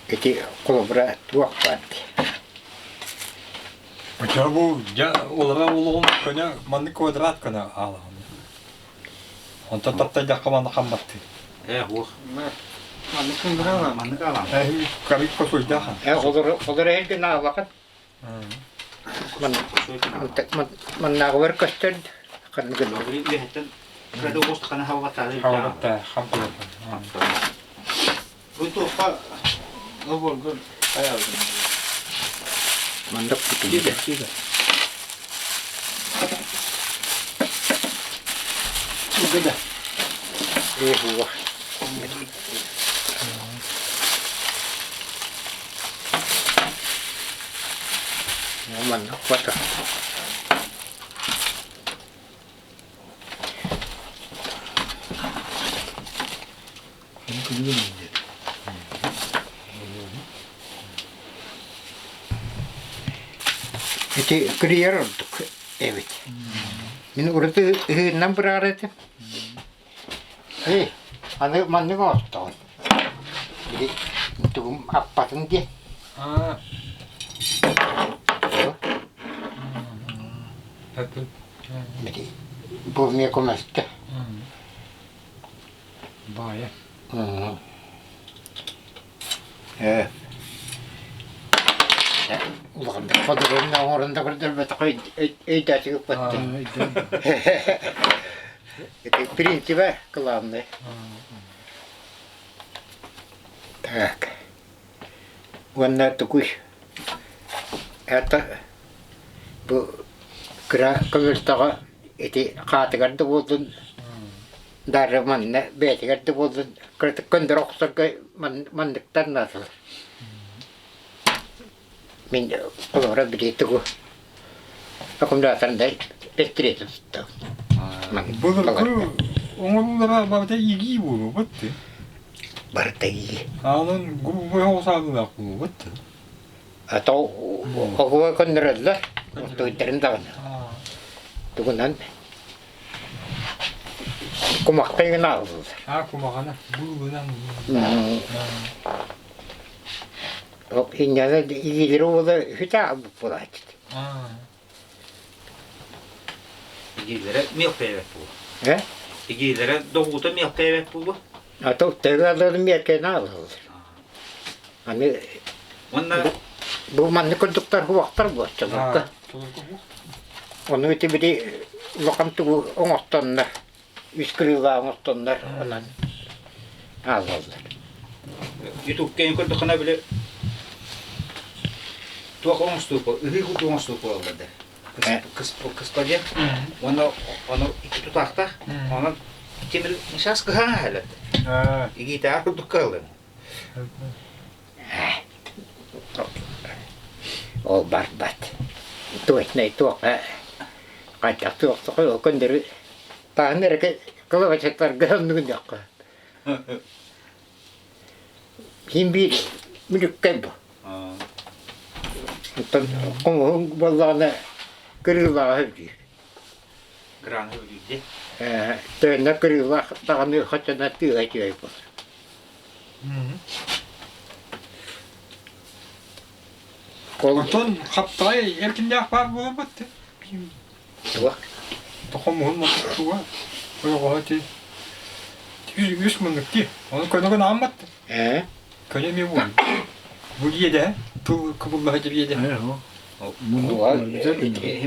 Speaker 1: ити холобура туох баар дии?
Speaker 2: Оччоҕо бу дьэ уларан олоҕун көнө маннык квадрат көнө аалаҕын. Онтон таптайдахха манна хамматтыы.
Speaker 3: Ээ уох. Маннык кындырала, маннык аалаҕын.
Speaker 2: Ээ карик косуйдаах.
Speaker 1: Ээ холоро холоро эргин аалаҕын. Маннааҕыбар көстөр ханнык
Speaker 3: Үөһэттэн кыра уустахана хабаттаары
Speaker 2: Хабаттаа, хампылата.
Speaker 3: Бу туохха нобуоргун хайаабытын.
Speaker 1: Мандак
Speaker 3: Киирэ, киирэ. Угада.
Speaker 1: Ээ, Маннык бата. Ити кырыйар ордук эбит. Мин урут ыһыыннан быраҕар этим. Эй, аны маннык оҥостоҕун. Били тугум аппатын диэн. Били бу эмиэ көмөстө.
Speaker 2: Баайа.
Speaker 1: Ээ. Улаханнык подробно оҥорон да көрдөрбөтөх өйдөөтүгүппэттин. Это принципа главное. Так. Уонна тугуй? Это бу кыра көмөлтөҕө ити хаатыгар да буоллун Даже манна бэйэтигэр да буоллун кыратык көннөрө охсорго манныктар наадалар. Мин холобура били тугу аккумуляторын да бэстилиэтин туттабын.
Speaker 2: Былыргы оҥоруулара барыта игии буолуо бытты.
Speaker 1: Барыта игии.
Speaker 2: Аанын грубый оҕусаалыылаах буолуо бытты.
Speaker 1: А то оҕуга көннөрөллөр, туйдарын даҕаны. Тугунан Кумахтай гына аҕаллылар.
Speaker 2: Аа кумаҕана быылынан.
Speaker 1: Инньэни илиилэри уола үһүтэ аҕалбыт буолааччыт.
Speaker 3: Игиилэрэ миэлкэйэбэт буолуо.
Speaker 1: Э?
Speaker 3: Игиилэрэ доҕуута миэлкэйэбэт буолуо.
Speaker 1: А то төһө миэркэни аҕалаллар. Аны
Speaker 3: Уонна
Speaker 1: бу маннык курдуктар хуохтар буоччаларга. Ону ити били улахан тугу оҥостоннор, үс кырыылаах оҥостоннор онон аалаллар.
Speaker 3: Ютубка көрдөххүнэ били туох оҥостуу ыһыы курдук оҥостуу буолаллар да. Кыспа диэн. Уонна ону икки тутаахтаах. Онон тимир сейчас кыһаҥа хэлэт. Игиитээҕэр курдук кыаллын.
Speaker 1: Ол барбат. Точнай туохха хайдах туохтук ол көннөрү таһын эрэ кылабачаттарга оннугун диэххэ. Ким биир мүлүккэй бу. Оттон хомуһун буоллаҕына кырыылааҕа сөбүлүүр.
Speaker 3: Граны сөбүлүүр
Speaker 1: Ээ, тыынна кырыылаах даҕаны хочоно тыаһа үчүгэй буолар. Ол
Speaker 2: Онтон хаптаҕай эркиннээх баар буолбат
Speaker 1: туох?
Speaker 2: Хомуһун муннук туга? Ойоҕоһо ти үс муннук ти. Ону көнөгөн ааммат.
Speaker 1: Ээ?
Speaker 2: Көнө эмиэ буол. Бу иэдэ тыл кыбыллаһа дьэ иэдэ.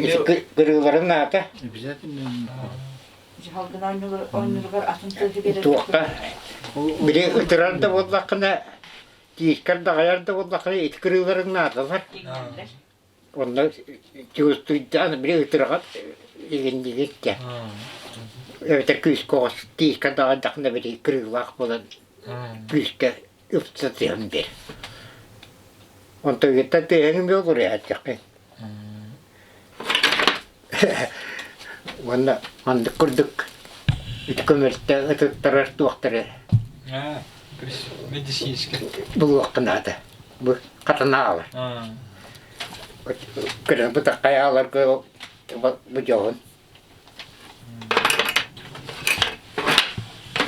Speaker 1: Ити кырыыларын аата
Speaker 5: Дьаһалгын оонньууругар атын тыаһы биэрэр.
Speaker 1: Туохха били ытырар да буоллаххына тиискэр даҕайар да буоллаххына ити кырыыларыҥ наадалар. Онно чугустуйдаан били ытырҕат илиннигит дьэ. Эбэтэр күүскэ оҕус тиискэ даҕайдаххына били кырыылаах буолан күүскэ ыпса түһэн биэр. Онтон ыйыттан тыаһыҥ буолуруйааччаххын. Уонна маннык курдук ити көмөлтө ытыттарар туохтары
Speaker 2: Медицинскэй.
Speaker 1: булуохха наада. Бу хатанаалар. Көрөн бытаххайааларга бу дьоһун.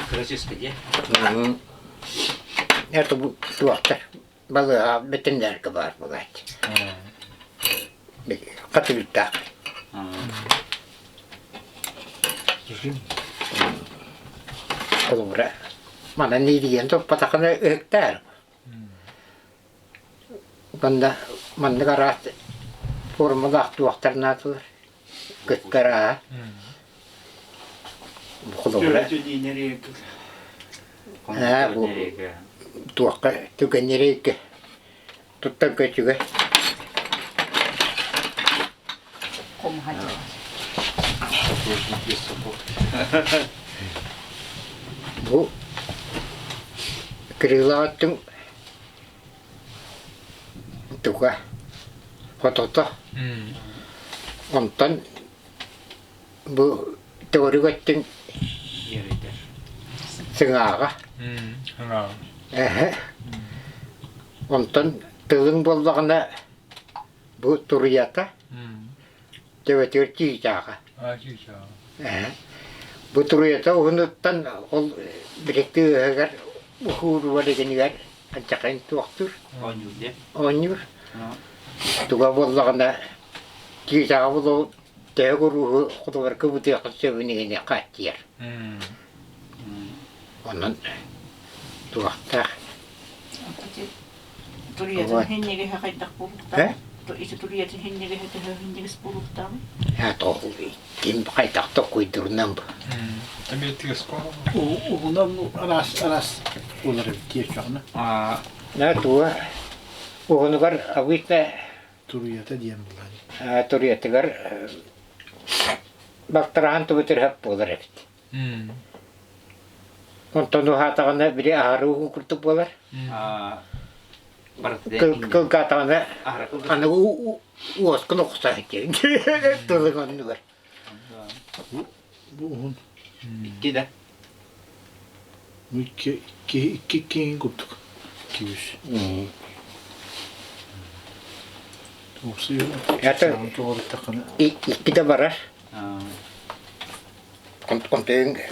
Speaker 3: Кырачыска дии.
Speaker 1: Это бу туохтар балыыһа бэтинээргэ баар буолааччы. Хатыырдаах. Холобура, манан иирийэн туппатахына ыһыктаар. Уонна маннык араас формалаах туохтар наадалар. Кыттараа. Холобура, аа бу туохха түгэннэрейгэ туттар көчүгэ. Бу Крылаттың туга хотото. Онтон бу төгүрүк өттүн сыҥааҕа. Эһэ. Онтон тылыҥ буоллаҕына бу туруйата төбөтүгэр чыычааҕа. Эһэ. Бу туруйата уһунуттан ол били тыаһыгар уһууругар игинигэр алдьархайын туохтуур.
Speaker 3: Оонньуур диэн.
Speaker 1: Оонньуур. Туга буоллаҕына чыычааҕа булу төһө курууһу хотугарга бутуйахха сөбүн игини хааччыйар. Онон туохтаах.
Speaker 5: Туруйатын хинньигэһэ хайдах буолуохтаах? Ити туруйатын хинньигэһэ төһө хинньигис буолуохтааҕый?
Speaker 1: Ким хайдах токуйдурунан бу.
Speaker 2: Эмиэ тыаска
Speaker 4: Уһуна араас араас буолар эбит диэччэҕинэ.
Speaker 1: На туга уһунугар обычно
Speaker 4: Туруйата диэн булан.
Speaker 1: туруйатыгар балтараан тугу төрөп буолар эбит. Онтон уһаатаҕына били аһары уһун курдук буолар. Кылгаатаҕына аны уоскун охсо тылыҥ оннугар.
Speaker 4: Бу уһун.
Speaker 3: Икки да.
Speaker 4: Икки икки икки курдук. Күүс.
Speaker 1: Это икки да барар. Онтон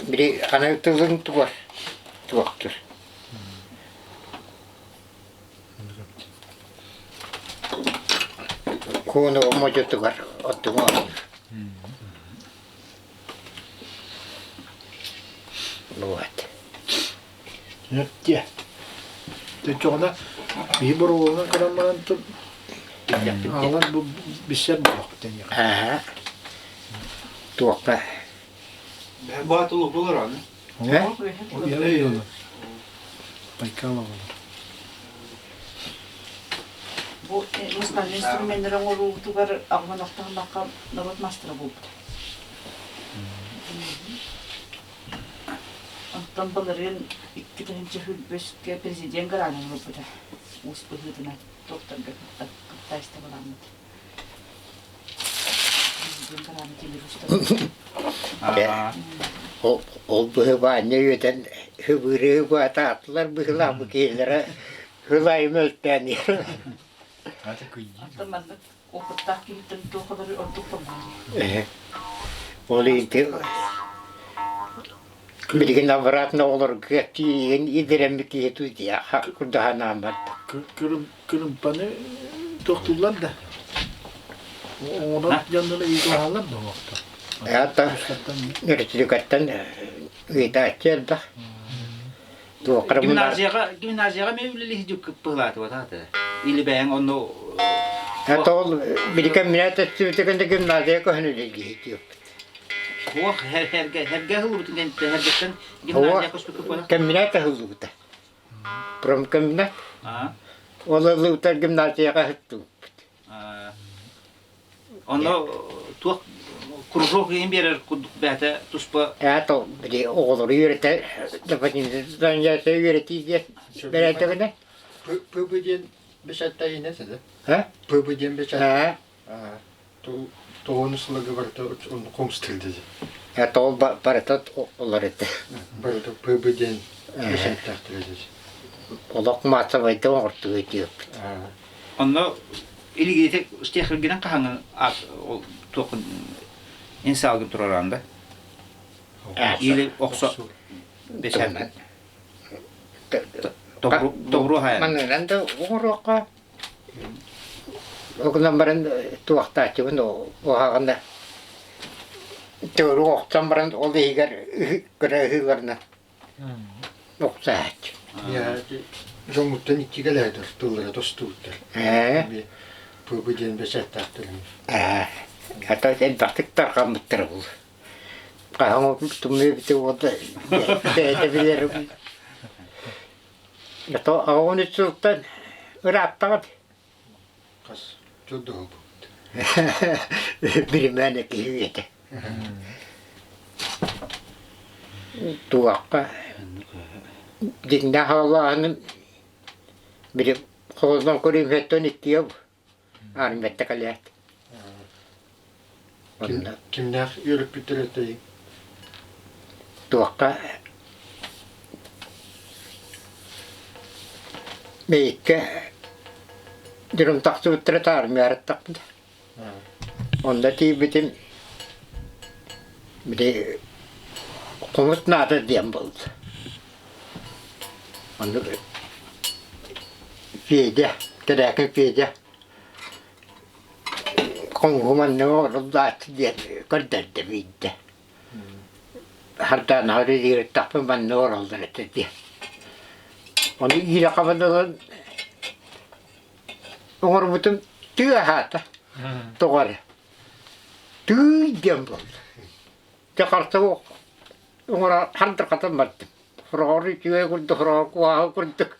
Speaker 1: били аны тылын тугар туохтур. Куону модьутугар оттуҥа Вот.
Speaker 4: Нөттиэ. Төчөҕүнэ биһи боруогунан көрөн баран аалан бу биссэр буолуохпут эниэхэ.
Speaker 1: Аа. Туохха?
Speaker 6: Баатылы булар аны.
Speaker 4: Байкал оҕолор.
Speaker 5: Бу музыкальнай инструменнары оҥоруубутугар аҕабын охтоһуннахха норуот маастара буолбута. Онтон былырыын 2021 президент гранын ылбыта. Уус быһыытынан туохтарга кыттаайыстыбаламмыт. Президент граны тимир устар.
Speaker 1: Ол, ол быһыбаанньа үөтэн хыбырыы баатаатылар быһылаах бу киһилэрэ хылайы мөлтөөн иһэр.
Speaker 5: Оттон маннык опыттаах киһиттэн туох олору ордук хомуйар.
Speaker 1: Ол иһин билигин обратно оҕолорго тиийэн идэрэммит киһи тутуйа курдаһанаан барда.
Speaker 4: Кырымпаны тохтууллар да. Оҥорон дьоннору ыйыталаһаллар да олохто.
Speaker 1: Это өрөтүлүкэттэн ыйытааччы элбэх.
Speaker 3: Гимназияҕа гимназияҕа эмиэ үлэлиһи кыппыһылаатыбат аата. Или бэйэҥ онно
Speaker 1: Это ол биликэмминэ төттүбүтүгэн гимназия көһөн үлэлиһи диэппит.
Speaker 3: Суох эргэ эргэ ыһыллыбытын кэнниттэн эргэттэн гимназия көспүт буолар.
Speaker 1: Кэмминэ таһыллыбыта. Промкомбинат. Ол ыллыбыта гимназияҕа ыһыттыбыппыт.
Speaker 3: Онно туох кружок иһин биэрэр курдук бэйэтэ туспа
Speaker 1: Это били оҕолору үөрэтэ дополнительно үөрэтии диэн бэрээдэгинэ
Speaker 7: ПП диэн бэчээттээһинэ этэ
Speaker 1: А?
Speaker 7: ПП диэн бэчээт
Speaker 1: А?
Speaker 7: Тоҕуну сылыгы барыта хомустыр дизи.
Speaker 1: Это ол барыта олор этэ.
Speaker 7: Барыта ПБ диэн бэчээттээхтэр дизи.
Speaker 1: Олох массовайда оҥортугу диэппит.
Speaker 3: Онно илигиите стехлгинен хаһаҥын ол туохун инсаалгын тураран да или охсо бесәммин Тогру хайан.
Speaker 1: Манынан да оҥоруохха Ол гынан баран туохтааччыбын уһаҕына төгүрүк охсон баран ол иһигэр кыра ыһыыларынан охсооччу.
Speaker 7: Дьоммуттан икки кэлээдэр тыллара тостубуттар.
Speaker 1: Ээ.
Speaker 7: Пыбы диэн бэчээттээхтэр.
Speaker 1: Ээ. Ата элбэхтик тарҕаммыттара ол. Хаһан тымныы эбитэ буолла бэйэтэ билэр. Ото аҕабын үс сылтан ырааттаҕыт.
Speaker 7: Хас дьолдоһолбут.
Speaker 1: Биримээнэ киһи үйэтэ. Туохха дьиҥнээх аҕалааһыным били холонон көрүүмэттэн иккиэ армията кэлээт. Онно
Speaker 7: Кимнээх үөрөппүттэр этэй?
Speaker 1: туохха Мэйиккэ дьонум тахсыбыттара таарымыараттахпына. Онно тиийбитим били хомус наада диэн буолла. Онно Федя, Тэрээкин Федя хомуһу манна оҥоруллааччы диэн көрдөрдө биирдэ. Хардаанаҕа үлэлииртахпын манна олороллор этэ диэн. Ону иирэ хабан ылан оҥорбутум тыаһаата тоҕо эрэ тыый диэн буолла. Дьэ харса оҥоро хардырҕатан бардым. Хороҕор үчүгэй курдук, хороҕор куһаҕан курдук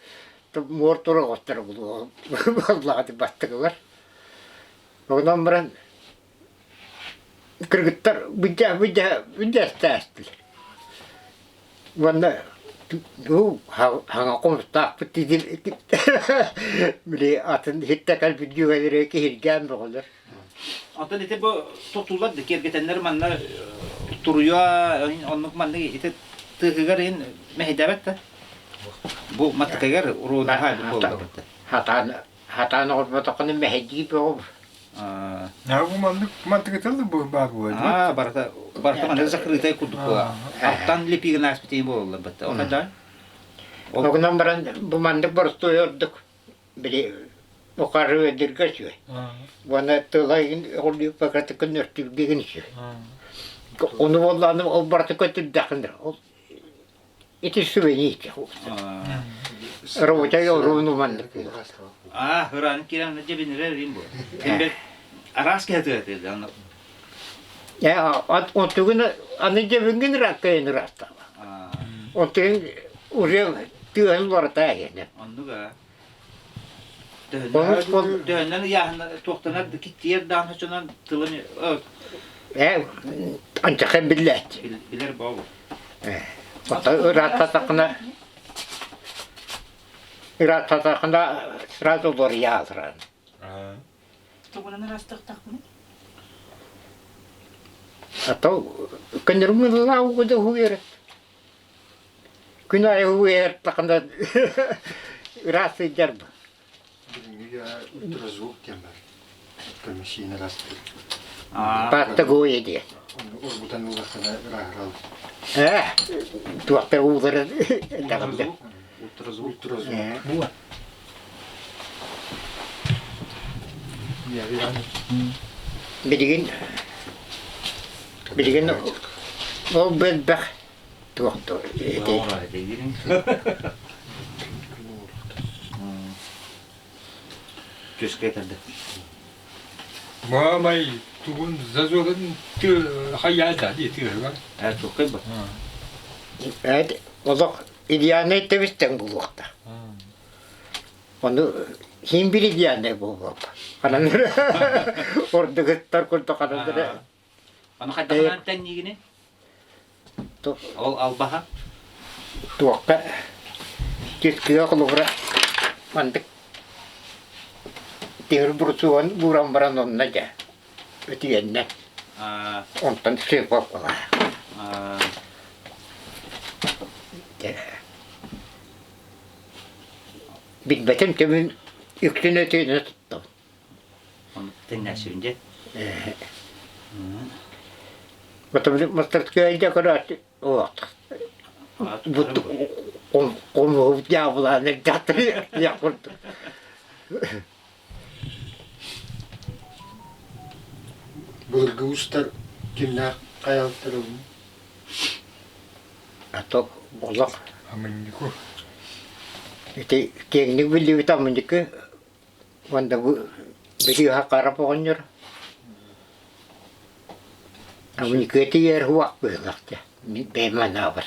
Speaker 1: муор тура оҕустара буоллаҕа бастакылар. Онон баран Кыргыттар бүддьэ бүддьэ бүддьэстээстилэр. Уонна хаҥа хомустаахпыт диир били атын иһиттэ кэлбит дьүөгэлэрэ киһиргээн бөҕөлөр.
Speaker 3: Онтон ити бу тохтууллар да киэргэтэннэр манна туруйа оннук маннык ити тыаһыгар иһин мэһэйдээбэт да. Бу маттыкыгар уруонаһа буолла.
Speaker 1: Хатаан Хатаан оҕорботоххуна мэһэйдии бөҕө.
Speaker 2: Аа, бу маннык мантыгытыллы бу баар буолар.
Speaker 3: Аа, барыта барыта маннык закрытый курдук буола. Аттан лепигин ааспытын буолаллар бытта. Ону да.
Speaker 1: Огунан баран бу маннык боростуой ордук били ухары өдүргэ үчүгэй. Уонна тыла оҕолуйбакатыкын өртүргэгин үчүгэй. Ону буоллааны ол барыта көтүрдэхин ол Ити сүбэни Работай оруну маннык
Speaker 3: Аа, хыраан киирэн дьэбинирэр рим бу. Эмбер араас киһи тыаты аны.
Speaker 1: Э, онтугун аны дьэбингин раккайын ырастаба. Онтугун уже тыаһын барата эһине.
Speaker 3: Оннуга. Төһөннөн төһөннөн ыйааһына туохтанар киттиер даан хочонон тылын
Speaker 1: Э, анчахан биллээт.
Speaker 3: билэр бообу.
Speaker 1: Э, ырааттатахына ырааттатахына сразу лорьяалран.
Speaker 5: Тугунан ыраастыахтаахпыный?
Speaker 1: А то көннөрүмүллаа угуда хуйер. Күн аайы хуйер тахына ыраас сылдьар.
Speaker 7: Билиҥҥи ультразвук диэн бар. Көмүсиин ыраастыыр.
Speaker 1: Паста гуйа диye.
Speaker 7: Оргутан ыллаххына ырааһырал.
Speaker 1: Э, туохтар уулары даҕында.
Speaker 7: Ультразвук. Ультразвук.
Speaker 1: Билигин билигин ол бэлбэх туохту ити
Speaker 3: Түскэ этэрдэ.
Speaker 2: Маамай тугун зазорын хайаата дии тыаһыгар.
Speaker 3: Ээ туохкай ба.
Speaker 1: Эт олох идеальнай тэбистэн булуохта. Ону хим бир идеальнай буолуоп. Ханан ордугуттар курдук ханан
Speaker 3: Аны хайдахынан тэнниигини? Ол албаһа?
Speaker 1: Туохха түскүө холобура мандык тиһир бурсуон бууран баран онно дьэ өтүйэннэ онтон сыппаппала билбэтим түмүн үксүн өтүйэнэ туттабын
Speaker 3: Тэҥнээсибин дьэ.
Speaker 1: Мастарскайда көрөөччү олохтох. Хомуһу дьаабылаан дьахтары курдук.
Speaker 7: Былыргы уустар кимнээх хайалыктар
Speaker 1: А то олох
Speaker 2: Амынньыку.
Speaker 1: Ити киэҥник биллибит амынньыкы Уонна бу Бүлүүһэ хара оҕонньор Амынньыкыа тиийэр уох быһыылаах дьэ бэйэм анаабар.